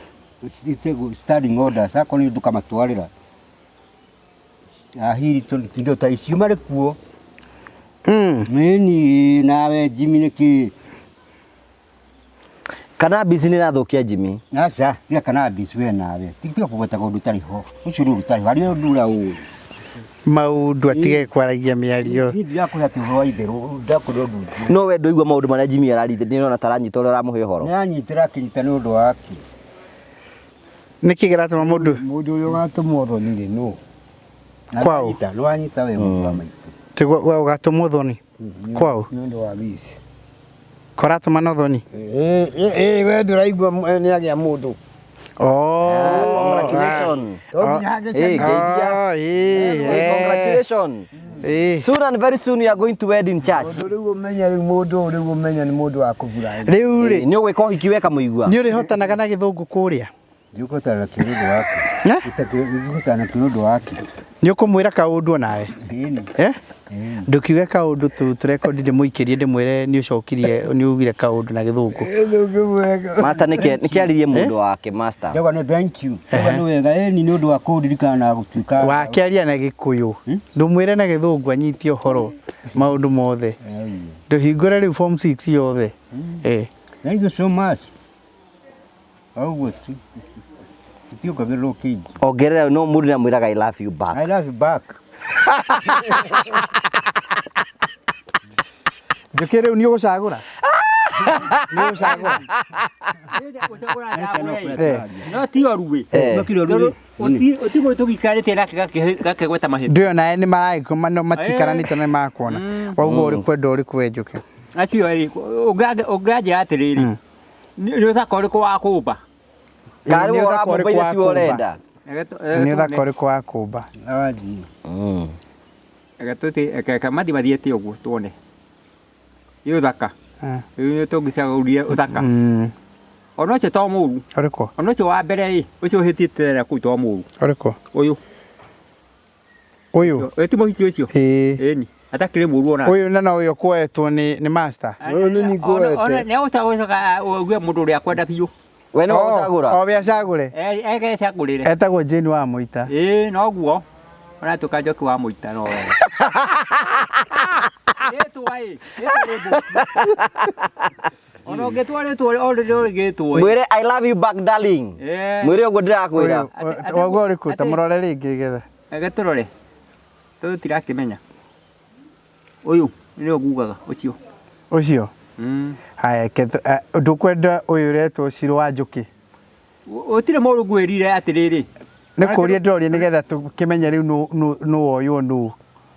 [SPEAKER 2] Standing orders akorwo nĩ ndũkamatwarĩra. Ahiri tondũ indo ta icio marĩ kuo. Ĩni nawe Jimmy nĩkĩ?
[SPEAKER 1] Cannabis nĩ ĩrathũkia Jimmy.
[SPEAKER 2] Aca tiga cannabis we nawe. Tiga kũgwetaga ũndũ ũtarĩ ho. Ũcio nĩ ũndũ ũtarĩ ho. Harĩ ũndũ ũrĩa ũĩ.
[SPEAKER 3] Maũndũ atige kwaragia mĩario.
[SPEAKER 2] Niĩ ndirakũhe atĩ ũhoro wa itherũ ndakũhe ũndũ ũngĩ.
[SPEAKER 1] No we ndũigua maũndũ marĩa Jimmy ararithia ndĩrona ta aranyita ũrĩa ũramũhe ũhoro.
[SPEAKER 2] Nĩanyitĩra akĩnyita nĩ ũndũ wake.
[SPEAKER 3] Nĩkĩ kĩratũma mũndũ
[SPEAKER 5] Mũndũ ũrĩa ũgatũmwo thoni rĩ nũ?
[SPEAKER 3] Kwao?
[SPEAKER 2] Nĩ wanyita we mũndũ wa maitũ.
[SPEAKER 3] Tiguo ũgatũmwo thoni? Kwao?
[SPEAKER 5] Nĩ ũndũ wa this.
[SPEAKER 3] Koratũmana thoni?
[SPEAKER 5] Ĩĩ we ndũraigua nĩ agĩa mũndũ.
[SPEAKER 3] Oh.
[SPEAKER 1] Congratulations.
[SPEAKER 5] To nginya
[SPEAKER 1] Eh,
[SPEAKER 5] hangĩcemania.
[SPEAKER 1] geithia.
[SPEAKER 3] Oh, ĩĩ,
[SPEAKER 1] Hey,
[SPEAKER 3] eh.
[SPEAKER 1] congratulations.
[SPEAKER 3] Ĩĩ.
[SPEAKER 1] Soon and very soon you are going to wed in church.
[SPEAKER 5] Mũndũ rĩu ũmenye rĩu mũndũ ũyũ rĩu ũmenye nĩ mũndũ wa kũbura.
[SPEAKER 3] Rĩu rĩ
[SPEAKER 1] Nĩ ũgwĩka ũhiki we kamũigua.
[SPEAKER 3] nĩ ũrĩhotanaga na gĩthũngũ kũrĩa?
[SPEAKER 2] Ndikũhotana nakĩo nĩ ũndũ wake.
[SPEAKER 3] Eh?
[SPEAKER 2] Ndikũhotana nakĩo nĩ ũndũ wake.
[SPEAKER 3] Nĩ ũkũmwĩra kaũndũ onawe?
[SPEAKER 2] Ĩni.
[SPEAKER 3] Eh? Ndũkiuge kaũndũ tu tũrekondi ndĩmũikĩrie ndĩmwĩre nĩ ũcokirie nĩ ugire kaũndũ na gĩthũngũ.
[SPEAKER 1] Master nĩkĩ nĩkĩaririe mũndũ wake master.
[SPEAKER 2] Ndauga nĩ thank you. Ndauga nĩ wega ĩni nĩ ũndũ wa kũndirikana na gũtuĩka.
[SPEAKER 3] Wakĩaria na gĩkũyũ. Ndũmwĩre na gĩthũngũ anyitie ũhoro maũndũ mothe. Ndũhingũre rĩu form 6 yothe. Eh.
[SPEAKER 2] Thank you so much. Ũguo tu. Tutiongagĩrĩrwo kĩngĩ.
[SPEAKER 1] Ongerera no mũndũ nĩamwĩraga I love you back.
[SPEAKER 2] I love you back.
[SPEAKER 3] Njũkĩ rĩu nĩ ũgũcagũra? Nĩ ũgũcagũra? Eh.
[SPEAKER 4] No ti oru
[SPEAKER 1] Eh.
[SPEAKER 4] Ũtigũ tũgikarĩtie nake gakĩgweta mahĩtia.
[SPEAKER 3] Ndũĩ onawe nĩ maragĩkoma matikaranĩte na nĩ makuona. Wauga ũrĩkũ enda ũrĩkũ we Njũkĩ?
[SPEAKER 4] Acio erĩ ũngĩanjĩra atĩrĩrĩ nĩ ũthaka ũrĩkũ wa kũmba?
[SPEAKER 1] Karĩ
[SPEAKER 3] Nĩ
[SPEAKER 1] we
[SPEAKER 3] ũthaka ũrĩkũ
[SPEAKER 1] ũramũmba
[SPEAKER 3] wa
[SPEAKER 1] ithe tiwe
[SPEAKER 3] kũmba?
[SPEAKER 1] ũrenda.
[SPEAKER 3] Nĩ ũthaka ũrĩkũ wa kũmba?
[SPEAKER 2] Arathiĩ.
[SPEAKER 1] Mm.
[SPEAKER 4] Reke mathi mathiĩte ũguo tuone. Ĩ ũthaka.
[SPEAKER 3] Ah.
[SPEAKER 4] Rĩu tũngĩcagũria ũthaka. Ona ũcio to mũru.
[SPEAKER 3] Ũrĩkũ?
[SPEAKER 4] Ona ũcio wa mbere ĩ, ũcio ũhĩtĩte na kũu to mũru.
[SPEAKER 3] Ũrĩkũ?
[SPEAKER 4] Ũyũ.
[SPEAKER 3] Ũyũ?
[SPEAKER 4] Ĩ ti mũhiki ũcio?
[SPEAKER 3] Ĩĩ.
[SPEAKER 4] Ĩni. Atakĩrĩ mũru ona.
[SPEAKER 3] Ũyũ na no ũyũ kuoetwo nĩ nĩ master.
[SPEAKER 5] Ũyũ nĩ niĩ nguoete.
[SPEAKER 4] Nĩ agũcagũra uge mũndũ ũrĩa akwenda biũ.
[SPEAKER 1] We nĩwe ũgũcagũra?
[SPEAKER 3] O we acagũre.
[SPEAKER 4] Egecagũrĩre.
[SPEAKER 3] Etagwo Jane wa Mũita.
[SPEAKER 4] Ĩĩ noguo. Ona tuĩka Njoki wa Mũita no wega. Rĩtwa ĩ, rĩtwa rĩ mbũki. Ona ũngĩtwa rĩtwa o rĩrĩa ũrĩgĩtwo ĩ.
[SPEAKER 1] Mwĩre I love you back darling.
[SPEAKER 4] Eh.
[SPEAKER 1] Mwĩre ũguo ndĩrakwĩra.
[SPEAKER 3] Ũyũ, waguo ũrĩkũ? Ta mũrore rĩngĩ getha.
[SPEAKER 4] Reke tũrore. Tũyũ tirakĩmenya. Ũyũ nĩwe ngugaga ũcio.
[SPEAKER 3] Ũcio?
[SPEAKER 4] Mm.
[SPEAKER 3] Haya, reke ndũkwenda ũyũ ũretwo Ciro wa Njũkĩ?
[SPEAKER 4] Gũtirĩ mũndũ ngwĩrire atĩrĩrĩ.
[SPEAKER 3] Nĩ kũria ndĩroria nĩgetha tũkĩmenye rĩu nũ woywo nũ.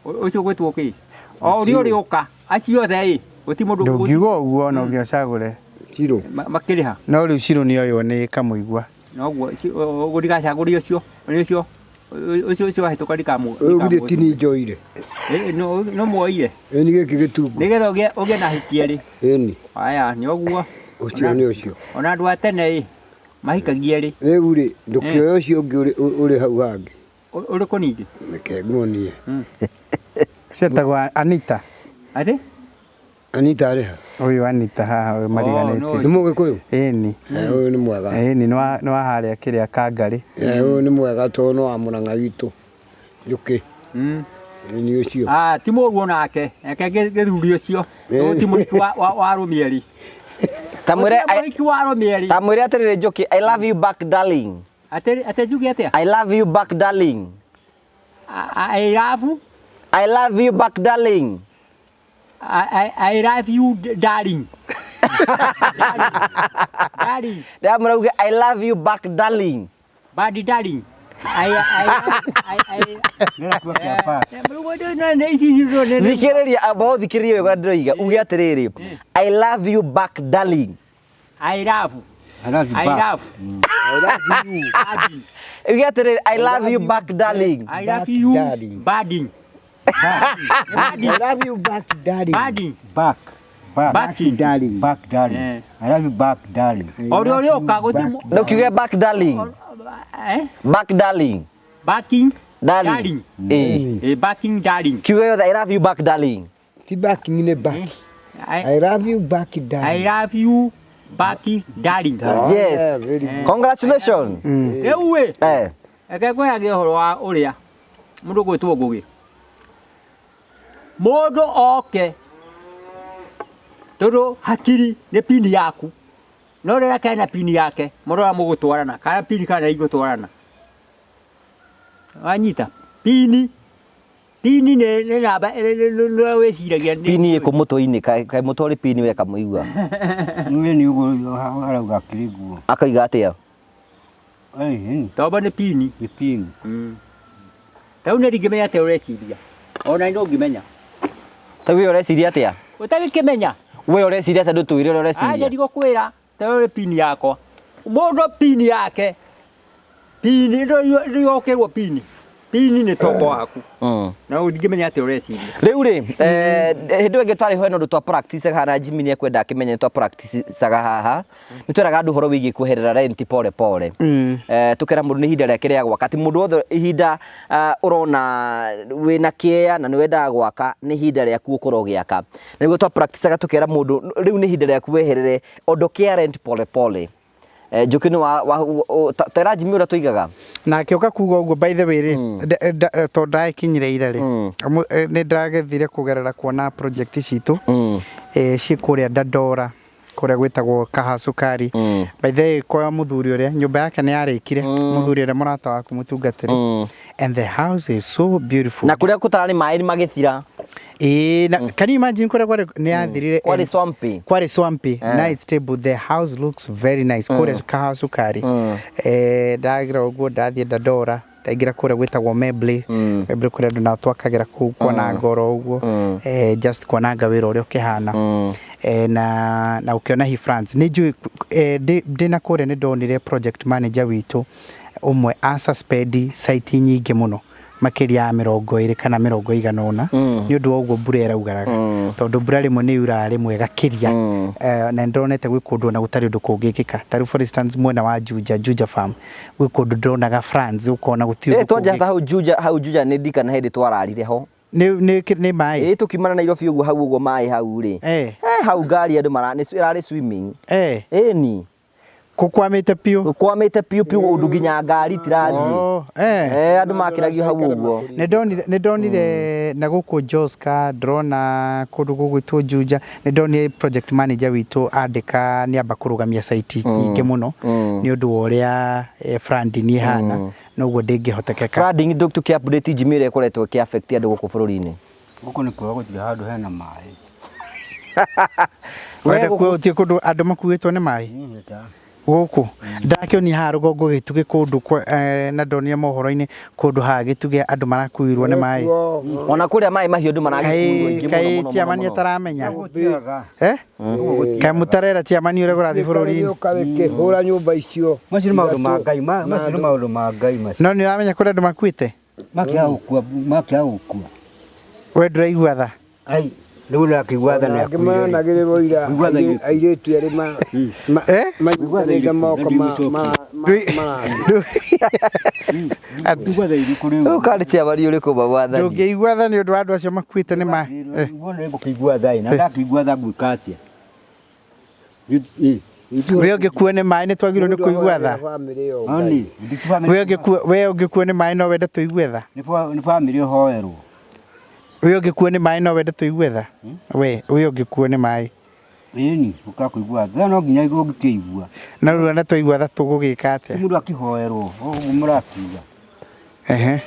[SPEAKER 4] Ũcio ũgwĩtwo kĩ? O ũrĩa ũrĩũka, acio othe ĩ, gũtirĩ mũndũ
[SPEAKER 3] Ndũngiuga ũguo ona ũngĩocagũre.
[SPEAKER 5] Ciro.
[SPEAKER 4] Makĩrĩha.
[SPEAKER 3] No rĩu Ciro nĩ oywo nĩ Kamũigua.
[SPEAKER 4] Noguo ũguo ndigacagũria ũcio, nĩ ũcio ũcio ũcio wahĩtũka ndikamũ.
[SPEAKER 5] Ũyũ githĩ ti niĩ njoire.
[SPEAKER 4] No muoire.
[SPEAKER 5] Ĩni gĩkĩ gĩtungu.
[SPEAKER 4] Nĩgetha ũgĩe ũgĩe na hiki erĩ.
[SPEAKER 5] Ĩni.
[SPEAKER 4] Aya nĩ ũguo.
[SPEAKER 5] Ũcio nĩ ũcio.
[SPEAKER 4] Ona andũ a tene ĩ, mahikagia erĩ.
[SPEAKER 5] Rĩu rĩ, ndũkĩoya ũcio ũngĩ ũrĩ hau hangĩ.
[SPEAKER 4] Ũrĩkũ ningĩ?
[SPEAKER 5] Reke nguonie.
[SPEAKER 3] Ũcio etagwo Anita.
[SPEAKER 4] Atĩ?
[SPEAKER 5] Anita arĩ ha?
[SPEAKER 3] Ũyũ Anita haha ũyũ mariganĩtie.
[SPEAKER 5] Nĩ Mũgĩkũyũ?
[SPEAKER 3] Ĩni.
[SPEAKER 5] Ũyũ nĩ mwega.
[SPEAKER 3] Ĩni nĩ wa harĩa kĩrĩa Kangarĩ.
[SPEAKER 5] Ũyũ nĩ mwega tondũ nĩ wa Mũrang'a witũ. Njũkĩ. Nĩ ũcio.
[SPEAKER 4] Ah, ti mũru onake. Reke gĩthuri ũcio. Ũyũ ti mũhiki wa arũme erĩ.
[SPEAKER 1] Ta mwĩre
[SPEAKER 4] Mũhiki wa arũme erĩ.
[SPEAKER 1] Ta mwĩre atĩrĩrĩ Njũkĩ, I love you back darling.
[SPEAKER 4] Atĩ atĩ njuge atĩa?
[SPEAKER 1] I love you back darling.
[SPEAKER 4] I love
[SPEAKER 1] I love you back darling.
[SPEAKER 4] I love you darling. Darling.
[SPEAKER 1] Ndĩramwĩra uge I love you back darling.
[SPEAKER 4] Bad darling. I I I I
[SPEAKER 1] Thikĩrĩria amba ũthikĩrĩrie wega ũrĩa ndĩroiga uge atĩrĩrĩ I love you back darling.
[SPEAKER 4] I love.
[SPEAKER 2] I love you
[SPEAKER 4] I
[SPEAKER 2] back.
[SPEAKER 4] love.
[SPEAKER 5] I love you.
[SPEAKER 1] Uge atĩrĩrĩ I love you back darling.
[SPEAKER 4] I love you badding.
[SPEAKER 5] I love you back darling.
[SPEAKER 4] Badding.
[SPEAKER 2] Back. Back.
[SPEAKER 4] Backing.
[SPEAKER 5] Darling.
[SPEAKER 2] Back darling. I love you back darling.
[SPEAKER 4] O ũrĩa ũrĩũka gũtirĩ
[SPEAKER 1] Ndũkiuge back darling. Back darling.
[SPEAKER 4] Backing.
[SPEAKER 1] Darling.
[SPEAKER 4] Darling.
[SPEAKER 1] Ĩĩ.
[SPEAKER 4] Eh, backing darling.
[SPEAKER 1] Kiuge yothe I love you back darling.
[SPEAKER 5] Ti backing nĩ back. I love you back darling.
[SPEAKER 4] I love you back darling.
[SPEAKER 1] Yes. Congratulations.
[SPEAKER 4] Rĩu ĩ.
[SPEAKER 1] Eh.
[SPEAKER 4] Reke ngwĩrage ũhoro wa ũrĩa mũndũ ũgwĩtwo Ngũgĩ. Mũndũ oke tondũ hakiri nĩ pini yaku no rĩrĩa kena pini yake mũndũ ũrĩa mũgũtwarana kana pini kana igũtwarana wanyita pini pini nĩ nĩ namba nĩ wĩciragia nĩ
[SPEAKER 1] Pini ĩkũ mũtwe-inĩ kaĩ mũtwe ũrĩ pini we kamũigua.
[SPEAKER 2] Niĩ nĩ ũguo arauga akĩrĩ guo.
[SPEAKER 1] Akauga atĩa?
[SPEAKER 4] Tombo nĩ pini.
[SPEAKER 2] Nĩ pini.
[SPEAKER 4] Ta rĩu nĩ ndingĩmenya atĩa ũreciria ona nĩ ũngĩmenya
[SPEAKER 1] Ta we ũreciria atĩa?
[SPEAKER 4] Ũtagĩkĩmenya.
[SPEAKER 1] We ũreciria atĩa ndũtwĩre ũrĩa
[SPEAKER 4] Aja
[SPEAKER 1] ũreciria.
[SPEAKER 4] ndigũkwĩra tondũ nĩ pini yakwa mũndũ pini yake pini ndĩgokĩrwo pini pini nĩ tombo waku na ũndingĩmenya atĩa ũreciria.
[SPEAKER 1] Rĩu rĩ hĩndĩ ĩyo ĩngĩ twarĩ ho hena ũndũ twa practice haha Jimmy nĩ ekwenda akĩmenye nĩ twa practice haha nĩ tweraga andũ ũhoro wĩgiĩ kweherera rent pole pole tũkera mũndũ nĩ ihinda rĩake rĩa gwaka ti mũndũ wothe ihinda ũrona wĩna kĩea na nĩ wendaga gwaka nĩ ihinda rĩaku ũkorwo ũgĩaka na nĩguo twa practice tũkera mũndũ rĩu nĩ ihinda rĩaku weherere ondokea rent pole pole. Njũkĩ nĩ wa tera Jimmy ũrĩa tũigaga
[SPEAKER 3] Nake ũka kuga ũguo by the way rĩ tondũ ndagĩkinyire ira rĩ nĩ ndagĩthire kũgerera kuona project citũ ciĩ kũrĩa Dandora kũrĩa gwĩtagwo Kaha Sukari. By the way kwa mũthuri ũrĩa nyũmba yake nĩ yarĩkire mũthuri ũrĩa mũrata waku mũtungatĩri and the house is so beautiful
[SPEAKER 1] na kũrĩa gũtararĩ maĩ nĩ magĩthira.
[SPEAKER 3] Ĩĩ, na can you imagine kũrĩa kwarĩ nĩ yathirire
[SPEAKER 1] Kwarĩ swampy.
[SPEAKER 3] Kwarĩ swampy. Now it's stable. The house looks very nice. Kũrĩa Kaha Sukari. Ndagira ũguo ndathiĩ Dandora ndaingĩra kũrĩa gwĩtagwo Mebley. Mebley kũrĩa andũ nao twakagĩra kũu kuona ngoro ũguo. Just kuonanga wĩra ũrĩa ũkĩhana. Na ũkĩona hi France nĩ njũĩ ndĩna kũrĩa nĩ ndonire project manager witũ ũmwe a suspend site nyingĩ mũno Makĩria ya 20 kana mĩrongo ĩigana ũna nĩ ũndũ wa ũguo mbura ĩraugaraga, tondũ mbura rĩmwe nĩ yuraga rĩmwe ĩgakĩria. Na nĩndonete gwĩ kũndũ ona gũtarĩ ũndũ kũngĩkĩka. Ta rĩu, for instance, mwena wa Juja, Juja Farm, gwĩ kũndũ ndĩronaga floods, ũkona gũtirĩ
[SPEAKER 1] Eh
[SPEAKER 3] ũndũ
[SPEAKER 1] twanja
[SPEAKER 3] kũngĩkĩka.
[SPEAKER 1] Hau Juja, hau Juja nĩ ndikana hĩndĩ twararire ho.
[SPEAKER 3] Nĩ maĩ.
[SPEAKER 1] Ĩ, tũkiumana Nairobi ũguo, hau ũguo maĩ hau rĩ, hau ngari andũ mara nĩ ĩrarĩ swimming. Ĩni.
[SPEAKER 3] Kũkwamĩte piũ.
[SPEAKER 1] Kwamĩte piũ piũ ũndũ nginya ngari itirathiĩ.
[SPEAKER 3] Oh, eh.
[SPEAKER 1] Eh, andũ makĩragio hau ũguo.
[SPEAKER 3] Nĩ ndonire na gũkũ Joska, ndĩrona kũndũ gũgwĩtwo Juja, nĩ ndonire project manager witũ andĩka nĩ amba kũrũgamia site nyingĩ mũno nĩ ũndũ wa ũrĩa flooding ĩhana, noguo ndĩngĩhotekeka.
[SPEAKER 1] Flooding, tũkĩ update Jimmy, ũrĩa ĩkoretwo ĩkĩ affect andũ gũkũ bũrũri-inĩ.
[SPEAKER 2] Gũkũ nĩ kwega, gũtirĩ handũ hena maĩ.
[SPEAKER 3] Wenda kuo gũtirĩ kũndũ andũ makuĩtwo nĩ maĩ gũkũ. Ndakĩonia haha rũgongo Gĩtugĩ kũndũ na ndonire mohoro-inĩ kũndũ haha Gĩtugĩ andũ marakuirwo nĩ maĩ.
[SPEAKER 1] Ona kũrĩa maĩ mahiũ andũ maragĩkuirwo
[SPEAKER 3] Kaĩ
[SPEAKER 1] aingĩ mũno
[SPEAKER 3] kaĩ
[SPEAKER 1] mũno
[SPEAKER 3] chairman
[SPEAKER 1] mũno.
[SPEAKER 3] ataramenya?
[SPEAKER 2] Gũtiaga.
[SPEAKER 3] Eh, kaĩ mũtarera chairman ũrĩa kũrathiĩ bũrũri-inĩ?
[SPEAKER 5] Ũka kĩhũra nyũmba icio.
[SPEAKER 2] Macio nĩ maũndũ ma Ngai, macio nĩ maũndũ ma Ngai macio.
[SPEAKER 3] No nĩ ũramenya kũrĩa andũ makuĩte?
[SPEAKER 2] Makĩaga gũkua, makĩaga gũkua.
[SPEAKER 3] We ndũraigua tha?
[SPEAKER 2] Ai, rĩu ndakĩigua tha nĩ
[SPEAKER 5] Angĩ
[SPEAKER 2] akuire.
[SPEAKER 5] maranagĩrĩrwo ira.
[SPEAKER 2] Kũigua tha
[SPEAKER 5] Airĩtu erĩ
[SPEAKER 3] Eh?
[SPEAKER 5] manyitanĩte moko
[SPEAKER 2] Kũigua tha irĩkũ rĩu?
[SPEAKER 1] Rĩu karĩ chairman ũrĩkũ ma mwathani?
[SPEAKER 3] Ndũngĩigua tha nĩ ũndũ wa andũ acio makuĩte nĩ maĩ?
[SPEAKER 2] Wona ngũkĩigua tha ĩ, na ndakĩigua tha ngwĩka atĩa?
[SPEAKER 3] We ũngĩkuo nĩ maĩ nĩ twagĩrĩirwo nĩ kũigua tha?
[SPEAKER 5] Bamĩrĩ ĩyo.
[SPEAKER 2] Ani,
[SPEAKER 3] We ũngĩkuo nĩ maĩ no wende tũigue tha?
[SPEAKER 2] Nĩ bamĩrĩ ũhoerwo.
[SPEAKER 3] We ũngĩkuo nĩ maĩ no wende tũigue tha? We ũngĩkuo nĩ maĩ?
[SPEAKER 2] Ĩni, ũkakũigua tha no nginya ũngĩkĩigua.
[SPEAKER 3] Na rĩu ona twaigua tha tũgũgĩka
[SPEAKER 2] Ti
[SPEAKER 3] atĩa?
[SPEAKER 2] mũndũ akĩhoerwo, ũguo mũrakiuga.
[SPEAKER 3] Ehe.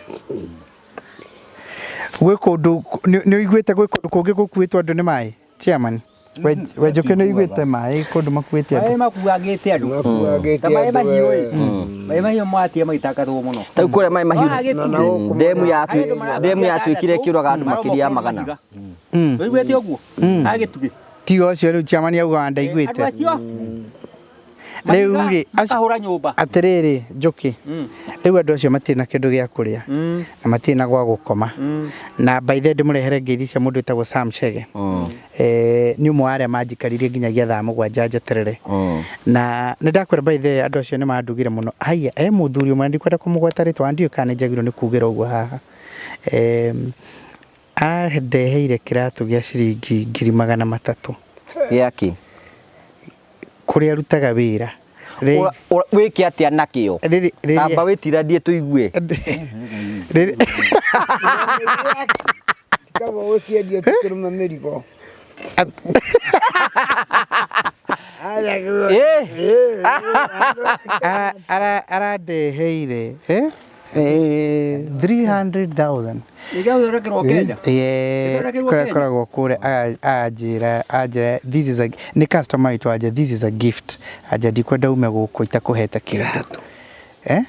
[SPEAKER 3] Gwĩ kũndũ nĩ ũiguĩte gwĩ kũndũ kũngĩ gũkuĩtwo andũ nĩ maĩ, chairman? We Njũkĩ, nĩ ũiguĩte maĩ kũndũ makuĩte
[SPEAKER 4] Maĩ
[SPEAKER 3] andũ?
[SPEAKER 4] makuangĩte andũ.
[SPEAKER 5] Makuangĩte
[SPEAKER 4] Ta maĩ
[SPEAKER 5] andũ,
[SPEAKER 4] mahiũ ĩ, maĩ mahiũ matia magĩtangathwo mũno.
[SPEAKER 1] Rĩu kũrĩa maĩ mahiũ
[SPEAKER 4] Haha Gĩtugĩ.
[SPEAKER 1] Ndemu
[SPEAKER 4] Harĩ andũ marakuithia
[SPEAKER 1] ndemu yatuĩkire
[SPEAKER 4] atandatũ,
[SPEAKER 1] ĩkĩũraga andũ makĩria ya
[SPEAKER 4] maromokerwo
[SPEAKER 1] 100.
[SPEAKER 4] mahiga. Ũiguĩte ũguo? Haha Gĩtugĩ.
[SPEAKER 3] Tiga ũcio rĩu chairman auga wa ndaiguĩte.
[SPEAKER 4] Andũ acio
[SPEAKER 3] Rĩu
[SPEAKER 4] mahiga
[SPEAKER 3] rĩ,
[SPEAKER 4] makahũra nyũmba.
[SPEAKER 3] Atĩrĩrĩ Njũkĩ, rĩu andũ acio matirĩ na kĩndũ gĩa kũrĩa na matirĩ na gwa gũkoma. Na by the way, ndĩmũrehere ngeithi cia mũndũ wĩtagwo Sam Chege. Nĩ ũmwe wa arĩa manjikaririe nginyagia thaa 7 njeterere. Na nĩ ndakwĩra, by the way, andũ acio nĩ mandugire mũno. Haiya, e mũthuri ũmwe na ndikwenda kũmũgweta rĩtwa, ndiũĩ kana nĩ njagĩrĩirwo nĩ kugĩra ũguo haha. Arandeheire kĩratũ gĩa ciringi 300,000.
[SPEAKER 1] Gĩakĩ?
[SPEAKER 3] Kũrĩa arutaga wĩra.
[SPEAKER 1] Wĩke atĩa nakĩo? Tamba wĩtirandie tũigue.
[SPEAKER 5] Kaba ũkĩendia tũkĩrũme mĩrigo.
[SPEAKER 3] Arandeheire 300,000.
[SPEAKER 4] Nĩgĩathondekerwo Kenya.
[SPEAKER 3] Yeah,
[SPEAKER 4] Ĩthondekirwo
[SPEAKER 3] kũrĩa
[SPEAKER 4] Kenya?
[SPEAKER 3] koragwo kũrĩa anjĩra anjĩra this is a nĩ customer witũ, anja this is a gift, anja ndikwenda ume gũkũ itakũhete kĩndũ, eh.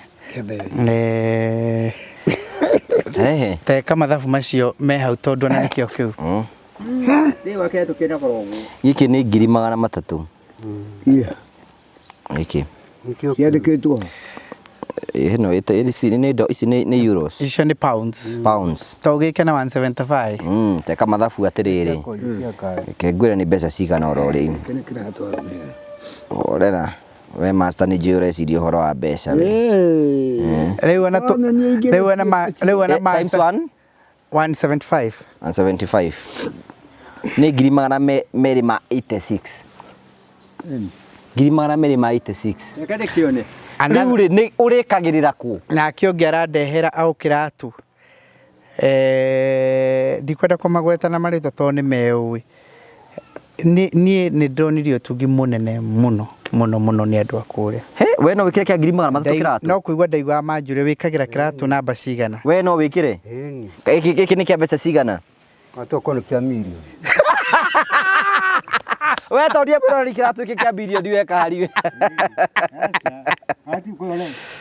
[SPEAKER 1] Ehe.
[SPEAKER 3] Teka mathabu macio me hau tondũ ona nĩkĩo kĩu.
[SPEAKER 4] Rĩu kĩratũ kĩna goro ũguo.
[SPEAKER 1] Gĩkĩ nĩ 300,000. Gĩkĩ.
[SPEAKER 5] Kĩandĩkĩtwo.
[SPEAKER 1] Ĩno ici nĩ ici nĩ euros.
[SPEAKER 3] Icio nĩ pounds.
[SPEAKER 1] Pounds.
[SPEAKER 3] To gĩke na 175.
[SPEAKER 1] Teka mathabu atĩrĩrĩ. Reke ngwĩre nĩ mbeca cigana oro rĩu.
[SPEAKER 5] Gĩkĩ nĩ kĩratũ arũme.
[SPEAKER 1] Orera. We master, nĩ njũĩ ũreciria ũhoro wa mbeca we.
[SPEAKER 3] Rĩu ona rĩu ona
[SPEAKER 1] Times
[SPEAKER 3] master
[SPEAKER 1] one
[SPEAKER 3] 175.
[SPEAKER 1] 175 nĩ 286,000, 286,000.
[SPEAKER 4] Reke ndĩkĩone.
[SPEAKER 1] Rĩu rĩ, nĩ ũrĩkagĩrĩra kũ?
[SPEAKER 3] Nake ũngĩ arandehera au kĩratũ, ndikwenda kũmagweta na marĩtwa tondũ nĩ meũĩ. Niĩ nĩ ndonirie ũtugi mũnene mũno mũno mũno nĩ andũ a kũrĩa.
[SPEAKER 1] He, we no wĩkĩre kĩa 300,000 kĩratũ?
[SPEAKER 3] No kũigua ndaiguaga manjũria wĩkagĩra kĩratũ namba cigana.
[SPEAKER 1] We no wĩkĩre?
[SPEAKER 2] Ĩni.
[SPEAKER 1] Gĩkĩ nĩ kĩa mbeca cigana?
[SPEAKER 2] Atokorwo nĩ kĩa mirioni.
[SPEAKER 1] We torie mwĩroreri kĩratũ gĩkĩ kĩa birioni weka hari.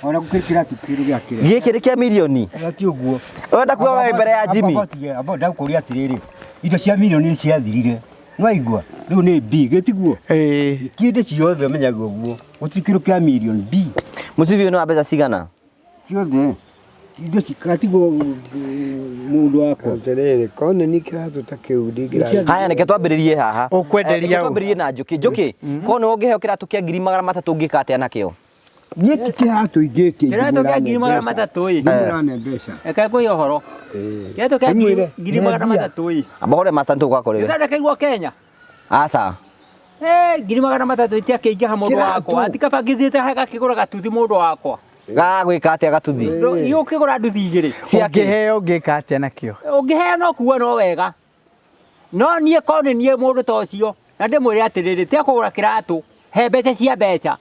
[SPEAKER 2] Ona gũkĩrĩ kĩratũ kĩndũ gĩa kĩrĩa.
[SPEAKER 1] Gĩkĩ nĩ kĩa mirioni.
[SPEAKER 2] Ti ũguo.
[SPEAKER 1] Ũrenda kuga we mbere ya Jimmy?
[SPEAKER 2] Amba ndakũria atĩrĩrĩ, indo cia mirioni nĩ ciathirire. Nĩwaigua? Rĩu nĩ B, gĩtiguo?
[SPEAKER 3] Ĩĩ.
[SPEAKER 2] Kĩndĩ ciothe ũmenyaga ũguo. Gũtirĩ kĩndũ kĩa mirioni B.
[SPEAKER 1] Mũcibi ũyũ nĩ wa mbeca cigana?
[SPEAKER 2] Ciothe. Indo cikatigwo mũndũ wakwa.
[SPEAKER 5] Atĩrĩrĩ, korwo nĩ kĩratũ ta kĩu ndingĩra.
[SPEAKER 1] Haya, reke twambĩrĩrie haha.
[SPEAKER 3] Ũkwenderia
[SPEAKER 1] Reke
[SPEAKER 3] ũ?
[SPEAKER 1] twambĩrĩrie na Njũkĩ. Njũkĩ, korwo nĩwe ũngĩheo kĩratũ kĩa 300,000 ũngĩka atĩa nakĩo?
[SPEAKER 5] Niĩ ti kĩratũ ingĩtia.
[SPEAKER 4] Kĩratũ kĩa 300,000 ĩ.
[SPEAKER 5] Ndimũrane mbeca.
[SPEAKER 4] Reke ngwĩre ũhoro. Kĩratũ kĩa
[SPEAKER 5] Ndĩmwĩre,
[SPEAKER 4] 300,000 ĩ.
[SPEAKER 1] Amba hore master nĩtũgũka kũrĩ we.
[SPEAKER 4] Gĩthondekeirwo Kenya.
[SPEAKER 1] Aca.
[SPEAKER 4] 300,000 itiakĩingĩha mũndũ
[SPEAKER 5] Kĩratũ.
[SPEAKER 4] wakwa. Ati kaba ngĩthiĩte gakĩgũra gatuthi mũndũ wakwa.
[SPEAKER 1] Gagwĩka atĩa gatuthi?
[SPEAKER 4] Ũkĩgũra nduthi igĩrĩ.
[SPEAKER 1] Cia kĩ?
[SPEAKER 3] Ũngĩheo ũngĩka atĩa nakĩo?
[SPEAKER 4] Ũngĩheo no kuua no wega. No niĩ korwo nĩ niĩ mũndũ ta ũcio na ndĩmwĩre atĩrĩrĩ tiga kũgũra kĩratũ he mbeca cia mbeca.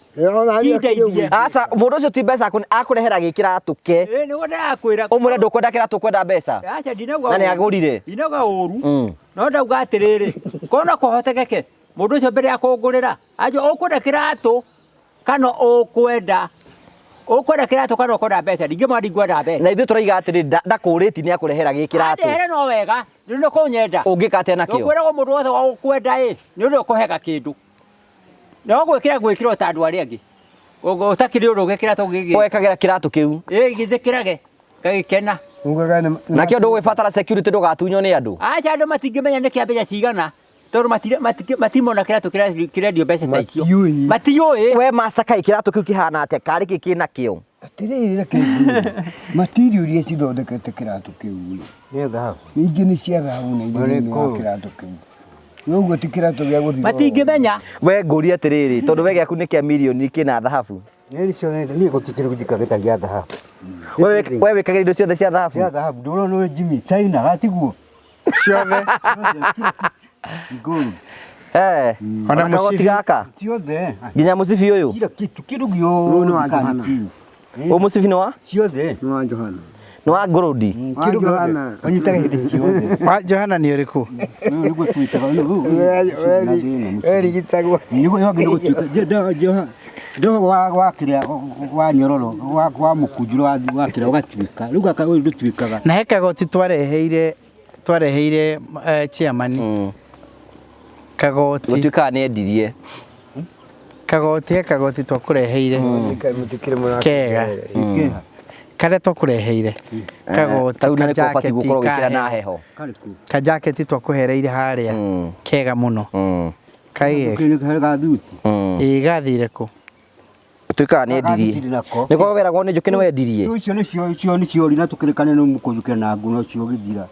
[SPEAKER 4] Cindeithie.
[SPEAKER 1] Aca, mũndũ ũcio ti mbeca akũrehera gĩ kĩratũ ke.
[SPEAKER 4] Ĩ nĩguo ndĩrakwĩra.
[SPEAKER 1] Ũmwĩre ndũkwenda kĩratũ ũkwenda mbeca.
[SPEAKER 4] Aca ndinauga
[SPEAKER 1] Na nĩ
[SPEAKER 4] ũru.
[SPEAKER 1] agũrire.
[SPEAKER 4] Ndinauga ũru. No ndauga atĩrĩrĩ korwo no kũhotekeke mũndũ ũcio mbere ya kũngũrĩra anjũ ũkwenda kĩratũ kana ũkwenda ũkwenda kĩratũ kana ũkwenda mbeca ndingĩmwĩra ndingwenda mbeca.
[SPEAKER 1] Na ithuĩ tũraiga atĩrĩ ndakũrĩti nĩ akũrehera gĩ kĩratũ.
[SPEAKER 4] Andehere no wega nĩ ũndũ kũnyenda.
[SPEAKER 1] Ũngĩka atĩa nakĩo?
[SPEAKER 4] Ũkwĩragwo mũndũ wothe wa gũkwenda ĩ nĩ ũndũ ũkũhega kĩndũ. No gwĩkĩra gwĩkĩra o ta andũ arĩa angĩ. Ũtakĩrĩ ũndũ ũgekĩra tũ gĩgĩ.
[SPEAKER 1] Wekagĩra kĩratũ kĩu.
[SPEAKER 4] Ĩ gĩthĩkĩrage gagĩkena.
[SPEAKER 5] Ugaga nĩ
[SPEAKER 1] Nakĩo ndũgũgĩbatara security ndũgatunywo nĩ andũ.
[SPEAKER 4] Aca andũ matingĩmenya nĩ kĩa mbeca cigana tondũ matimona kĩratũ kĩrendio mbeca ta icio.
[SPEAKER 5] Matiũĩ.
[SPEAKER 4] Matiũĩ.
[SPEAKER 1] We master kaĩ kĩratũ kĩu kĩhana atĩa? Karĩ kĩ kĩna kĩo?
[SPEAKER 5] Atĩrĩrĩ reke ngwĩre. Material iria cithondekete kĩratũ kĩu rĩ.
[SPEAKER 2] Nĩ thahabu.
[SPEAKER 5] Ningĩ nĩ cia thahabu na iria thĩinĩ wa kĩratũ kĩu. Ũguo ti kĩratũ gĩa gũthiĩ.
[SPEAKER 4] Matingĩmenya.
[SPEAKER 1] We ngũrie atĩrĩrĩ, tondũ we gĩaku nĩ kĩa mirioni kĩna thahabu.
[SPEAKER 2] Nĩ icio niĩ gũtirĩ kĩndũ gĩthika gĩtarĩ gĩa thahabu.
[SPEAKER 1] We wĩkagĩra indo ciothe cia thahabu?
[SPEAKER 2] Cia thahabu ndũrona nĩ Jimmy China gatiguo.
[SPEAKER 3] Ciothe.
[SPEAKER 2] Gold.
[SPEAKER 1] Eh.
[SPEAKER 3] Ona
[SPEAKER 1] Ona kagoti
[SPEAKER 3] mũcibi.
[SPEAKER 1] gaka.
[SPEAKER 2] Ciothe.
[SPEAKER 1] Nginya mũcibi ũyũ.
[SPEAKER 2] Kila kitu kĩndũ gĩothe.
[SPEAKER 5] Ũyũ nĩ wa Johana.
[SPEAKER 1] Ũyũ mũcibi nĩ wa?
[SPEAKER 2] Ciothe.
[SPEAKER 5] Nĩ wa Johana.
[SPEAKER 1] Nĩ wa ngũrũndi.
[SPEAKER 5] Wa
[SPEAKER 2] Kĩndũ gĩothe.
[SPEAKER 5] Johana.
[SPEAKER 2] Ũnyitaga hĩndĩ ciothe.
[SPEAKER 3] Wa Johana nĩ ũrĩkũ?
[SPEAKER 2] Nĩguo twĩtaga.
[SPEAKER 5] Werigitagwo.
[SPEAKER 2] Nĩguo yagĩrĩirwo gũtuĩka ndo wa wa kĩrĩa wa nyororo wa wa mũkunjuro wa wa kĩrĩa ũgatuĩka rĩu gaka ũyũ ndũtuĩkaga.
[SPEAKER 3] Na he kagoti twareheire chairman. Kagoti.
[SPEAKER 1] Gũtuĩkaga nĩ endirie.
[SPEAKER 3] Kagoti he kagoti twakũreheire.
[SPEAKER 5] Mũtikĩrĩ mũra.
[SPEAKER 3] Kega.
[SPEAKER 2] Keha.
[SPEAKER 3] Karĩa twakũreheire. Kagoti
[SPEAKER 1] Tau na nĩko ũbatiĩ
[SPEAKER 3] kajaketi
[SPEAKER 1] gũkorwo ũgĩkĩra na
[SPEAKER 3] ka
[SPEAKER 1] heho.
[SPEAKER 2] Karĩkũ.
[SPEAKER 3] kajaketi twakũhereire harĩa. Kega mũno. Kaige.
[SPEAKER 2] Kĩrĩ gathuti.
[SPEAKER 3] Ĩ gathire kũ?
[SPEAKER 1] Gũtuĩkaga nĩ endirie.
[SPEAKER 2] Gathuti nako.
[SPEAKER 1] Nĩko weragwo nĩ Njũkĩ nĩ wendirie.
[SPEAKER 2] Icio nĩcio icio nĩcio na tũkĩrĩkane nĩ mũkũnjũkĩra na nguo no cio gĩthira.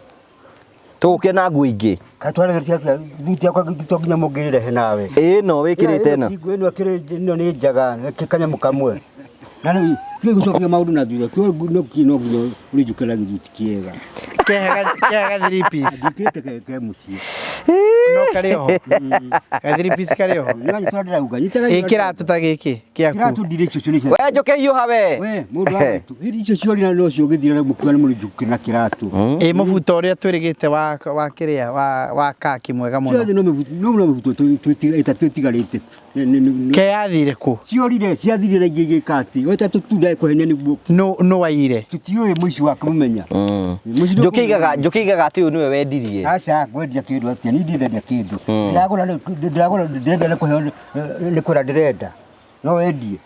[SPEAKER 1] Tũgũkĩra na nguo ingĩ.
[SPEAKER 2] Katware cia thuti yakwa to nginya mũngĩrĩrehe nawe.
[SPEAKER 1] Ĩ ĩno wĩkĩrĩte ĩno.
[SPEAKER 2] Ĩno ĩkĩrĩ ĩno nĩ njaga kanyamũ kamwe. Na rĩu tiga gũcokia maũndũ na thutha kĩo no no nginya ũrĩnjũkĩra gĩthuti kĩega.
[SPEAKER 3] Keha ga 3 piece.
[SPEAKER 2] Njĩkĩrĩte ke ke mũciĩ.
[SPEAKER 3] No karĩ oho. Ga 3 piece karĩ oho.
[SPEAKER 2] Nĩwanyita ndĩrauga nyitaga
[SPEAKER 3] Ĩ kĩratũ ta gĩkĩ gĩaku.
[SPEAKER 2] Kĩratũ ndirĩ icio cio nĩ cia
[SPEAKER 1] We Njũkĩ hiũha we.
[SPEAKER 2] We mũndũ wa witũ hĩndĩ icio ciori na no cio ũgĩthira na mũkiuga nĩ mũrĩnjũkĩra na kĩratũ.
[SPEAKER 3] Ĩ mũbuto ũrĩa twĩrĩgĩte wa kĩrĩa wa kaki mwega mũno.
[SPEAKER 2] Ciothe no mĩbuto no mĩbuto ĩtatũ ĩtigarĩte.
[SPEAKER 3] Ke yathire kũ?
[SPEAKER 2] Ciorire ciathirire ingĩ igĩka atĩ weta tũtunda kũhenia nĩguo
[SPEAKER 3] No waire.
[SPEAKER 2] tũtiũĩ mũici wa kũmũmenya.
[SPEAKER 1] Njũkĩ igaga Njũkĩ igaga atĩ ũyũ nĩwe wendirie.
[SPEAKER 2] Aca ngwendia kĩndũ atĩa niĩ ndindendia kĩndũ. Ndĩragũra ndĩragũra ndĩrenda nĩ kũheo nĩ kwĩra ndĩrenda. No wendie.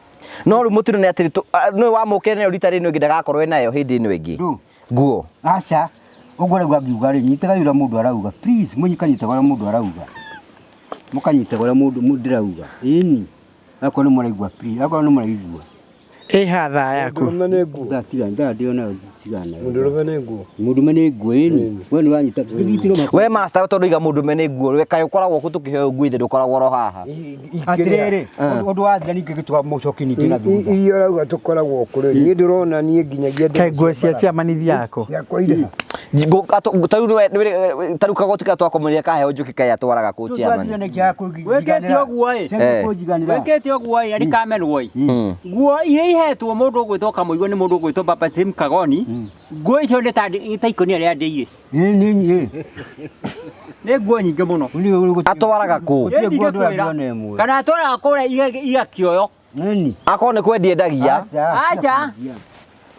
[SPEAKER 1] No rĩu mũtino nĩ atĩrĩ nĩwe wamũkĩra nayo rita rĩno ĩngĩ ndagakorwo nayo hĩndĩ ĩno ĩngĩ.
[SPEAKER 2] Ndũ.
[SPEAKER 1] Nguo.
[SPEAKER 2] Aca ũguo rĩu angiuga rĩ nyitaga ũrĩa mũndũ arauga please mũnyikanyitaga ũrĩa mũndũ arauga. Mũkanyitaga ũrĩa mũndũ ndĩrauga. Ĩni. Akorwo nĩ mũraigua please akorwo nĩ mũraigua.
[SPEAKER 3] Ĩ ha thaa yaku.
[SPEAKER 5] Mũndũrũme nĩ nguo.
[SPEAKER 2] Thaa tiga thaa ndĩona tiga nayo.
[SPEAKER 5] Mũndũrũme nĩ nguo.
[SPEAKER 2] Mũndũrũme nĩ nguo ĩni. We nĩ ũranyita gĩthitiro
[SPEAKER 1] We master tondũ iga mũndũ mene nguo we kaĩ ũkoragwo kũ tũkĩheo nguo ithe ndũkoragwo oro haha.
[SPEAKER 2] Atĩrĩrĩ ũndũ wathira ningĩ gĩtũga mũcoki ningĩ na thutha.
[SPEAKER 5] Iria ũrauga tũkoragwo kũrĩ. Niĩ ndĩrona niĩ nginyagia
[SPEAKER 3] Kaĩ nguo cia chairman ithiaga kũ?
[SPEAKER 5] Ciakwa irĩ ha?
[SPEAKER 1] Tarĩu kagoti karĩa twakomanire kaheo Njũkĩ kaĩ atwaraga kũ
[SPEAKER 2] Twathira
[SPEAKER 1] chairman.
[SPEAKER 2] nĩ kĩa
[SPEAKER 4] Wĩkĩte ũguo ĩ.
[SPEAKER 2] kũnjiganĩra.
[SPEAKER 4] Wĩkĩte ũguo ĩ na ndikamenwo ĩ. Nguo iria ihetwo mũndũ ũgwĩtwo Kamũigua nĩ mũndũ ũgwĩtwo Baba Sim Kagoni. Nguo icio nĩ ta ikũnia rĩa ndĩirĩ.
[SPEAKER 2] Nĩ
[SPEAKER 4] Nĩ nguo nyingĩ mũno.
[SPEAKER 1] Atwaraga kũ?
[SPEAKER 2] Gũtirĩ nguo
[SPEAKER 4] Ndingĩkwĩra.
[SPEAKER 2] ndũrona ĩmwe.
[SPEAKER 4] Kana atwaraga kũrĩa igakĩoyo.
[SPEAKER 2] Nini?
[SPEAKER 1] Akorwo nĩ kwendia endagia.
[SPEAKER 4] Aca.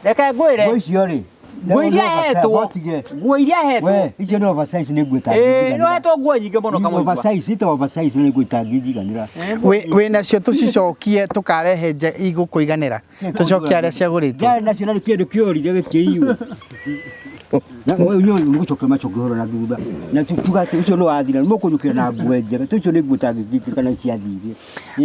[SPEAKER 4] Reke ngwĩre.
[SPEAKER 2] Nguo icio rĩ
[SPEAKER 4] Nguo iria hetwo, nguo iria hetwo.
[SPEAKER 2] We, icio nĩ oversize nĩ nguo
[SPEAKER 4] Ĩĩ,
[SPEAKER 2] itangĩnjiganĩra.
[SPEAKER 4] nĩ hetwo nguo nyingĩ mũno Kamũigua.
[SPEAKER 2] Oversize, ita oversize nĩ nguo itangĩnjiganĩra.
[SPEAKER 3] Wĩ nacio tũcicokie tũkarehe nje igũkũiganĩra tũcokie arĩa ciagũrĩtwo.
[SPEAKER 2] Njarĩ nacio na nĩ kĩndũ kĩorire gĩkĩiywo. Na ũyũ nĩ gũcokia macokia ũhoro na thutha. Na tuga atĩ ũcio nĩ wathira, nĩ mũkũnyũkĩra na nguo njega. Tũ icio nĩ nguo itangĩnjikĩra kana ciathire.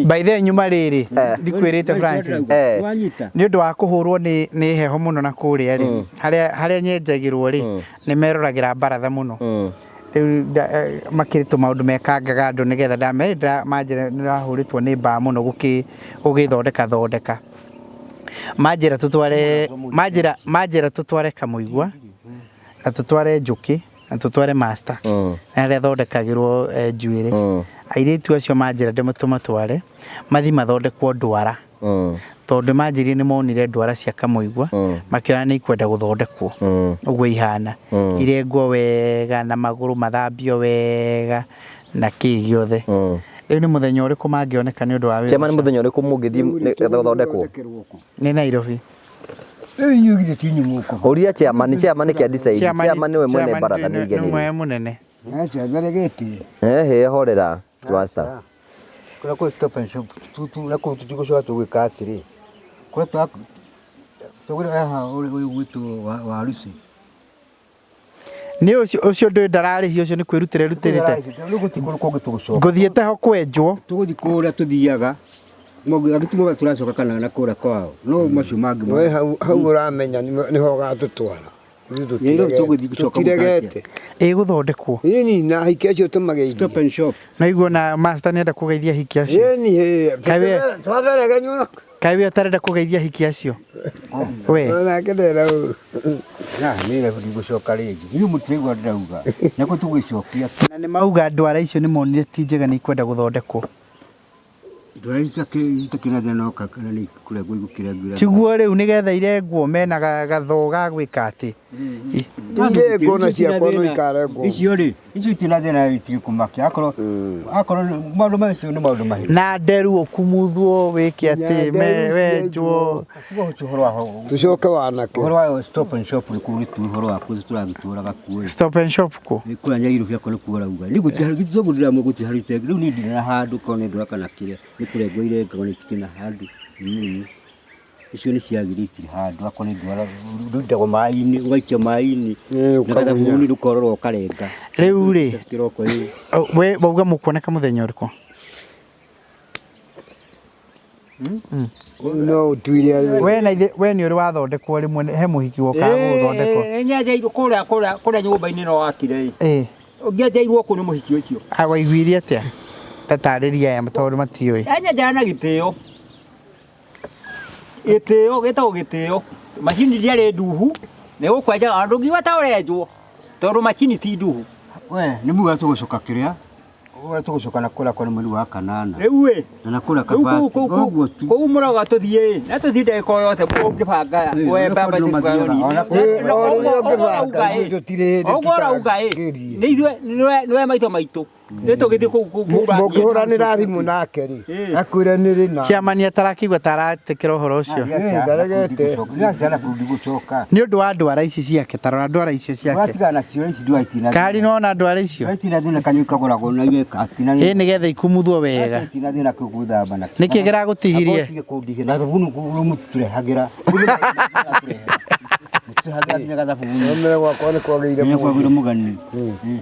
[SPEAKER 3] By the way, nyuma rĩrĩ ndikwĩrĩte Francis
[SPEAKER 2] Wanyita.
[SPEAKER 3] nĩ ũndũ wa kũhũrwo nĩ heho mũno na kũrĩa rĩ harĩa nyenjagĩrwo rĩ nĩ meroragĩra baratha mũno rĩu makĩrĩ tũmaũndũ mekangaga andũ nĩgetha ndamerĩra manjĩra nĩrahũrĩtwo nĩ mbaa mũno gũgĩthondeka thondeka manjĩra tũtware manjĩra tũtware Kamũigua na tũtware Njũkĩ na tũtware Master na harĩa thondekagĩrwo njuĩrĩ airĩtu acio manjĩra tũmatware mathi mathondekwo ndwara tondũ manjĩrire nĩ monire ndwara cia Kamũigua makĩona nĩ ikwenda gũthondekwo ũguo ihana irengwo wega na magũrũ mathambio wega na kĩ gĩothe. Rĩu nĩ mũthenya ũrĩkũ mangĩoneka nĩ ũndũ wa wĩra
[SPEAKER 1] Chairman
[SPEAKER 3] ũcio?
[SPEAKER 1] Mũthenya ũrĩkũ mũngĩthiĩ gũthondekwo?
[SPEAKER 3] Nĩ Nairobi.
[SPEAKER 2] Rĩu inyuĩ githĩ ti inyuĩ mũkũhota.
[SPEAKER 1] Ũria chairman, chairman nĩkĩ decide? Chairman nĩwe mwene
[SPEAKER 3] chairman
[SPEAKER 1] baratha
[SPEAKER 3] nĩ
[SPEAKER 1] nĩ
[SPEAKER 3] mwe mũnene.
[SPEAKER 5] Aca ndaregete.
[SPEAKER 1] Ehe, horera master.
[SPEAKER 2] Kũrĩa kũrĩ stop and shop, na kũu tũtigũcoka tũgwĩka atĩrĩ. Kũrĩa tũgũra haha ũyũ gwitũ wa harusi.
[SPEAKER 3] Nĩ ũcio ndũĩ ndararĩhio ũcio nĩ kwĩrutĩra erutĩrĩte.
[SPEAKER 2] Rĩu gũtirĩ kũndũ kũngĩ tũgũcoka.
[SPEAKER 3] Ngũthiĩte ho kwenjwo.
[SPEAKER 2] Tũgũthiĩ kũrĩa tũthiaga. Agĩtimo tũracoka kana na kũrĩa kwao. No macio mangĩ
[SPEAKER 5] We hau hau ũramenya nĩho ũgatũtwara.
[SPEAKER 2] Nairobi tũgũthiĩ gũcoka
[SPEAKER 5] Tũtiregete.
[SPEAKER 3] Ĩgũthondekwo.
[SPEAKER 5] Ĩni na ahiki acio tũmageithie.
[SPEAKER 2] Stop and shop.
[SPEAKER 3] Na iguo na master nĩenda kũgeithia ahiki acio.
[SPEAKER 5] Ĩni
[SPEAKER 3] Kaĩ
[SPEAKER 5] twatherege
[SPEAKER 3] Kaĩ we ũtarenda kũgeithia ahiki acio? We.
[SPEAKER 5] Onake ndera ũũ.
[SPEAKER 2] Na nĩ Nairobi ndigũcoka rĩngĩ. Inyuĩ mũtiraigua ndĩrauga. Nakuo tũgũcokia.
[SPEAKER 3] Na nĩ mauga ndwara icio nĩ monire ti njega nĩ ikwenda gũthondekwo.
[SPEAKER 2] Ndwara itakĩrĩ na thĩna no kana nĩ kũrengwo igũkĩrengwo.
[SPEAKER 3] Tiguo rĩu nĩgetha irengwo mena gatho ga gwĩka atĩ.
[SPEAKER 5] Irengwo na ciakwa no ikarengwo.
[SPEAKER 2] Icio rĩ, icio itirĩ na thĩna itirĩ kũmakia. Akorwo akorwo maũndũ macio nĩ maũndũ mahĩũ.
[SPEAKER 3] Na nderu ũkumuthwo wĩke atĩ wenjwo.
[SPEAKER 2] Ũhoro wa
[SPEAKER 5] Tũcoke wanake.
[SPEAKER 2] ũhoro wa stop and shop nĩ kũu tu ũhoro wa kũu tũragĩtũraga kuo.
[SPEAKER 3] Stop and shop kũ?
[SPEAKER 2] Nĩ kũrĩa Nairobi akorwo nĩ kuo arauga. Rĩu gũtirĩ gĩthomo ndĩramwe gũtirĩ harĩ rĩu niĩ ndirĩ na handũ korwo nĩ ndwara kana kĩrĩa nĩ kũrengwo irengagwo nĩ itikĩrĩ na handũ. Icio nĩ ciagĩrĩire itirĩ handũ akorwo nĩ ndwara rũitagwo maĩ-inĩ ũgaikia maĩ-inĩ na gathabuni rũkorora ũkarenga.
[SPEAKER 3] Rĩu rĩ
[SPEAKER 2] Kĩroko ĩ.
[SPEAKER 3] we wauga mũkuoneka mũthenya ũrĩkũ?
[SPEAKER 5] No ũtuire
[SPEAKER 3] We na ithe we nĩ ũrĩ wathondekwo rĩmwe he mũhiki wokaga gũgũthondekwo.
[SPEAKER 4] Ĩĩ, nyenjeirwo kũrĩa kũrĩa kũrĩa nyũmba-inĩ ĩno wakire ĩ.
[SPEAKER 3] Ĩĩ.
[SPEAKER 4] Nyenjeirwo kũ nĩ mũhiki ũcio.
[SPEAKER 3] Waiguire atĩa? Tatarĩria aya tondũ matiũĩ.
[SPEAKER 4] Nyenjera na gĩtĩo. Gĩtĩo gĩtagwo gĩtĩo. Macini ndĩarĩ nduhu nĩ gũkwenja ona ndũngiuga ta ũrenjwo tondũ macini ti nduhu.
[SPEAKER 2] We nĩ muga tũgũcoka kĩrĩa ũrĩa tũgũcoka na kũrĩa kwa nĩ mweri wa kanana.
[SPEAKER 4] Rĩu ĩ
[SPEAKER 2] Na kũrĩa
[SPEAKER 4] rĩu
[SPEAKER 2] kabati.
[SPEAKER 4] kũu
[SPEAKER 2] Koguo tu.
[SPEAKER 4] kũu mũrauga tũthiĩ ĩ na tũthiĩ ndagĩka o yothe ũngĩbanga we mbamba ũguo ũrauga ĩ nĩ ithuĩ nĩwe maitho maitũ nĩ tũgĩthiĩ kũu kũu
[SPEAKER 5] Mũngĩhũranĩra thimũ nake rĩ akwĩre nĩ rĩ na
[SPEAKER 3] Chairman atarakĩigua ta aratĩkĩra ũhoro ũcio.
[SPEAKER 5] Ndaregete.
[SPEAKER 2] Nĩ kũu ndigũcoka.
[SPEAKER 3] Nĩ ũndũ wa ndwara ici ciake ta rora ndwara icio ciake.
[SPEAKER 2] Watigana nacio ici ndwara itirĩ na
[SPEAKER 3] Kari nĩwona ndwara icio?
[SPEAKER 2] Ndwara itirĩ na thĩna kanyua kagũragwo na igeka atina
[SPEAKER 3] Ĩ nĩgetha ikumuthwo wega.
[SPEAKER 2] Itirĩ na thĩna kũgũthamba na
[SPEAKER 3] Nĩkĩ kĩragũtihirie?
[SPEAKER 2] Tige kũndihia na thabuni mũtũrehagĩra. Mũtũrehagĩra nginya gathabuni.
[SPEAKER 5] Nomere gwakwa nĩ kwagĩire
[SPEAKER 2] Nginya kwagĩire mũgani.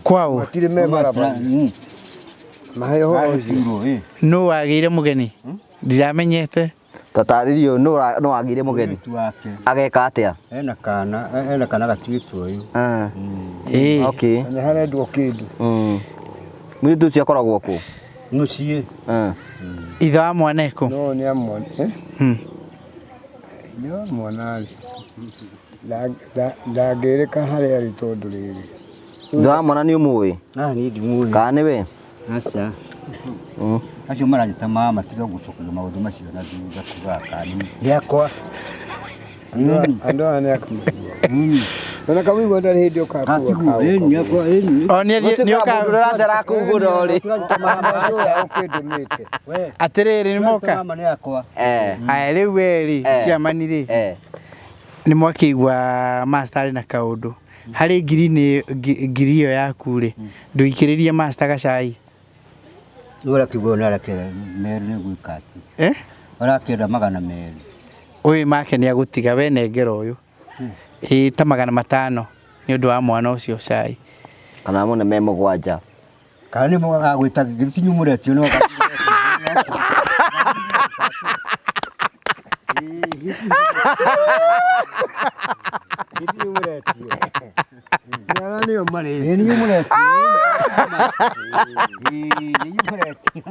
[SPEAKER 3] Kwaũ?
[SPEAKER 5] Matirĩ me barabara. Mahe ũhoro ũcio.
[SPEAKER 3] Nũ wagĩire mũgeni? Ndiramenyete.
[SPEAKER 1] Tatarĩrio nũ wagĩire mũgeni? Ageka atĩa?
[SPEAKER 2] Ena kana, ena kana gatuĩtwo ũyũ.
[SPEAKER 3] Ĩĩ.
[SPEAKER 1] Okay.
[SPEAKER 5] Nĩ harendwo kĩndũ.
[SPEAKER 1] Mũirĩtu ũcio akoragwo kũ?
[SPEAKER 2] Mũciĩ.
[SPEAKER 3] Ithe wa mwana ekũ?
[SPEAKER 5] No nĩ amwona. Nĩ wa mwana rĩ. Ndangĩrĩka harĩa arĩ tondũ rĩrĩ.
[SPEAKER 1] Ithe wa mwana nĩ ũmũĩ?
[SPEAKER 2] Ah, niĩ ndimũĩ.
[SPEAKER 1] Kana nĩwe?
[SPEAKER 2] Aca. Acio maranjĩta mama tiga gũcokeria maũndũ macio na thutha kuga kani. Rĩakwa.
[SPEAKER 5] Andũ aya nĩ akamũigua. Ona kamũigua ndarĩ hĩndĩ ũkakua.
[SPEAKER 2] Gatiguo, ĩni akwa ĩni.
[SPEAKER 3] O nĩ athiĩ nĩ ũka
[SPEAKER 1] Mũndũ ũracera kũu mũno rĩ.
[SPEAKER 5] Ũkĩndũmĩte.
[SPEAKER 3] Atĩrĩrĩ nĩ moka.
[SPEAKER 2] Mama nĩ akwa.
[SPEAKER 3] Aya rĩu we rĩ, chairman rĩ. Nĩ mwakĩigua master arĩ na kaũndũ harĩ ngiri-inĩ ngiri ĩyo yaku rĩ, ndũikĩrĩrie master gacai.
[SPEAKER 2] Ũrakĩgwo na arakĩenda merĩ nĩ gwĩka atĩ.
[SPEAKER 3] Eh?
[SPEAKER 2] Arakĩenda 200.
[SPEAKER 3] Ũyũ make nĩ agũtiga we nengera ũyũ. Ĩ ta 500 nĩ ũndũ wa mwana ũcio cai.
[SPEAKER 1] Kana amũne me 7.
[SPEAKER 2] Kana nĩ agwĩta gĩcinyu mũretio no. Gĩcinyu mũretio.
[SPEAKER 5] Ara nĩo marĩ.
[SPEAKER 2] Ĩ nĩ mũretio. Ĩ nĩ mũretio.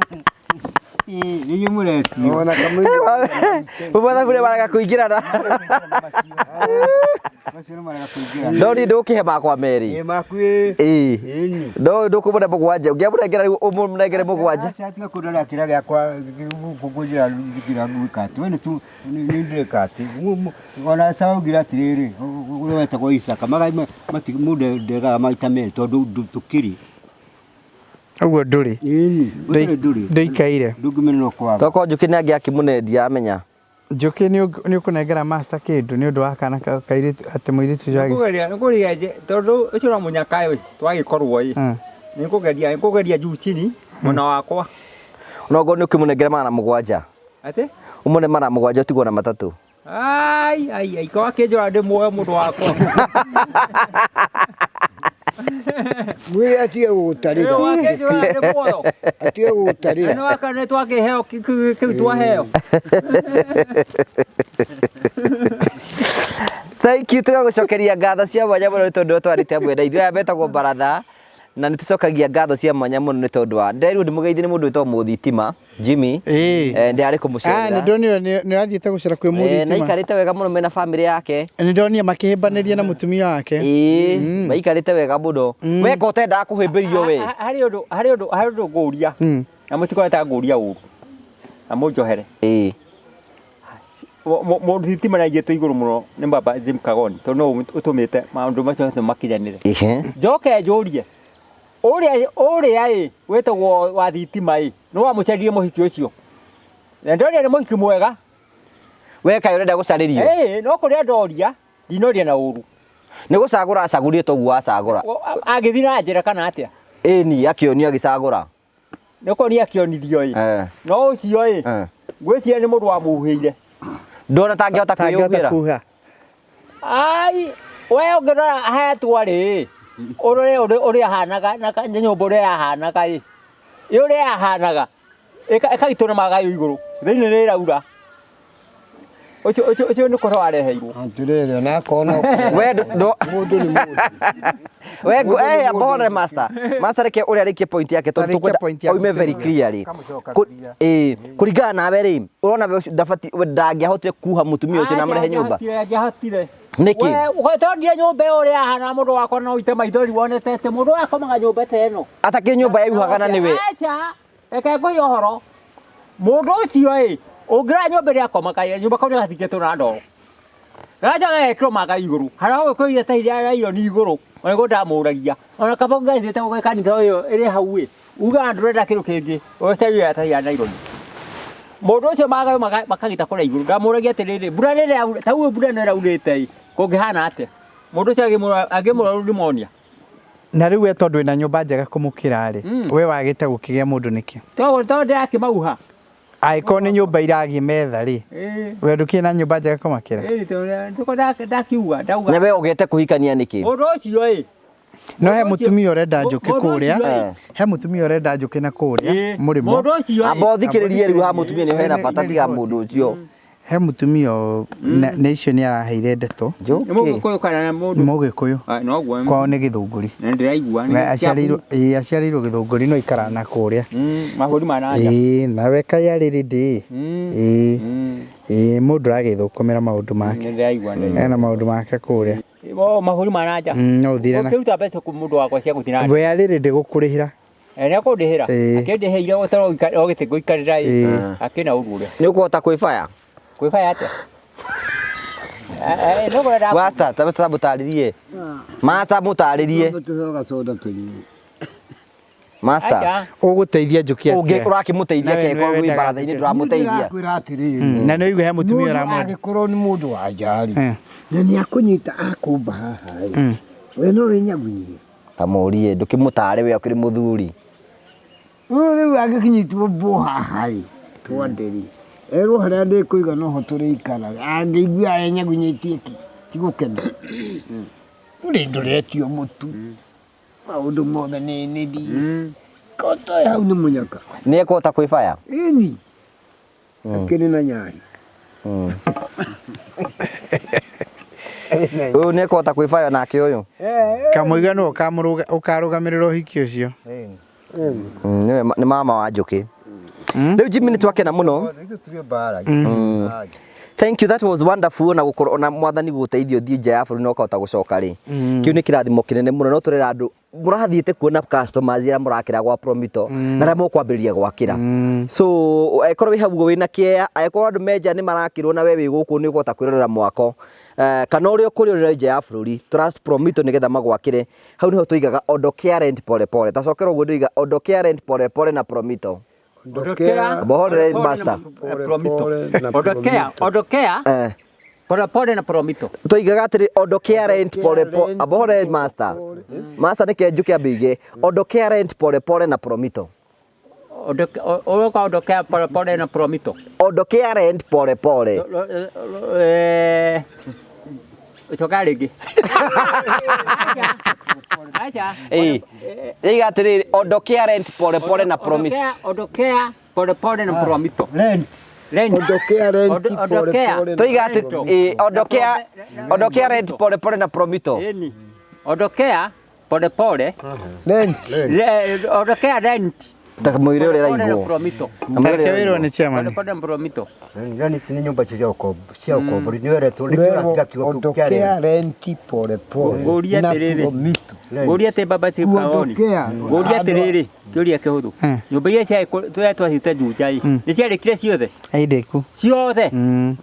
[SPEAKER 2] Ĩ nĩ mũretio.
[SPEAKER 5] Ona kamũira.
[SPEAKER 1] Ũmwe maraga kũingĩrana.
[SPEAKER 2] Macio nĩ marega kũingĩrana.
[SPEAKER 1] No niĩ ndũkĩhe makwa merĩ.
[SPEAKER 2] Ĩ maku ĩ.
[SPEAKER 1] Ĩĩ.
[SPEAKER 2] Ĩni.
[SPEAKER 1] No ndũkũmũne 7. Ũngĩamũnengera rĩu ũmũnengere 7.
[SPEAKER 2] Aca tiga kũndora kĩrĩa gĩakwa kũnjĩra ngira gwĩka atĩ we nĩ tu nĩ ndĩreka atĩ ona caugire atĩrĩrĩ ũrĩa wetagwo Isaka mũndũ ndegaga maita merĩ tondũ tũkĩrĩ.
[SPEAKER 3] Ũguo ndũrĩ.
[SPEAKER 2] Ĩni gũtarĩ ndũrĩ.
[SPEAKER 3] Ndũikaire.
[SPEAKER 2] Ndũngĩmenya kwaga.
[SPEAKER 1] Toko Njũkĩ nĩ angĩakĩmũnendia amenya.
[SPEAKER 3] Njũkĩ nĩ ũkũnengera master kĩndũ nĩ ũndũ wa kana kairĩtu atĩ mũirĩtu ũcio agĩ.
[SPEAKER 6] Nĩkũgeria nĩkũgeria tondũ ũcio no mũnyaka ĩ twagĩkorwo ĩ. Nĩkũgeria nĩkũgeria juu chini mwena wakwa.
[SPEAKER 1] No ngorwo nĩ ũkĩmũnengera 700.
[SPEAKER 6] Atĩ?
[SPEAKER 1] Ũmũne 700 ũtigwo na 3.
[SPEAKER 6] Ai ai ai kwa kĩnjũra ndĩ muoyo mũndũ wakwa.
[SPEAKER 5] Mwĩre atige gũgũtarĩra.
[SPEAKER 6] Wakĩnjũra ndĩ muoyo.
[SPEAKER 5] Atige gũgũtarĩra.
[SPEAKER 6] Nĩ waka nĩ twakĩheo kĩu twaheo.
[SPEAKER 1] Thank you tũgagũcokeria ngatho cia mwanya mũno nĩ tondũ twarĩte hamwe na ithuĩ. Aya metagwo baratha na nĩ tũcokagia ngatho cia mwanya mũno nĩ tondũ wa nderirwo ndĩmũgeithie nĩ mũndũ wĩtagwo Mũthitima Jimmy. Ndĩrarĩ kũmũcerera.
[SPEAKER 3] Nĩ ndonire nĩ ũrathiĩte gũcera kwĩ Mũthitima.
[SPEAKER 1] Na aikarĩte wega mũno mena bamĩrĩ yake.
[SPEAKER 3] Nĩ ndonire makĩhĩmbanĩria na mũtumia wake.
[SPEAKER 1] Ĩĩ, maikarĩte wega mũno. We ko ũtendaga kũhĩmbĩrio we.
[SPEAKER 6] Harĩ ũndũ harĩ ũndũ harĩ ũndũ ngũria. Na mũtikorete ngũria ũru. Na mũnjohere.
[SPEAKER 1] Ĩĩ.
[SPEAKER 6] Mũndũ thitima na aigĩtwo igũrũ mũno nĩ baba Jim Kagoni tondũ no ũtũmĩte maũndũ macio mothe makinyanĩre. Njoke njũrie ũrĩa ũrĩa ĩ wĩtagwo wa thitima ĩ nĩ wamũcaririe mũhiki ũcio. Na ndonire nĩ mũhiki mwega.
[SPEAKER 1] We kaĩ ũrenda gũcarĩrio?
[SPEAKER 6] Ĩĩ, no kũrĩa ndoria ndinoria na ũru.
[SPEAKER 1] Nĩ gũcagũra acagũrie toguo acagũra.
[SPEAKER 4] Agĩthiĩ na njĩra kana atĩa?
[SPEAKER 1] Ĩni akĩonio agĩcagũra.
[SPEAKER 6] Nĩ kuonia akĩonirio ĩ. No ũcio ĩ ngwĩciria nĩ mũndũ wamuhĩire.
[SPEAKER 1] Ndona tangĩhota kwĩyũhĩra.
[SPEAKER 4] Ai, we ũngĩrora haya twarĩ ũrore ũrĩa ahanaga na nyũmba ũrĩa yahanaga ĩ. Ĩ ũrĩa yahanaga ĩkagitwo na magayo igũrũ thĩinĩ nĩ ĩraura. Ũcio ũcio ũcio nĩ kũrora wareheirwo.
[SPEAKER 5] Atĩrĩrĩ ona akorwo no
[SPEAKER 1] we ndo
[SPEAKER 5] mũndũ nĩ mũndũ.
[SPEAKER 1] We ngo eh ambore master. Master reke ũrĩa arĩkie point yake tondũ tũkwenda oime very clearly. Ĩ kũringana nawe rĩ ũrona we ũcio ndabati ndangĩahotire kuha mũtumia ũcio na amũrehe nyũmba.
[SPEAKER 4] Angĩahotire.
[SPEAKER 1] Nĩkĩ?
[SPEAKER 4] We ũtondire nyũmba ĩyo ũrĩa yahana mũndũ wakwa no ũite maithori wonete atĩ mũndũ ũyũ akomaga nyũmba ta ĩno.
[SPEAKER 1] Atakĩrĩ nyũmba yaihuhaga na nĩwe.
[SPEAKER 4] Aca, reke ngũhe ũhoro. Mũndũ ũcio ĩ ũngĩrora nyũmba ĩrĩa akomaga ĩ nyũmba kau nĩ gathingĩtwo na ndoro. Gacoka gagekĩrwo manga igũrũ harĩa ũgĩkũire ta iria raironi igũrũ ona nĩguo ndamũragia. Ona kaba ũngĩgathiĩte gũgĩ kanitha ũyũ ĩrĩ hau ĩ ugaga ndũrenda kĩndũ kĩngĩ ũgacaria ta iria naironi. Mũndũ ũcio magayo makagita kũrĩa igũrũ ndamũragia atĩrĩrĩ mbura rĩrĩa yaura ta ũguo mbura ĩno ĩraurĩte ĩ kũngĩhana atĩa? Mũndũ ũcio angĩmũrora pneumonia.
[SPEAKER 3] Na rĩu we tondũ wĩna nyũmba njega kũmũkĩra rĩ we wagĩte gũkĩgĩa mũndũ nĩkĩ?
[SPEAKER 4] Tondũ ndĩrakĩmauha.
[SPEAKER 3] Angĩkorwo nĩ nyũmba iragiĩ metha rĩ we ndũkĩrĩ na nyũmba njega kũmakĩra?
[SPEAKER 4] Ĩĩ ndakiuga ndauga.
[SPEAKER 1] Na we ũgĩte kũhikania nĩkĩ?
[SPEAKER 4] Mũndũ ũcio ĩ
[SPEAKER 3] No he mũtumia ũrenda njũkĩ kũrĩa, he mũtumia ũrenda njũkĩ na kũrĩa mũrĩmo.
[SPEAKER 4] Mũndũ ũcio ĩ
[SPEAKER 1] Amba ũthikĩrĩrie rĩu ha mũtumia nĩ hena bata tiga mũndũ ũcio.
[SPEAKER 3] He mũtumia nĩ icio nĩ araheire ndeto.
[SPEAKER 6] Nĩ mũgĩkũyũ kana nĩ mũndũ?
[SPEAKER 3] Mũgĩkũyũ.
[SPEAKER 6] Noguo.
[SPEAKER 3] Kwao nĩ Gĩthũngũri.
[SPEAKER 6] Nĩ ndĩraigua.
[SPEAKER 3] Aciarĩirwo Gĩthũngũri no ikaraga na kũrĩa.
[SPEAKER 6] Mabũrũri ma na nja.
[SPEAKER 3] Ĩĩ nawe kaĩ arĩ rĩndĩ. Ĩĩ. Ĩĩ mũndũ aragĩthũkũmĩra maũndũ make.
[SPEAKER 6] Nĩ ndĩraigua.
[SPEAKER 3] Ena maũndũ make kũrĩa.
[SPEAKER 4] Mabũrũri ma na nja.
[SPEAKER 3] No ũthire na.
[SPEAKER 4] Ũkĩruta mbeca kũ mũndũ wakwa cia gũthiĩ na nja.
[SPEAKER 3] We arĩ rĩndĩ gũkũrĩhĩra.
[SPEAKER 4] Nĩ akũndĩhĩra. Akĩndĩhĩire ũtarĩ ogĩte gũikarĩra ĩ. Akĩna ũru ũrĩa.
[SPEAKER 1] Nĩ ũkũhota kwĩbaya?
[SPEAKER 4] Kwĩbaya atĩa?
[SPEAKER 1] Master, ta mũtarĩrie. Master mũtarĩrie.
[SPEAKER 5] Tũheo gacoda tũnyue.
[SPEAKER 1] Master.
[SPEAKER 3] Ũgũteithia Njũkĩ atĩa?
[SPEAKER 1] Ũrakĩmũteithia keko wĩ baratha-inĩ ndũramũteithia.
[SPEAKER 5] Ndĩrakwĩra atĩrĩrĩ.
[SPEAKER 3] Na nĩ ũigua he mũtumia ũramwenda.
[SPEAKER 5] Angĩkorwo nĩ mũndũ wa nja rĩ, Na nĩ akũnyita akũmba haha ĩ. We no wĩnyagunyie.
[SPEAKER 1] Tamũrie ndũkĩmũtare we akĩrĩ mũthuri.
[SPEAKER 5] Ũyũ rĩu angĩkĩnyitwo mbũ haha ĩ, twandĩri. Erwo harĩa ndĩkũiga noho tũrĩikara. Angĩigua enyagunyĩtie kĩ, ti gũkena. Ndũrĩ ndũretio mũtu. Maũndũ mothe nĩ nĩ thiĩ. Kotoe hau nĩ mũnyaka.
[SPEAKER 1] Nĩ ekũhota kwĩbaya?
[SPEAKER 5] Ĩni. Akĩrĩ na nyahi.
[SPEAKER 1] Ũyũ nĩ ekũhota kwĩbaya nake ũyũ?
[SPEAKER 3] Kamũiga nĩwe ũkarũgamĩrĩra ũhiki ũcio.
[SPEAKER 1] Nĩwe nĩ mama wa njũkĩ. Rĩu Jimmy nĩ twakena mũno. Thank you, that was wonderful. Na gũkorwo ona mwathani gũgũteithia ũthiĩ nja ya bũrũri na ũkahota gũcoka rĩ, kĩu nĩ kĩrathimo kĩnene mũno. No tũrera andũ mũrathiĩte kuona customers arĩa mũrakĩra gwa Promito na arĩa mũkwambĩrĩria gwakĩra. So angĩkorwo wĩ hau ũguo wĩna kĩea, angĩkorwo andũ me nja nĩ marakĩrwo na we wĩ gũkũ nĩ ũkũhota kwĩrorera mwako, kana ũrĩa ũkũrĩa ũrĩ nja ya bũrũri, trust Promito nĩgetha magwakĩre. Hau nĩho tũigaga ondokea rent pole pole. Ta cokera ũguo ndĩiga ondokea rent pole pole na Promito.
[SPEAKER 5] Ondokea
[SPEAKER 1] Bohore master.
[SPEAKER 6] Promito. Ondokea, ondokea pole pole na Promito.
[SPEAKER 1] Tũigaga atĩrĩ ondokea rent pole pole. Abohore master. Master nĩke njũke ambĩige ondokea rent pole pole na Promito.
[SPEAKER 6] Ũroka ondokea pole pole na Promito.
[SPEAKER 1] Ondokea rent pole pole.
[SPEAKER 6] Coka rĩngĩ. Aca.
[SPEAKER 1] Ĩĩ. Rĩiga atĩrĩrĩ ondokea rent pole pole na Promito.
[SPEAKER 6] Ondokea pole pole na Promito.
[SPEAKER 2] Rent.
[SPEAKER 6] Rent.
[SPEAKER 5] Ondokea rent pole pole.
[SPEAKER 1] Tũiga atĩ ĩĩ ondokea ondokea rent pole pole na Promito.
[SPEAKER 6] Ĩni. Ondokea pole pole.
[SPEAKER 5] Rent.
[SPEAKER 6] Ondokea rent.
[SPEAKER 1] Ta mũire ũrĩa
[SPEAKER 6] Pole na
[SPEAKER 1] ĩraigwo.
[SPEAKER 6] Promito.
[SPEAKER 3] Tareke wĩrwo nĩ chairman.
[SPEAKER 6] Pole pole na Promito.
[SPEAKER 2] Rent nĩ nyũmba cia ũkombo cia ũkombo nĩ weretwo nĩ kĩratiga kiugo kĩu kĩa
[SPEAKER 5] Ondokea
[SPEAKER 2] rent.
[SPEAKER 5] rent pole pole.
[SPEAKER 6] Ngũria
[SPEAKER 5] na
[SPEAKER 6] atĩrĩrĩ.
[SPEAKER 5] Promito.
[SPEAKER 6] Ngũria atĩ baba Chief Kaoni.
[SPEAKER 5] Kuondokea.
[SPEAKER 6] Ngũria atĩrĩrĩ, kĩũria kĩhũthũ. Nyũmba iria ciarĩ tũrĩa twacite Juja ĩ, nĩ ciarĩkire ciothe?
[SPEAKER 3] Aindĩku.
[SPEAKER 6] Ciothe?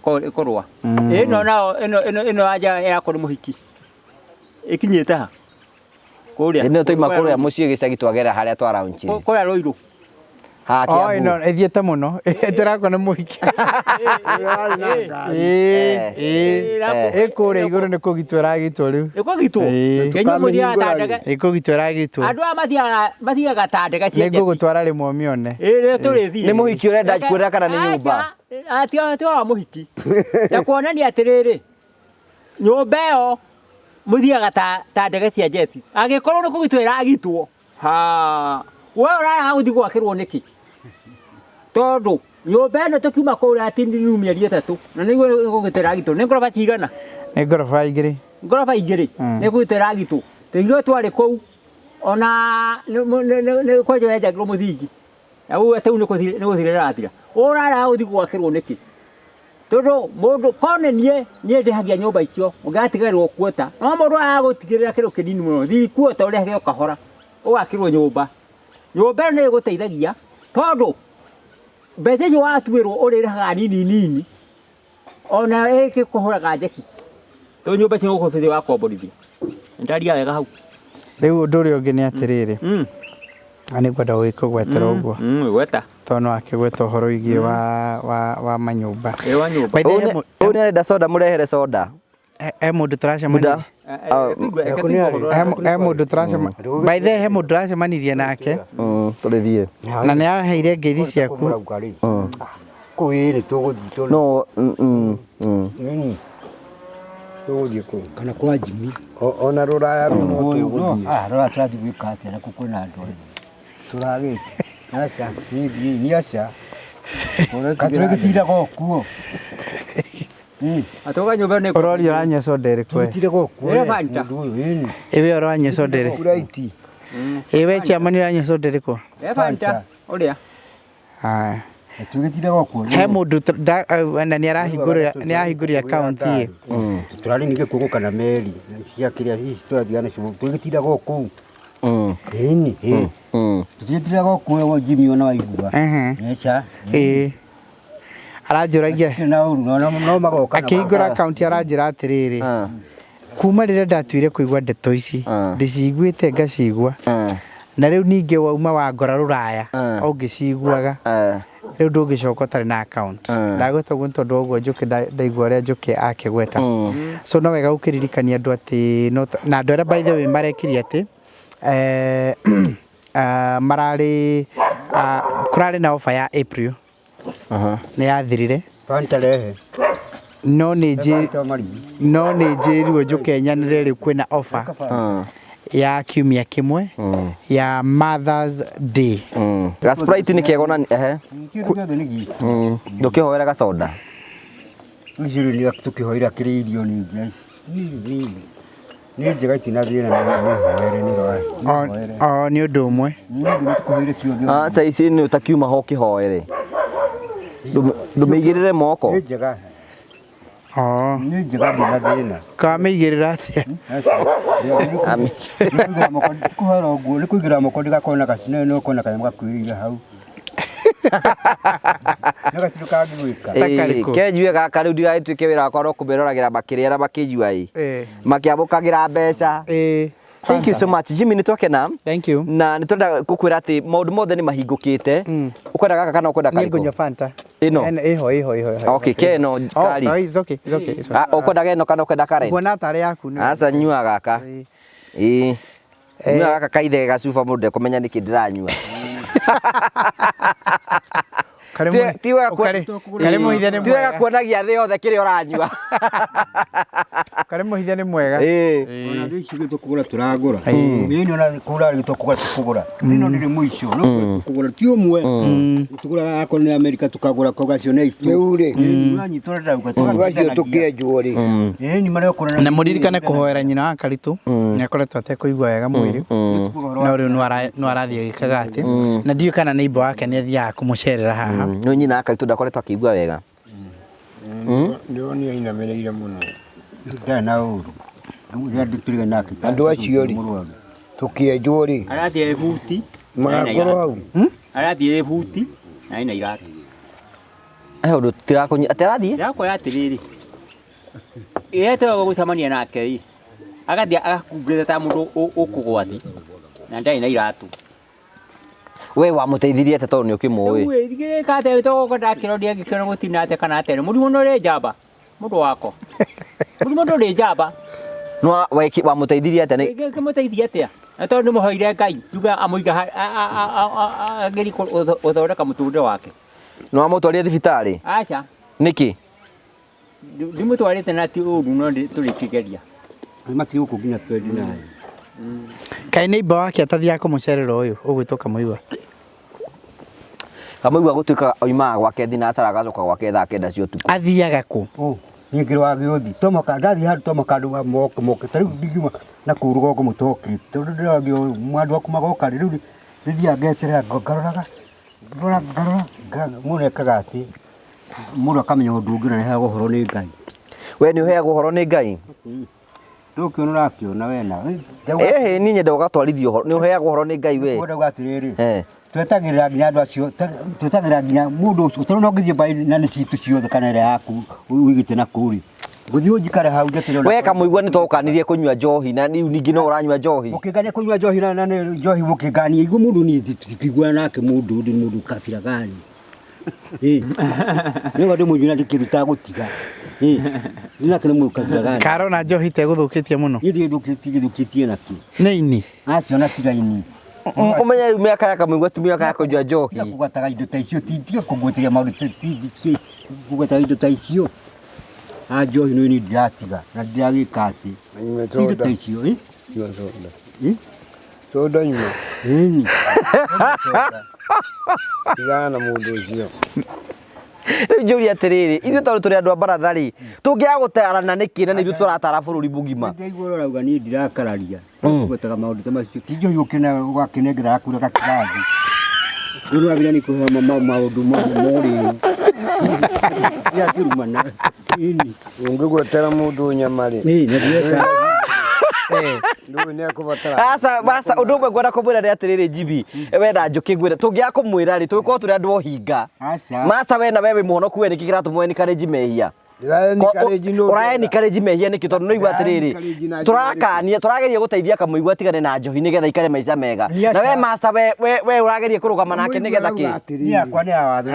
[SPEAKER 6] Ĩkũrũa. Ĩno nao ĩno ĩno ĩno ya nja ya kũrĩ mũhiki. Ĩkinyĩte ha? Kũrĩa.
[SPEAKER 1] Ĩno tũima kũrĩa mũciĩ gĩcagi twagera harĩa twa launch.
[SPEAKER 6] Kũrĩa Rũirũ.
[SPEAKER 1] Ha
[SPEAKER 3] Oh,
[SPEAKER 1] Kiambu.
[SPEAKER 3] ĩno ĩthiĩte mũno. Tũrakwo nĩ mũhiki. Ĩĩ, ĩĩ. Ĩ kũrĩa igũrũ nĩ kũgitwo ĩragitwo rĩu.
[SPEAKER 6] Nĩ kũgitwo?
[SPEAKER 3] Ĩĩ.
[SPEAKER 6] Kĩnyuo mũthiaga ta ndege.
[SPEAKER 3] Ĩ kũgitwo ĩragitwo.
[SPEAKER 6] Andũ aya mathiaga mathiaga ta ndege cia
[SPEAKER 3] Nĩ
[SPEAKER 6] njeti.
[SPEAKER 3] ngũgũtwara rĩmwe ũmĩone.
[SPEAKER 6] Ĩĩ nĩ tũrĩthiĩ.
[SPEAKER 1] Nĩ mũhiki ũrenda kwĩra kana nĩ nyũmba?
[SPEAKER 6] Aca, ti wa mũhiki. Ta kuonania atĩrĩrĩ, nyũmba ĩyo mũthiaga ta ta ndege cia njeti. Angĩkorwo nĩ kũgitwo ĩragitwo, ha, we ũrarega gũthiĩ gwakĩrwo nĩkĩ? Tondũ nyũmba ĩno tũkiuma kũu atindi mĩeri ĩtatũ na nĩguo nĩ kũgitwo ĩragitwo. Nĩ ngoroba cigana?
[SPEAKER 3] Nĩ ngoroba igĩrĩ.
[SPEAKER 6] Ngoroba igĩrĩ nĩ kũgitwo ĩragitwo. Tũigua twarĩ kũu ona nĩ kwenjwo yenjagĩrwo mũthingi. Na ũguo atĩ nĩ gũthira ĩrathira. Ũrarega gũthiĩ gwakĩrwo nĩkĩ? Tondũ mũndũ korwo nĩ niĩ niĩ ndĩhagia nyũmba icio ũngĩgatigarĩrwo kuota no mũndũ aragũtigĩrĩra kĩndũ kĩnini mũno thiĩ kuota ũrĩhage o kahora ũgakĩrwo nyũmba. Nyũmba ĩyo nĩ ĩgũteithagia tondũ mbeca icio watuĩrwo ũrĩrĩhaga nini nini ona ĩkĩkũhũraga njeki tondũ nyũmba icio nĩ wakomborithia. Ndaria wega hau.
[SPEAKER 3] Rĩu ũndũ ũrĩa ũngĩ nĩ atĩrĩrĩ. Na nĩ ngwenda gũgĩkũgwetera ũguo.
[SPEAKER 6] Gweta.
[SPEAKER 3] Tondũ nĩ wakĩgweta ũhoro wĩgiĩ wa wa wa manyũmba.
[SPEAKER 6] Ĩ wa nyũmba.
[SPEAKER 3] By the way, he
[SPEAKER 1] Ũyũ nĩ arenda soda mũrehere soda.
[SPEAKER 3] He mũndũ tũracemania. He mũndũ tũracemania. By the way, he mũndũ tũracemanirie nake.
[SPEAKER 1] Tũrĩthiĩ.
[SPEAKER 3] Na nĩ aheire ngeithi ciaku.
[SPEAKER 2] Kũu ĩ nĩ tũgũthiĩ
[SPEAKER 1] No,
[SPEAKER 5] Tũgũthiĩ kũu.
[SPEAKER 2] Kana kwa Jimmy.
[SPEAKER 5] Ona rũraya rũu no tũgũthiĩ.
[SPEAKER 2] Ah, rũraya tũrathiĩ gwĩka atĩa na kũu kwĩna andũ tũragĩte. Aca, niĩ thiĩ, niĩ aca. Katũrĩgĩtindaga o kuo.
[SPEAKER 6] Atoka nyũmba nĩ
[SPEAKER 3] Ũroria ũranyua soda ĩrĩkũ we?
[SPEAKER 2] Tũgĩtindaga o kuo.
[SPEAKER 6] Ĩyo Fanta.
[SPEAKER 2] Mũndũ ũyũ, ĩni.
[SPEAKER 3] Ĩ we ũranyua soda ĩrĩkũ?
[SPEAKER 5] Sprite.
[SPEAKER 3] Ĩ we chairman ũranyua soda ĩrĩkũ?
[SPEAKER 6] Ĩ Fanta. Ũrĩa.
[SPEAKER 3] Haya.
[SPEAKER 2] Tũgĩtindaga o kuo.
[SPEAKER 3] He mũndũ na nĩ arahingũrĩra nĩ arahingũrire account ĩ.
[SPEAKER 2] Tũrarĩ ningĩ kũgũ kana meri cia kĩrĩa hihi tũrathiaga nacio tũgĩtindaga o kũu. Ĩni, ĩ. Tũtitindaga o kũu we Jimmy ona waigua. Eca.
[SPEAKER 3] Ĩ. Aranjũragia.
[SPEAKER 2] Na ũru no magoka.
[SPEAKER 3] Akĩhingũra account aranjĩra atĩrĩrĩ. Kuma rĩrĩa ndatuire kũigua ndeto ici ndĩciguĩte ngacigua na rĩu ningĩ wauma wangora rũraya o ngĩciguaga Rĩu ndũngĩcoka ũtarĩ na account. Ndagwĩta ũguo nĩ tondũ wa ũguo Njũkĩ ndaigua ũrĩa Njũkĩ akĩgweta. So no wega gũkĩririkania andũ atĩ no na andũ arĩa by the way marekirie atĩ mararĩ kũrarĩ na offer ya April nĩ yathirire.
[SPEAKER 2] Fanta rehe.
[SPEAKER 3] No nĩ no nĩ njĩrirwo njũke nyanĩre rĩu kwĩna offer ya kiumia kĩmwe ya Mother's Day.
[SPEAKER 1] Ga Sprite nĩ kega ona ehe.
[SPEAKER 2] Kĩndũ gĩothe nĩ gitũ.
[SPEAKER 1] Ndũkĩhoera gacoda.
[SPEAKER 2] Icio rĩu nĩ tũkĩhoera kĩrĩ irio ningĩ. Nĩ njega itina thĩna na nĩ hoere nĩ hoere.
[SPEAKER 3] O nĩ ũndũ ũmwe.
[SPEAKER 2] Nĩ ũndũ nĩ tũkũhoire ciothe.
[SPEAKER 1] Aca ici nĩ ũtakiuma ho ũkĩhoere. Ndũmĩigĩrĩre moko.
[SPEAKER 2] Nĩ njega.
[SPEAKER 3] Nĩ
[SPEAKER 2] njega ndĩna thĩna.
[SPEAKER 3] Kamĩigĩrĩra atĩa?
[SPEAKER 2] Kũhora ũguo nĩ kũigĩrĩra moko ndĩgakorwo na no kona kanyamũ gakuĩrĩire hau. Nĩ gatirĩ kangĩgwĩka.
[SPEAKER 1] Kenjue gaka rĩu ndigagĩtuĩke wĩra wakwa no kũmeroragĩra makĩrĩa na makĩnyua ĩ. Makĩamũkagĩra mbeca. Thank you so much Jimmy, nĩ twakena.
[SPEAKER 3] Thank you.
[SPEAKER 1] Na nĩ twenda gũkwĩra atĩ maũndũ mothe nĩ mahingũkĩte. Ũkwenda gaka kana ũkwenda
[SPEAKER 3] karĩkũ? Nĩ ngũnyua Fanta.
[SPEAKER 1] Ĩno.
[SPEAKER 3] Ĩho ĩho ĩho.
[SPEAKER 1] Okay, ke ĩno kari.
[SPEAKER 3] Oh, it's okay, it's okay, it's okay.
[SPEAKER 1] Ũkwenda ĩno kana ũkwenda current?
[SPEAKER 3] Nguona tarĩ yaku.
[SPEAKER 1] Aca nyua gaka. Ĩĩ. Nyua gaka kaithege gacuba mũndũ ndekũmenya nĩkĩ ndĩranyua. Ti wega kuonagia thĩ yothe kĩrĩa ũranyua.
[SPEAKER 3] Karĩ mũhithe nĩ mwega.
[SPEAKER 2] Ona thĩ ici tũkũgũra tũragũra. Ĩĩ ona kũgũra rĩ tũkũgũra tũkũgũra. Ĩno ndĩrĩ mũico no tũkũgũra ti ũmwe. Tũgũraga akorwo nĩ Amerika tũkagũra koga cio nĩ aitũ.
[SPEAKER 5] Rĩu rĩ.
[SPEAKER 2] Ũranyita ũrĩa ndĩrauga.
[SPEAKER 5] Acio tũkĩenjwo rĩ.
[SPEAKER 2] Ĩĩ ni marĩa ũkũrora.
[SPEAKER 3] Na mũririkane kũhoera nyina wa Karitũ. Nĩ akoretwo atekũigua wega mwĩrĩ. No rĩu no arathiĩ agĩkaga atĩ. Na ndiũĩ kana neighbor wake nĩ athiaga kũmũcerera haha.
[SPEAKER 1] No nyina wa Karitũ ndakoretwo akĩigua wega.
[SPEAKER 5] Ndĩronire ainamĩrĩire mũno.
[SPEAKER 2] Ndarĩ na ũru.
[SPEAKER 5] Andũ acio rĩ tũkĩenjwo rĩ
[SPEAKER 6] arathiĩ buti
[SPEAKER 5] magakorwo hau.
[SPEAKER 6] Arathiĩ buti na ena iratũ.
[SPEAKER 1] He ũndũ tũtirakũnyita atĩ arathiĩ?
[SPEAKER 6] Ndĩrakwĩra atĩrĩrĩ, ĩrĩa twega gũcemania nake ĩ agathiĩ agakumbĩrĩte ta mũndũ ũkũgwa thĩ na ndarĩ na iratũ.
[SPEAKER 1] We wamũteithirie atĩa tondũ nĩ ũkĩmũĩ?
[SPEAKER 6] Rĩu ĩ gĩka atĩa tondũ ndakĩroria ngĩkĩona gũtina atĩa kana atĩa mũrimũ nĩ ũrĩ njamba mũndũ wakwa. Mũrimũ ndũrĩ njamba.
[SPEAKER 1] No wamũteithirie atĩa?
[SPEAKER 6] Ngĩmũteithia atĩa? Na tondũ nĩmũhoire Ngai njuga amũiga agerie gũthondeka mũtũrĩre wake.
[SPEAKER 1] Nĩ wamũtwarire thibitarĩ?
[SPEAKER 6] Aca.
[SPEAKER 1] Nĩkĩ?
[SPEAKER 6] Ndimũtwarĩte na ti ũru no tũrĩkĩgeria.
[SPEAKER 2] Matirĩ gũkũ nginya 29.
[SPEAKER 3] Kaĩ neighbor wake atathiaga kũmũcerera ũyũ ũgwĩtwo Kamũigua?
[SPEAKER 1] Kamũigua gũtuĩkaga oimaga gwake thinacara agacoka gwake thaa kenda cia ũtukũ.
[SPEAKER 3] Athiaga kũ?
[SPEAKER 2] Niĩ ngĩrĩ wa gĩũthi. Tomoka ndathiĩ handũ tomoka andũ moke moke. Ta rĩu ndingiuma na kũu rũgongo mũtokĩte. Tondũ ndĩragio andũ aku magoka rĩ rĩu nĩthiaga ngeterera ngaroraga ngarora mũndũ ekaga atĩ mũndũ akamenya ũndũ ũngĩ na nĩaheagwo ũhoro nĩ Ngai.
[SPEAKER 1] We nĩ ũheagwo ũhoro nĩ Ngai?
[SPEAKER 2] Ndũkĩona ũrakĩona we nawe.
[SPEAKER 1] Ĩhĩ niĩ nyenda ũgatwarithia ũhoro. Nĩ ũheagwo ũhoro nĩ Ngai we?
[SPEAKER 2] Ndauga atĩrĩrĩ, twetagĩrĩra nginya andũ acio, twetagĩrĩra nginya mũndũ ũcio, tondũ no ngĩthiĩ mbaĩ na nĩ citũ ciothe kana ĩrĩa yaku ũigĩte na kũu rĩ. Ngũthiĩ njikare hau njeterere.
[SPEAKER 1] We Kamũigua nĩ twagũkanirie kũnyua njohi na rĩu ningĩ no ũranyua njohi.
[SPEAKER 2] Mũkĩngania kũnyua njohi na njohi mũkĩngania igua mũndũ niĩ tũtikĩiguana nake mũndũ ndĩ mũndũ kabira gani. Ĩĩ. Nĩ ndĩ mũnyui na ndĩkĩrutaga gũtiga. Ĩĩ. Nĩ nake nĩ mũndũ kabira gani.
[SPEAKER 3] Karona njohi tegũthũkĩtie mũno.
[SPEAKER 2] Niĩ ndigĩthũkĩtie gĩthũkĩtie nakĩ.
[SPEAKER 3] Nĩ ini.
[SPEAKER 2] Acio na tiga ini.
[SPEAKER 1] Ũmenye rĩu mĩaka ya Kamũigua ti mĩaka ya kũnyua njohi.
[SPEAKER 2] Tiga kũgwetaga indo ta icio, tiga kũngweteria maũndũ kũgwetaga indo ta icio. A njohi nĩ niĩ ndiratiga na ndiragĩka atĩ. Ti indo ta icio.
[SPEAKER 5] Nyua soda. Soda nyua. Tigana na mũndũ ũcio.
[SPEAKER 1] Rĩu njũria atĩrĩrĩ, ithuĩ tondũ tũrĩ andũ a baratha rĩ, tũngĩaga gũtarana nĩkĩ na nĩ ithuĩ tũratara bũrũri mũgima?
[SPEAKER 2] Ndaigua ũrĩa ũrauga niĩ ndirakararia. Kũgwetaga maũndũ ta macio. Ti njohi ũgakĩnengera yakura gakirathi. Rĩu nĩwagĩrĩire nĩ kũheo maũndũ morĩu. Ndirakĩrumana.
[SPEAKER 5] Ũngĩgwetera mũndũ nyama rĩ.
[SPEAKER 2] Ĩĩ na ndireka.
[SPEAKER 5] Ndũĩ nĩ ekũbatara.
[SPEAKER 1] Aca master ũndũ ũmwe ngwenda kũmwĩra nĩ atĩrĩrĩ Jimmy, we na Njũkĩ ngwĩre tũngĩaga kũmwĩra rĩ tũgĩkorwo tũrĩ andũ ohinga.
[SPEAKER 2] Aca.
[SPEAKER 1] Master we na we wĩ mũhonoku we nĩkĩ kĩratũma encourage mehia?
[SPEAKER 5] Ndĩraencourage no
[SPEAKER 1] Ũra encourage mehia nĩkĩ? Tondũ nĩ igua atĩrĩrĩ,
[SPEAKER 5] Ndĩraencourage na njĩra
[SPEAKER 1] tũrakania, tũrageria gũteithia Kamũigua atigane na njohi nĩgetha ikare maica mega.
[SPEAKER 2] Niĩ
[SPEAKER 1] Na we
[SPEAKER 2] aca.
[SPEAKER 1] master, we ũrageria kũrũgama nake nĩgetha kĩ?
[SPEAKER 2] Niĩ akwa nĩ ya watho.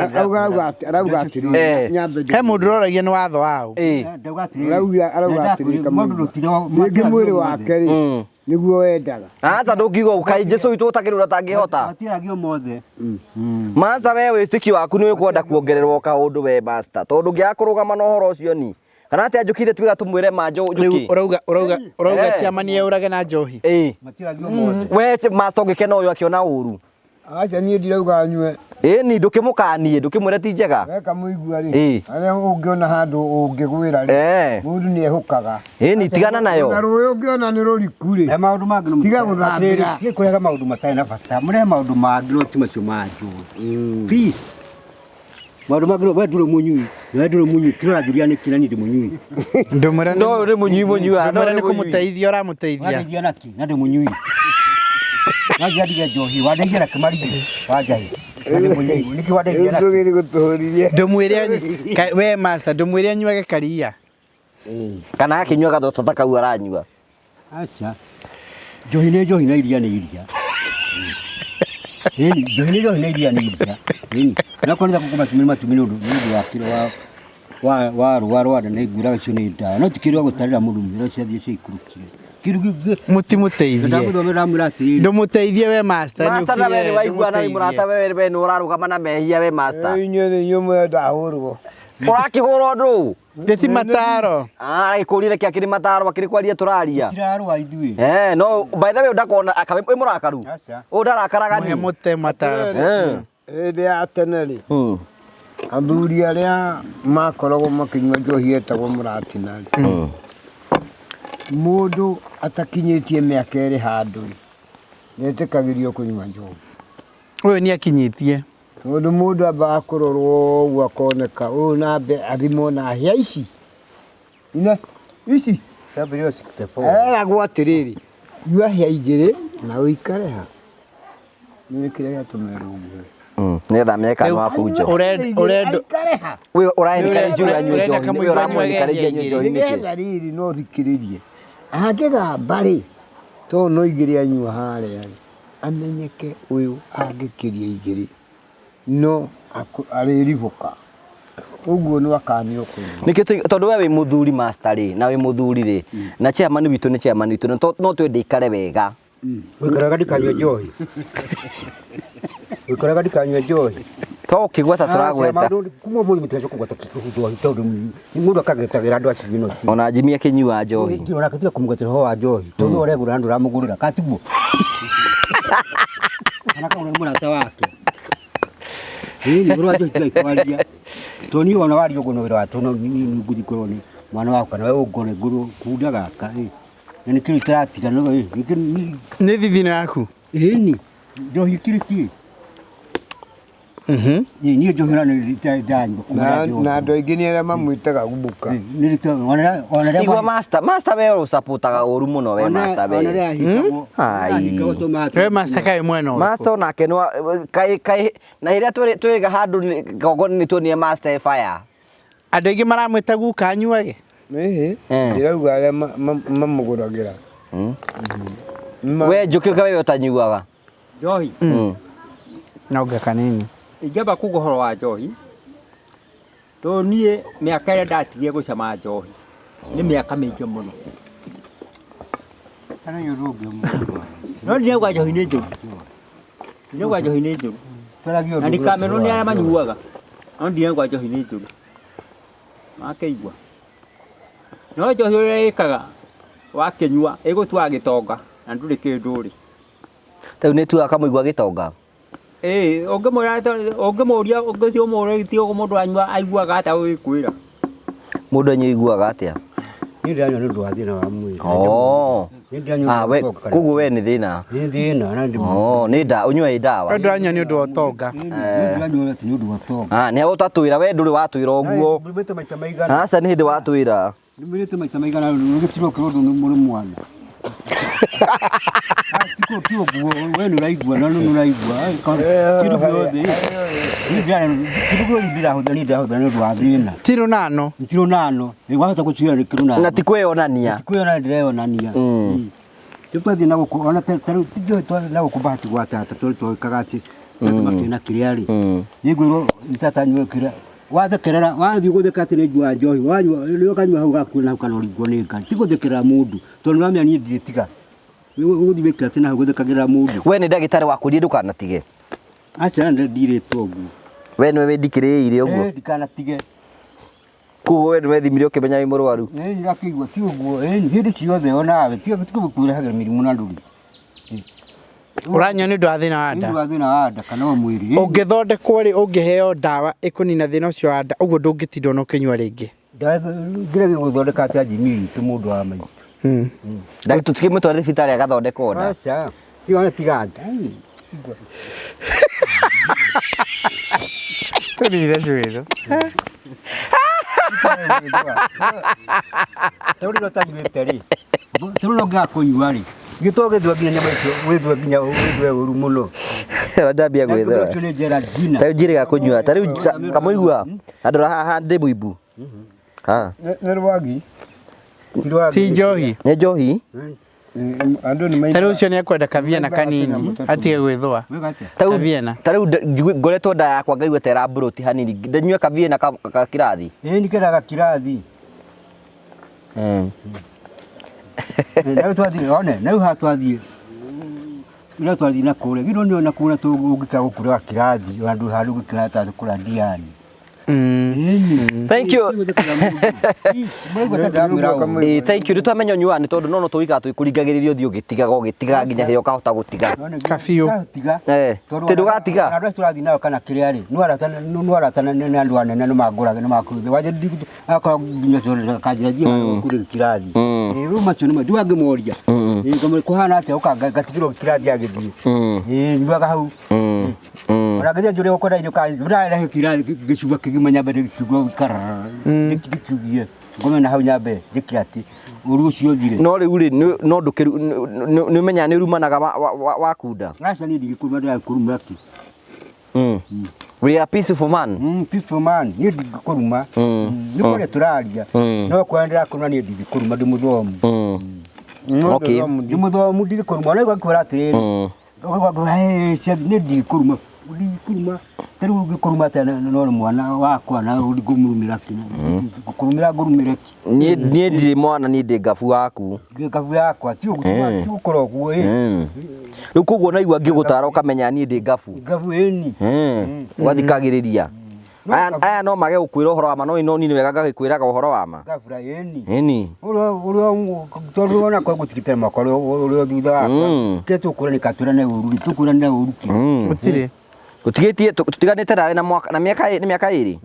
[SPEAKER 5] Arauga atĩrĩrĩ,
[SPEAKER 1] Eh.
[SPEAKER 5] nyambe
[SPEAKER 3] He mũndũ ũroragia nĩ watho waũ.
[SPEAKER 1] Ĩĩ.
[SPEAKER 2] Ndauga atĩrĩrĩ.
[SPEAKER 5] Arauga atĩrĩrĩ,
[SPEAKER 2] Mũndũ
[SPEAKER 5] Kamũigua.
[SPEAKER 2] rũtiro.
[SPEAKER 5] Rĩngĩ mwĩrĩ wake rĩ, nĩguo wendaga.
[SPEAKER 1] Aca, ndũngiuga ũguo, kaĩ Jesũ witũ ũtakĩrĩ ũrĩa ũtangĩhota.
[SPEAKER 2] Matiaragio mothe.
[SPEAKER 1] Master, we wĩtĩkio waku nĩ ũkwenda kuongererwo kaũndũ we master, tondũ ũngĩaga kũrũgama na ũhoro ũcio ni kana atĩa Njũkĩ, ithe tuiga tũmwĩre ma
[SPEAKER 3] Rĩu
[SPEAKER 1] Njũkĩ.
[SPEAKER 3] ũrauga
[SPEAKER 1] Eh.
[SPEAKER 3] chairman eũrage na njohi.
[SPEAKER 1] Ĩĩ.
[SPEAKER 2] Matiaragio mothe.
[SPEAKER 1] We master, ũngĩkena ũyũ akĩona ũru.
[SPEAKER 5] Aca, niĩ ndirauga nyue.
[SPEAKER 1] Ĩĩ, ni ndũkĩmũkanie, ndũkĩmwĩre ti njega.
[SPEAKER 5] We Kamũigua rĩ,
[SPEAKER 1] Ĩĩ.
[SPEAKER 5] harĩa ũngĩona handũ ũngĩgwĩra rĩ,
[SPEAKER 1] Eh.
[SPEAKER 5] mũndũ nĩ ehũkaga.
[SPEAKER 1] Ĩĩ, ni tigana nayo.
[SPEAKER 5] Na rũĩ ũngĩona nĩ rũriku rĩ,
[SPEAKER 2] He maũndũ mangĩ no
[SPEAKER 5] Tiga gũthambĩra.
[SPEAKER 2] Tiga kũrehe maũndũ matarĩ na bata. Mũrehe maũndũ mangĩ no ti macio ma njohi. Please. Maũndũ mangĩ no we ndũrĩ mũnyui. We ndũrĩ mũnyui. Kĩrĩa ũranjũria nĩ kĩ na niĩ ndĩ mũnyui.
[SPEAKER 3] Ndũmwĩra
[SPEAKER 1] No ũyũ nĩ mũnyui mũnyua.
[SPEAKER 3] Ndũmwĩra nĩ kũmũteithia ũramũteithia.
[SPEAKER 2] Wandeithia na kĩ? Na ndĩ mũnyui. Wanjia ndige njohi. Wandeithia na kĩmarigĩ. Wanjahi. Na ndĩ mũnyui. Nĩkĩ wandeithia na kĩ?
[SPEAKER 5] Tũgĩrĩ gũtũhũririe.
[SPEAKER 3] Ndũmwĩre we master, ndũmwĩre anyuage karia.
[SPEAKER 1] Kana akĩnyua gathota ta kau aranyua.
[SPEAKER 2] Aca. Njohi nĩ njohi na iria nĩ iria. Ĩni, njohi nĩ njohi na iria nĩ iria. Ĩni. Na korwo nĩ kũma matumĩ matumĩ nĩ ũndũ wa kĩro wa rũa rwanda nĩ ngwĩraga icio nĩ ndawa. No ti kĩrĩa gũtarĩra mũndũ mwĩra ciathiĩ ciaikũrũkire. Kĩndũ kĩngĩ
[SPEAKER 3] Mũtimũteithie.
[SPEAKER 2] ndamũthomera ndamwĩra atĩrĩrĩ.
[SPEAKER 3] Ndũmũteithie we master, nĩ
[SPEAKER 1] Master, na we nĩ
[SPEAKER 3] ũkire
[SPEAKER 1] waigua na wĩ mũrata
[SPEAKER 3] ndũmũteithie.
[SPEAKER 1] we nĩ ũrarũgama na mehia we master.
[SPEAKER 5] Inyuĩ nĩ inyuĩ mũrenda hũrwo.
[SPEAKER 1] Ũrakĩhũra ũndũ.
[SPEAKER 3] Nĩ ti mataro.
[SPEAKER 1] Ah, aragĩkũrire kĩ akĩrĩ mataro akĩrĩ kwaria tũraria.
[SPEAKER 2] Tirarũa ithuĩ.
[SPEAKER 1] Eh, no by the way ndakona akawe wĩ mũrakaru.
[SPEAKER 2] Aca.
[SPEAKER 1] Ũyũ ndarakaraga
[SPEAKER 3] Mũhe
[SPEAKER 1] ni.
[SPEAKER 3] mũte mataro.
[SPEAKER 1] Eh.
[SPEAKER 5] Hĩndĩ ya tene rĩ, athuri arĩa makoragwo makĩnyua njohi etagwo mũratina rĩ, mũndũ atakinyĩtie mĩaka ĩrĩ handũ rĩ, ndetĩkagĩrio kũnyua njohi.
[SPEAKER 3] Ũyũ nĩ akinyĩtie.
[SPEAKER 5] Tondũ mũndũ ambaga kũrorwo ũguo akoneka ũyũ nambe athimwo na hĩa ici ina ici.
[SPEAKER 2] Ndambĩrĩrio 64.
[SPEAKER 5] Eragwo atĩrĩrĩ, nyua hĩa igĩrĩ na ũikare ha. Nĩ kĩrĩa gĩatũmerwo ũguo.
[SPEAKER 1] Nĩgetha amenye kana wa bunjo.
[SPEAKER 3] Ũrenda
[SPEAKER 5] Aikare ha.
[SPEAKER 1] Ũyũ ũraencourage ũyũ anyue
[SPEAKER 3] Ũrenda
[SPEAKER 1] njohi. Ũyũ
[SPEAKER 3] Kamũigua
[SPEAKER 1] ũramũ-encourage
[SPEAKER 3] anyuage
[SPEAKER 1] anyue njohi nĩkĩ?
[SPEAKER 5] Nĩgetha rĩrĩ no thikĩrĩrie angĩgamba rĩ, tondũ no igĩrĩ anyua harĩa rĩ, amenyeke ũyũ angĩkĩria igĩrĩ no arĩribũka ũguo no akanio kũnyua.
[SPEAKER 1] Nĩkĩo tondũ we wĩ mũthuri master rĩ, na wĩ mũthuri rĩ, na chairman witũ nĩ chairman witũ, na no twende ikare wega.
[SPEAKER 2] Gũikaraga ndikanyue njohi. Gũikaraga ndikanyue njohi.
[SPEAKER 1] To ũkĩgweta tũragweta.
[SPEAKER 2] Kuma ũmũthĩ mũtigacoka kũgweta njohi tondũ mũndũ akagetagĩra andũ acio ino.
[SPEAKER 1] Ona Jimmy akĩnyua njohi.
[SPEAKER 2] Ona tiga kũmũgwetera ũhoro wa njohi tondũ nĩwe ũregũra na ndũramũgũrĩra ka tiguo? Kana kagũra nĩ mũrata wake. Ĩni ũhoro wa njohi tigai kwaria. Tondũ niĩ wona waria ũguo no wĩra wa tondũ no niĩ ngũthiĩ ngorwo nĩ mwana waku kana we ũngore ngũrwo kunda gaka ĩ. Na nĩ kĩndũ itaratiga no ĩ.
[SPEAKER 3] Nĩ thithino yaku.
[SPEAKER 2] Ĩni njohi kĩrĩ kĩ? Niĩ njohi ona nĩ ndanyua kuma
[SPEAKER 5] Na andũ aingĩ nĩ arĩa mamwĩtaga gubuka.
[SPEAKER 1] Igua master, master we ũcapotaga ũru mũno we master we. Ai.
[SPEAKER 3] We master kaĩ mwena ũrĩkũ?
[SPEAKER 1] Master onake no kaĩ kaĩ na rĩrĩa twĩga handũ gongo nĩ tuonire master e fire.
[SPEAKER 3] Andũ aingĩ maramwĩta guka anyuage.
[SPEAKER 5] Ĩhĩ,
[SPEAKER 1] Eh.
[SPEAKER 5] ndĩrauga arĩa mamũgũragĩra.
[SPEAKER 1] We Njũkĩ ũka wewe ũtanyuaga.
[SPEAKER 6] Njohi.
[SPEAKER 3] Nonga kanini.
[SPEAKER 6] Ingĩamba kuga ũhoro wa njohi, tondũ niĩ mĩaka ĩrĩa ndatigire gũcama njohi nĩ mĩaka mĩingĩ mũno. No ndinauga njohi nĩ njũru. Ndinauga njohi nĩ njũru. Na ndikamenwo nĩ arĩa manyuaga. No ndinauga njohi nĩ njũru. Makĩigua. No njohi ũrĩa ĩkaga wakĩnyua ĩgũtuaga gĩtonga na ndũrĩ kĩndũ ũrĩ.
[SPEAKER 1] Rĩu nĩ tuaga Kamũigua gĩtonga.
[SPEAKER 6] Ĩĩ, ũngĩmwĩra ũngĩmũria ũngĩthiĩ ũmũrie ti ũguo mũndũ anyua aiguaga atĩa ũgĩkwĩra.
[SPEAKER 1] Mũndũ anyua aiguaga atĩa?
[SPEAKER 2] Niĩ ndĩranyua nĩ ũndũ wa thĩna wa mwĩrĩ.
[SPEAKER 1] Oh.
[SPEAKER 2] Niĩ ndĩranyua
[SPEAKER 1] Ah, we koguo we nĩ thĩna.
[SPEAKER 2] Nĩ thĩna na ndĩ
[SPEAKER 1] Oh, nĩ nda ũnyua ĩ ndawa.
[SPEAKER 3] We ndũranyua nĩ ũndũ wa ũtonga.
[SPEAKER 2] Niĩ ndĩranyua atĩ nĩ ũndũ wa ũtonga.
[SPEAKER 1] Ah, nĩ ũtatwĩra we ndũrĩ watwĩra ũguo.
[SPEAKER 2] Ndĩmĩte maita maigana.
[SPEAKER 1] Aca nĩ hĩndĩ watwĩra.
[SPEAKER 2] Ndĩmĩrĩte maita maigana rũgĩtirwo kĩrũndũ nĩ mũrĩ mwana. Ti ti ũguo we nĩ ũraigua na nĩ ũraigua kĩndũ gĩothe kĩndũ gĩothe ndĩrahũthĩra niĩ ndĩrahũthĩra nĩ ũndũ wa thĩna.
[SPEAKER 3] Ti rũnano.
[SPEAKER 2] Ti rũnano wahota gũtuĩra nĩ kĩrũnano.
[SPEAKER 1] Na ti kwĩyonania.
[SPEAKER 2] Ti kwĩyonania ndĩreyonania. Rĩu twathiĩ na gũkũ ona ta rĩu ti njũĩ twathiĩ na gũkũ bahati gwa tata tondũ twekaga atĩ tata makĩona kĩrĩa rĩ nĩ ngwĩrwo nĩ tata nyue kĩrĩa wathekerera wathiĩ gũtheka atĩ nĩ nyua njohi wanyua rĩrĩa ũkanyua hau gakuo na hau kana ũringwo nĩ ngari ti gũthekerera mũndũ tondũ nĩ wamenya niĩ ndirĩtiga ũgũthiĩ wĩke atĩ na hau gũthekagĩrĩra mũndũ.
[SPEAKER 1] We nĩ ndagĩtarĩ wakwĩrire ndũkanatige?
[SPEAKER 2] Aca ndirĩtwo ũguo.
[SPEAKER 1] We nĩwe wĩndikĩrĩire ũguo?
[SPEAKER 2] Ndikanatige.
[SPEAKER 1] Koguo we nĩwe thimire ũkĩmenya wĩ mũrwaru?
[SPEAKER 2] Ĩĩ ndakĩigua ti ũguo hĩndĩ ciothe onawe tiga gũkwĩrehagĩra mĩrimũ na ndũrĩ.
[SPEAKER 3] Ũranyua nĩ ũndũ wa thĩna wa nda?
[SPEAKER 2] Nĩ ũndũ wa thĩna wa nda kana o mwĩrĩ.
[SPEAKER 3] Ũngĩthondekwo rĩ, ũngĩheo ndawa ĩkũnina thĩna ũcio wa nda, ũguo ndũngĩtinda ona ũkĩnyua rĩngĩ.
[SPEAKER 2] Ndawa ngĩrege gũthondeka atĩa Jimmy witũ mũndũ wa maitũ.
[SPEAKER 1] Ndagĩtarĩ tũtikĩmũtware thibitarĩ agathondekwo nda.
[SPEAKER 2] Aca, tiga tiga nda.
[SPEAKER 3] Tũrire cuĩro.
[SPEAKER 2] Tarĩu rĩrĩa ũtanyuĩte rĩ, tarĩu rĩrĩa ũngĩaga kũnyua rĩ, githĩ to gĩthua nginya nyama icio wĩthue nginya wĩthue ũru mũno.
[SPEAKER 1] Ndambia gwĩthua.
[SPEAKER 2] Ũcio nĩ Geraldina.
[SPEAKER 1] Tarĩu njĩrĩga kũnyua, tarĩu kamũigua, andora haha ndĩ mũimbu. Ha.
[SPEAKER 5] Nĩ rwagi.
[SPEAKER 3] Ti njohi.
[SPEAKER 1] Nĩ njohi.
[SPEAKER 5] Andũ nĩ
[SPEAKER 3] Tarĩu ũcio nĩ ekwenda kaviena kanini atige gwĩthũa. Kaviena.
[SPEAKER 1] Tarĩu ngoretwo nda yakwa ngaigua ta ĩramburũti hanini, ndanyua kaviena ka kirathi.
[SPEAKER 2] Ĩĩ nĩ kirathi. Na rĩu twathiĩ one, na rĩu haha twathiĩ rĩrĩa twathiĩ na kũrĩa, githĩ nĩ na kũrĩa tũngĩkaga gũkũra kirathi, handũ handũ gũkĩra ta kũrĩa Diani.
[SPEAKER 1] Thank you. Thank you. Nĩ twamenya ũnyuaga nĩ tondũ no no tũikara tũkũringagĩrĩria ũthiĩ ũgĩtigaga ũgĩtigaga nginya rĩrĩa ũkahota gũtiga.
[SPEAKER 3] Kabiũ.
[SPEAKER 1] Tĩ ndũgatiga.
[SPEAKER 2] Andũ acio tũrathiĩ nao kana kĩrĩa rĩ, nĩ aratana nĩ andũ anene nĩ mangũraga nĩ makũruthe. Wanja akorwo nginya ũcio kanjĩra thiĩ kũrĩ kirathi. Rĩu macio nĩ ndiwangĩmoria. Kũhana atĩa ũkangatigĩrwo kirathi agĩthiĩ. Nyuaga hau. Ona ngĩthiĩ njũrĩ gũkora irio ka ndĩrarehe kirathi gĩcuba kĩgima nyambe ndĩkiuga gũikara ndĩkiugie ngome na hau nyambe njĩke atĩ ũru ũcio ũthire.
[SPEAKER 1] No rĩu rĩ no ndũkĩru nĩ ũmenyaga nĩ ũrumanaga wakunda?
[SPEAKER 2] Aca niĩ ndingĩkũruma ndĩrakũruma kĩ.
[SPEAKER 1] We are peaceful man.
[SPEAKER 2] Peaceful man niĩ ndingĩkũruma. Nĩ kũrĩa tũraria no kũrĩa ndĩrakũruma niĩ ndingĩkũruma ndĩ mũthomu.
[SPEAKER 1] Okay.
[SPEAKER 2] Ndĩ mũthomu ndingĩkũruma ona ngakwĩra atĩrĩrĩ. Nĩ ndingĩkũruma ndingĩkũruma ta rĩu ũngĩkũruma atĩa no nĩ mwana wakwa na ngũmũrumĩra kĩ ngũkũrumĩra ngũrumĩre kĩ.
[SPEAKER 1] Niĩ ndirĩ mwana niĩ ndĩ ngabu waku.
[SPEAKER 2] Ngabu yakwa ti ũgũkorwo ũguo ĩ.
[SPEAKER 1] Rĩu koguo naigua ngĩgũtara ũkamenya niĩ ndĩ ngabu.
[SPEAKER 2] Ngabu ĩni.
[SPEAKER 1] Ũgathikagĩrĩria. Aya no mage gũkwĩra ũhoro wa ma no niĩ nĩ wega ngagĩkwĩraga ũhoro wa ma.
[SPEAKER 2] Ngabura ĩni.
[SPEAKER 1] Ĩni.
[SPEAKER 2] Ũrĩa tondũ ona kwa gũtigitĩra mwaka ũrĩa thutha wakwa. Kĩrĩa tũkwĩra nĩ katwĩrane ũru rĩ tũkwĩrane ũru kĩ.
[SPEAKER 3] Gũtirĩ.
[SPEAKER 1] Gũtigĩtie tũtiganĩte nawe na mwaka na mĩaka nĩ mĩaka ĩrĩ.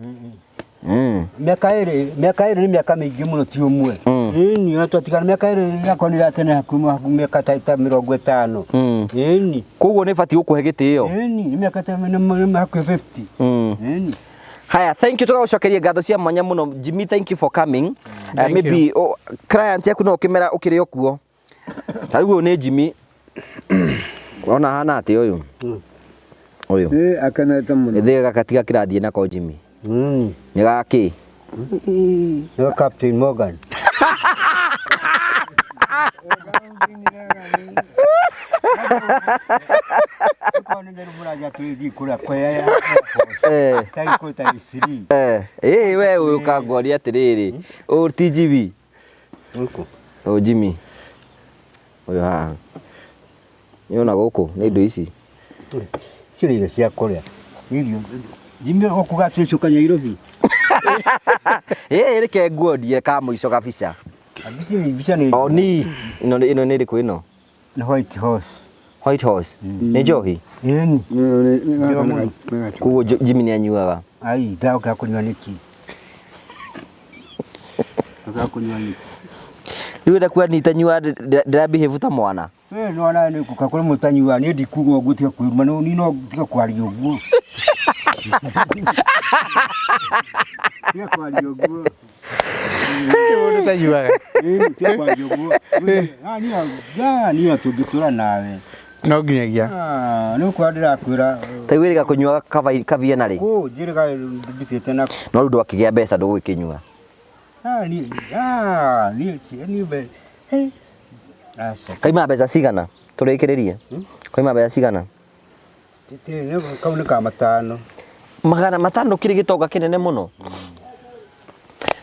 [SPEAKER 2] Mĩaka ĩrĩ mĩaka ĩrĩ nĩ mĩaka mĩingĩ mũno ti ũmwe. Ĩni ona twatigana mĩaka ĩrĩ yakwa nĩ ĩratene hakuhĩ mĩaka ta 50. Ĩni.
[SPEAKER 1] Koguo nĩ batiĩ gũkũhe gĩtĩo.
[SPEAKER 2] Ĩni nĩ mĩaka ta nĩ hakuhĩ 50. Ĩni.
[SPEAKER 1] Haya, thank you tũgagũcokeria ngatho cia mwanya mũno Jimmy, thank you for coming. Maybe client yaku no ũkĩmera ũkĩrĩ o kuo. Ta rĩu ũyũ nĩ Jimmy. Wona hana atĩa ũyũ? Ũyũ.
[SPEAKER 5] Ĩ akenete mũno.
[SPEAKER 1] Ĩthĩ gaka tiga kĩrathiĩ nako Jimmy. Nĩ gakĩ?
[SPEAKER 2] Nĩ Captain Morgan.
[SPEAKER 1] Ĩ we ũyũ ũkangoria atĩrĩrĩ, ũyũ ti Jimmy. Ũyũ Jimmy. Ũyũ haha. Nĩũrona gũkũ nĩ indo ici.
[SPEAKER 2] Icio nĩ irio cia kũrĩa. Irio. Jimmy ũkuga atĩ ũcoka Nairobi.
[SPEAKER 1] Ĩ reke nguonie ka mũico kabisa.
[SPEAKER 2] Mbica nĩ
[SPEAKER 1] Oni ĩno ĩno nĩ ĩrĩkũ ĩno?
[SPEAKER 2] Nĩ White Horse.
[SPEAKER 1] White Horse. Nĩ njohi?
[SPEAKER 2] Ĩni.
[SPEAKER 1] Koguo Jimmy nĩ anyuaga.
[SPEAKER 2] Ai, ndaũka kũnyua nĩkĩ? Ndaũka kũnyua nĩkĩ?
[SPEAKER 1] Rĩu enda kuga nitanyua ndĩrabehave ta mwana.
[SPEAKER 2] We no na nĩ kũka kũrĩ mũtanyua niĩ ndikuga ũguo tiga kwĩruma no niĩ no tiga kwaria ũguo. Tiga kwaria ũguo.
[SPEAKER 3] Mũndũ tanyuaga.
[SPEAKER 2] Ĩĩ kwanjia ũguo. Niĩ tũngĩtũra nawe.
[SPEAKER 3] No nginyagia.
[SPEAKER 2] Nĩ ũkora ndĩrakwĩra.
[SPEAKER 1] Ta wĩrĩga kũnyua kaviena rĩ?
[SPEAKER 2] Kũ njĩrĩga ndutĩte na.
[SPEAKER 1] No rĩu ndwakĩgĩa mbeca ndũgũgĩkĩnyua.
[SPEAKER 2] Niĩ
[SPEAKER 1] Kaima mbeca cigana? Tũrĩkĩrĩrie. Kaima mbeca cigana?
[SPEAKER 2] Kau nĩ ka matano.
[SPEAKER 1] 500 kĩrĩ gĩtonga kĩnene mũno.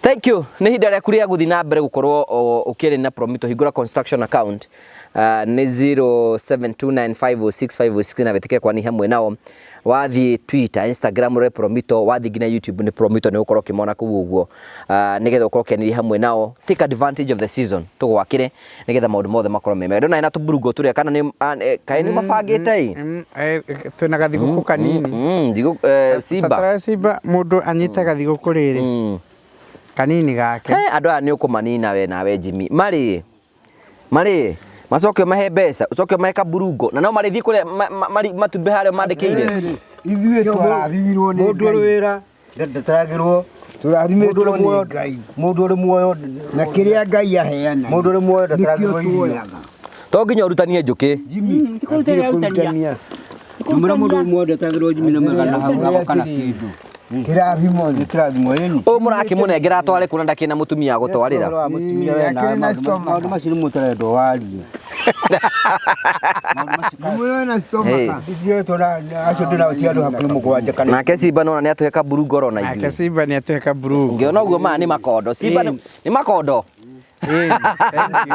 [SPEAKER 1] Thank you. Nĩ ihinda rĩaku rĩa gũthiĩ na mbere gũkorwo ũkĩaria na Promito. Hingũra construction account nĩ 0729506506 na wĩtĩkĩre kwani hamwe nao. Wathiĩ Twitter, Instagram ũrore Promito, wathiĩ nginya YouTube nĩ Promito, nĩ ũgũkorwo ũkĩmona kũu ũguo, nĩgetha ũkorwo ũkĩanĩria hamwe nao. Take advantage of the season, tũgwakĩre nĩgetha maũndũ mothe makorwo me mega. Ndona ena tũburungo tũrĩa kana nĩ kaĩ nĩ mabangĩte ĩ?
[SPEAKER 3] Twĩna gathigũkũ kanini.
[SPEAKER 1] Simba.
[SPEAKER 3] Tatara Simba mũndũ anyite gathigũkũ rĩrĩ. Kanini gake.
[SPEAKER 1] Andũ aya nĩ ũkũmanina we nawe Jimmy. Marĩ macoke ũmahe mbeca, ũcoke ũmahe kaburungo, na no marĩthiĩ kũrĩa matumbĩ harĩa mandĩkĩire.
[SPEAKER 5] Ithuĩ tũrathimirwo nĩ
[SPEAKER 2] Mũndũ ũrĩ
[SPEAKER 5] Ngai.
[SPEAKER 2] wĩra ndataragĩrwo.
[SPEAKER 5] Tũrathimĩtwo nĩ Ngai.
[SPEAKER 2] Mũndũ ũrĩ muoyo
[SPEAKER 5] na kĩrĩa Ngai aheana.
[SPEAKER 2] Mũndũ ũrĩ muoyo ndataragĩrwo
[SPEAKER 5] nĩkĩo
[SPEAKER 2] irio.
[SPEAKER 5] tuoyaga.
[SPEAKER 1] To nginya ũrutanie njũkĩ.
[SPEAKER 2] Jimmy,
[SPEAKER 5] Kũrutania.
[SPEAKER 2] Ndũmĩra mũndũ ũrĩ muoyo ndataragĩrwo Jimmy na magana hau kana kĩndũ.
[SPEAKER 5] Kĩrathimo
[SPEAKER 2] Nĩ kĩrathimo ĩni.
[SPEAKER 1] Ũyũ mũrakĩmũnengera atware kũna ndakĩrĩ na mũtumia agũtwarĩra.
[SPEAKER 2] Ũhoro wa mũtumia we na maũndũ macio nĩ mũtarendwo warie.
[SPEAKER 5] Mũrona stomach.
[SPEAKER 2] Ithuĩ na acio ndĩnao ti andũ hakuhĩ mũgwanja kana.
[SPEAKER 1] Nake Simba nona nĩ atũhe kaburungo oro na
[SPEAKER 3] Nake
[SPEAKER 1] ithuĩ.
[SPEAKER 3] Simba nĩ atũhe kaburungo.
[SPEAKER 1] Ngĩona ũguo maya nĩ makondo. Simba nĩ makondo.
[SPEAKER 3] Thank you.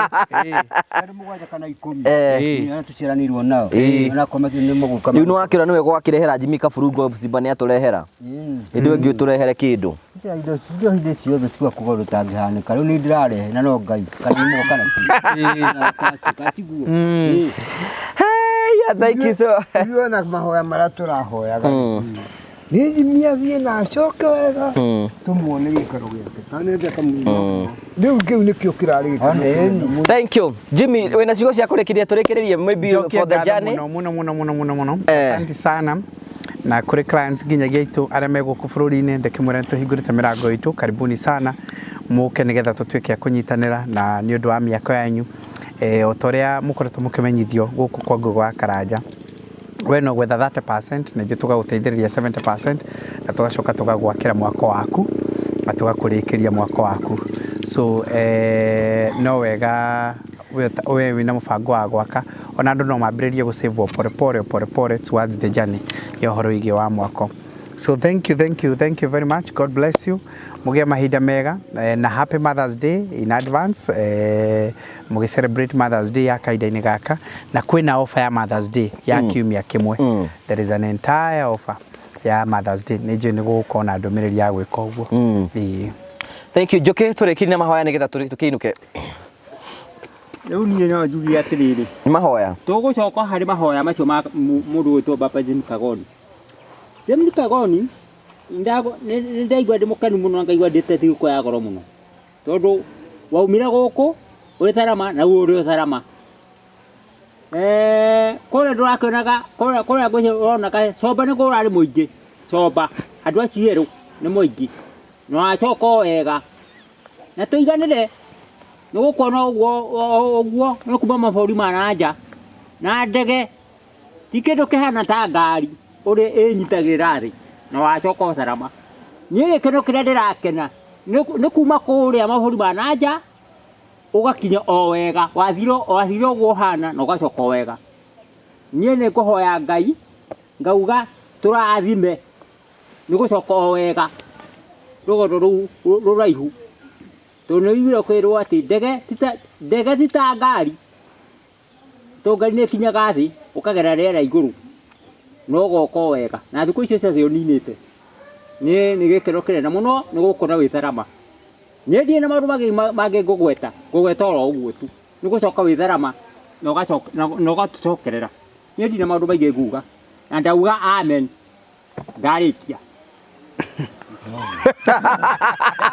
[SPEAKER 2] Andũ mũgwanja kana ikũmi.
[SPEAKER 1] Eh.
[SPEAKER 2] Arĩa tũciaranĩirwo nao. Ona kwa macio nĩ mũgũka.
[SPEAKER 1] Rĩu nĩ wakĩona nĩwe gwakĩrehera Jimmy kaburungo, Simba nĩ atũrehera. Hĩndĩ ĩyo ĩngĩ ũtũrehere kĩndũ.
[SPEAKER 2] Indo indo hĩndĩ ciothe tiga kuga ũndũ ũtangĩhanĩka. Rĩu nĩ ndĩrarehe na no Ngai kana nĩ mũgũka na tiguo.
[SPEAKER 1] Hey, thank you so.
[SPEAKER 5] Ithuĩ ona mahoya marĩa tũrahoyaga. Nĩ Jimmy athiĩ na acoke wega. Tũmuone gĩikaro gĩake. Tanende kamũira. Rĩu kĩu nĩkĩo kĩrarĩ gĩkeno.
[SPEAKER 1] Thank you. Jimmy, wĩna ciugo cia kũrĩkĩria tũrĩkĩrĩrie maybe
[SPEAKER 3] Njokie
[SPEAKER 1] for the
[SPEAKER 3] ngatho
[SPEAKER 1] journey.
[SPEAKER 3] mũno mũno mũno mũno mũno mũno. Asante sana. Na kũrĩ clients nginyagia aitũ arĩa me gũkũ bũrũri-inĩ ndĩkĩmwĩra nĩ tũhingũrĩte mĩrango itũ, karibuni sana mũke nĩgetha tũtuĩke a kũnyitanĩra na nĩ ũndũ wa mĩako yanyu. O ta ũrĩa mũkoretwo mũkĩmenyithio gũkũ kwa Ngũgĩ wa Karanja, we no gwetha 30% na ithuĩ tũgagũteithĩrĩria 70% na tũgacoka tũgagwakĩra mwako waku na tũgakũrĩkĩria mwako waku. So no wega we wĩna mũbango wa gwaka ona andũ no mambĩrĩrie gũ save o pore pore pore pore towards the journey ya ũhoro wĩgiĩ wa mwako. So thank you, thank you, thank you very much. God bless you. Mũgĩe mahinda mega na happy Mother's Day in advance. Mũgĩ celebrate Mother's Day ya kahinda-inĩ gaka na kwĩna offer ya Mother's Day ya kiumia kĩmwe. There is an entire offer ya Mother's Day. Nĩ njũĩ nĩ gũgũkorwo na ndũmĩrĩri ya gwĩka ũguo.
[SPEAKER 1] Thank you. Njũkĩ tũrĩkirie na mahoya nĩgetha tũkĩinũke.
[SPEAKER 6] Rĩu niĩ no njuge atĩrĩrĩ.
[SPEAKER 1] Nĩ mahoya.
[SPEAKER 6] Tũgũcoka harĩ mahoya macio ma mũndũ wĩtwo Baba James Kagoni. James Kagoni nĩ ndaigua ndĩ mũkenu mũno na ngaigua ndĩte thigũkũ ya goro mũno. Tondũ waumire gũkũ ũrĩ Tharama na rĩu ũrĩ o Tharama. Kũrĩa ndũrakĩonaga, kũrĩa ngwĩciria ũronaga comba nĩ kũrarĩ mũingĩ. Comba, andũ acio erũ nĩ mũingĩ. Na wacoka o wega. Na tũiganĩre nĩ gũkuona ũguo ũguo nĩ kuma mabũrũri ma na nja. Na ndege ti kĩndũ kĩhana ta ngari ũrĩa ĩnyitagĩrĩra thĩ na wacoka o Tharama. Niĩ gĩkeno kĩrĩa ndĩrakena nĩ kuma kũrĩa mabũrũri ma na nja ũgakinya o wega, wathire ũguo ũhana na ũgacoka o wega. Niĩ nĩ ngũhoya Ngai ngauga tũrathime nĩ gũcoka o wega rũgendo rũu rũraihu. Tondũ nĩ ũiguire kwĩrwo atĩ ndege ti ta ngari, tondũ ngari nĩ ĩkinyaga thĩ ũkagera rĩera igũrũ na ũgoka o wega. Na thikũ icio ciothe ũninĩte. Niĩ nĩ gĩkeno kĩnene mũno nĩ gũkuona wĩ Tharama. Niĩ ndirĩ na maũndũ mangĩ ngũgweta, ngũgweta oro ũguo tu. Nĩ gũcoka wĩ Tharama na ũgatũcokerera. Niĩ ndirĩ na maũndũ maingĩ nguga. Na ndauga amen. Ndarĩkia.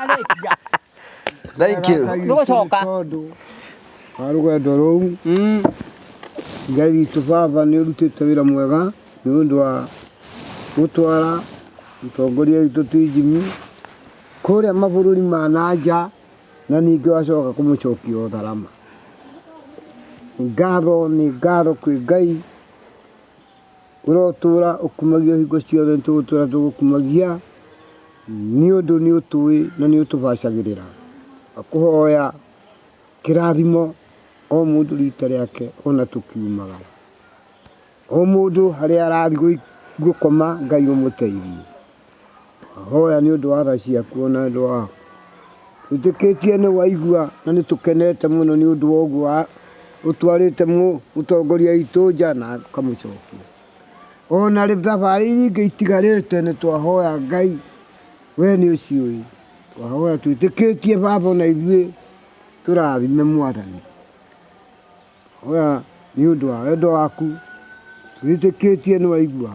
[SPEAKER 6] Ndarĩkia.
[SPEAKER 1] Thank you.
[SPEAKER 6] Nĩ gũcoka.
[SPEAKER 5] Tondũ wa rũgendo rũu Ngai witũ baba nĩ ũrutĩte wĩra mwega nĩ ũndũ wa gũtwara mũtongoria witũ ti Jimmy kũrĩa mabũrũri ma na nja. Na ningĩ wacoka kũmũcokia o tharama. Ngatho nĩ ngatho kwĩ Ngai ũrotũra ũkumagio hingo ciothe, nĩtũgũtũra tũgũkumagia nĩ ũndũ nĩ ũtũĩ na nĩ ũtũbacagĩrĩra. Akũhoya kĩrathimo o mũndũ rita rĩake ona tũkiumagara. O mũndũ harĩa arathiĩ gũkoma Ngai ũmũteithie. Hoya nĩ ũndũ wa tha ciaku ona ũndũ wa twĩtĩkĩtie nĩ waigua na nĩ tũkenete mũno nĩ ũndũ wa ũguo ũtwarĩte mũtongoria witũ nja na ũkamũcokia. Ona thabarĩ iria ingĩ itigarĩte nĩ twahoya Ngai we nĩ ũciũĩ. Twahoya twĩtĩkĩtie baba ona ithuĩ tũrathime Mwathani. Hoya nĩ ũndũ wa wendo waku twĩtĩkĩtie nĩ waigua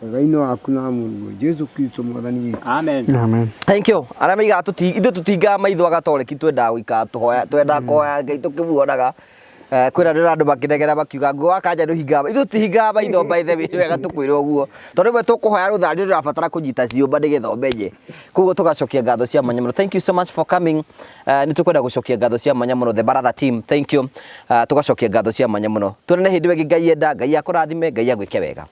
[SPEAKER 5] wega-inĩ waku na mũrũguo Jesu Kristo Mwathani witũ.
[SPEAKER 6] Amen.
[SPEAKER 3] Amen.
[SPEAKER 1] Thank you. Arĩa maigaga ithuĩ tũtingaga maitho agatoreki, twendaga gũikara tũhoya, twendaga kũhoya Ngai tũkĩmuonaga. Kwĩna ndĩra andũ makĩnegera makiuga nguo wa kanja ndũhingaga, ithuĩ tũtihingaga maitho, by the way, nĩ wega tũkwĩre ũguo, tondũ rĩmwe tũkũhoya rũtha nĩ ũrabatara kũnyita ciũmba nĩgetha ũmenye. Koguo tũgacokia ngatho cia mwanya mũno. Thank you so much for coming. Nĩ tũkwenda gũcokia ngatho cia mwanya mũno, the Baratha team, thank you. Tũgacokia ngatho cia mwanya mũno. Tuonane hĩndĩ ĩyo ĩngĩ Ngai enda, Ngai akũrathime, Ngai agwĩke wega.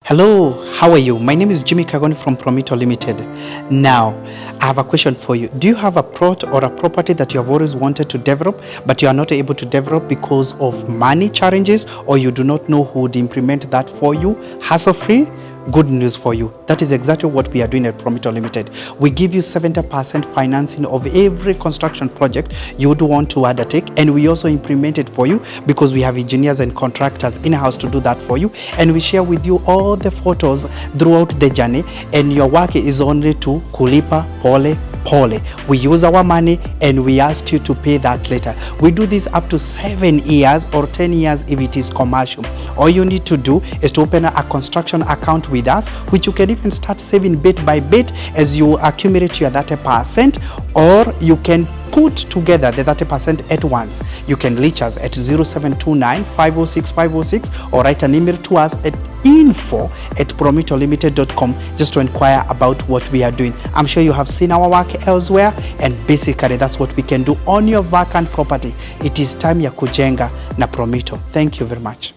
[SPEAKER 3] Hello, how are you? My name is Jimmy Kagoni from Promito Limited. Now, I have a question for you. Do you have a plot or a property that you have always wanted to develop, but you are not able to develop because of money challenges, or you do not know who would implement that for you hassle-free? Good news for you. That is exactly what we are doing at Promito Limited. We give you 70% financing of every construction project you would want to undertake, and we also implement it for you because we have engineers and contractors in-house to do that for you, and we share with you all the photos throughout the journey, and your work is only to kulipa pole pole. We use our money and we ask you to pay that later. We do this up to 7 years or 10 years if it is commercial. All you need to do is to open a construction account with us, which you can even start saving bit by bit as you accumulate your 30%, or you can put together the 30% at once. You can reach us at 0729 506 506 or write an email to us at info@promitolimited.com just to inquire about what we are doing. I'm sure you have seen our work elsewhere, and basically that's what we can do on your vacant property. It is time ya kujenga na Promito. Thank you very much.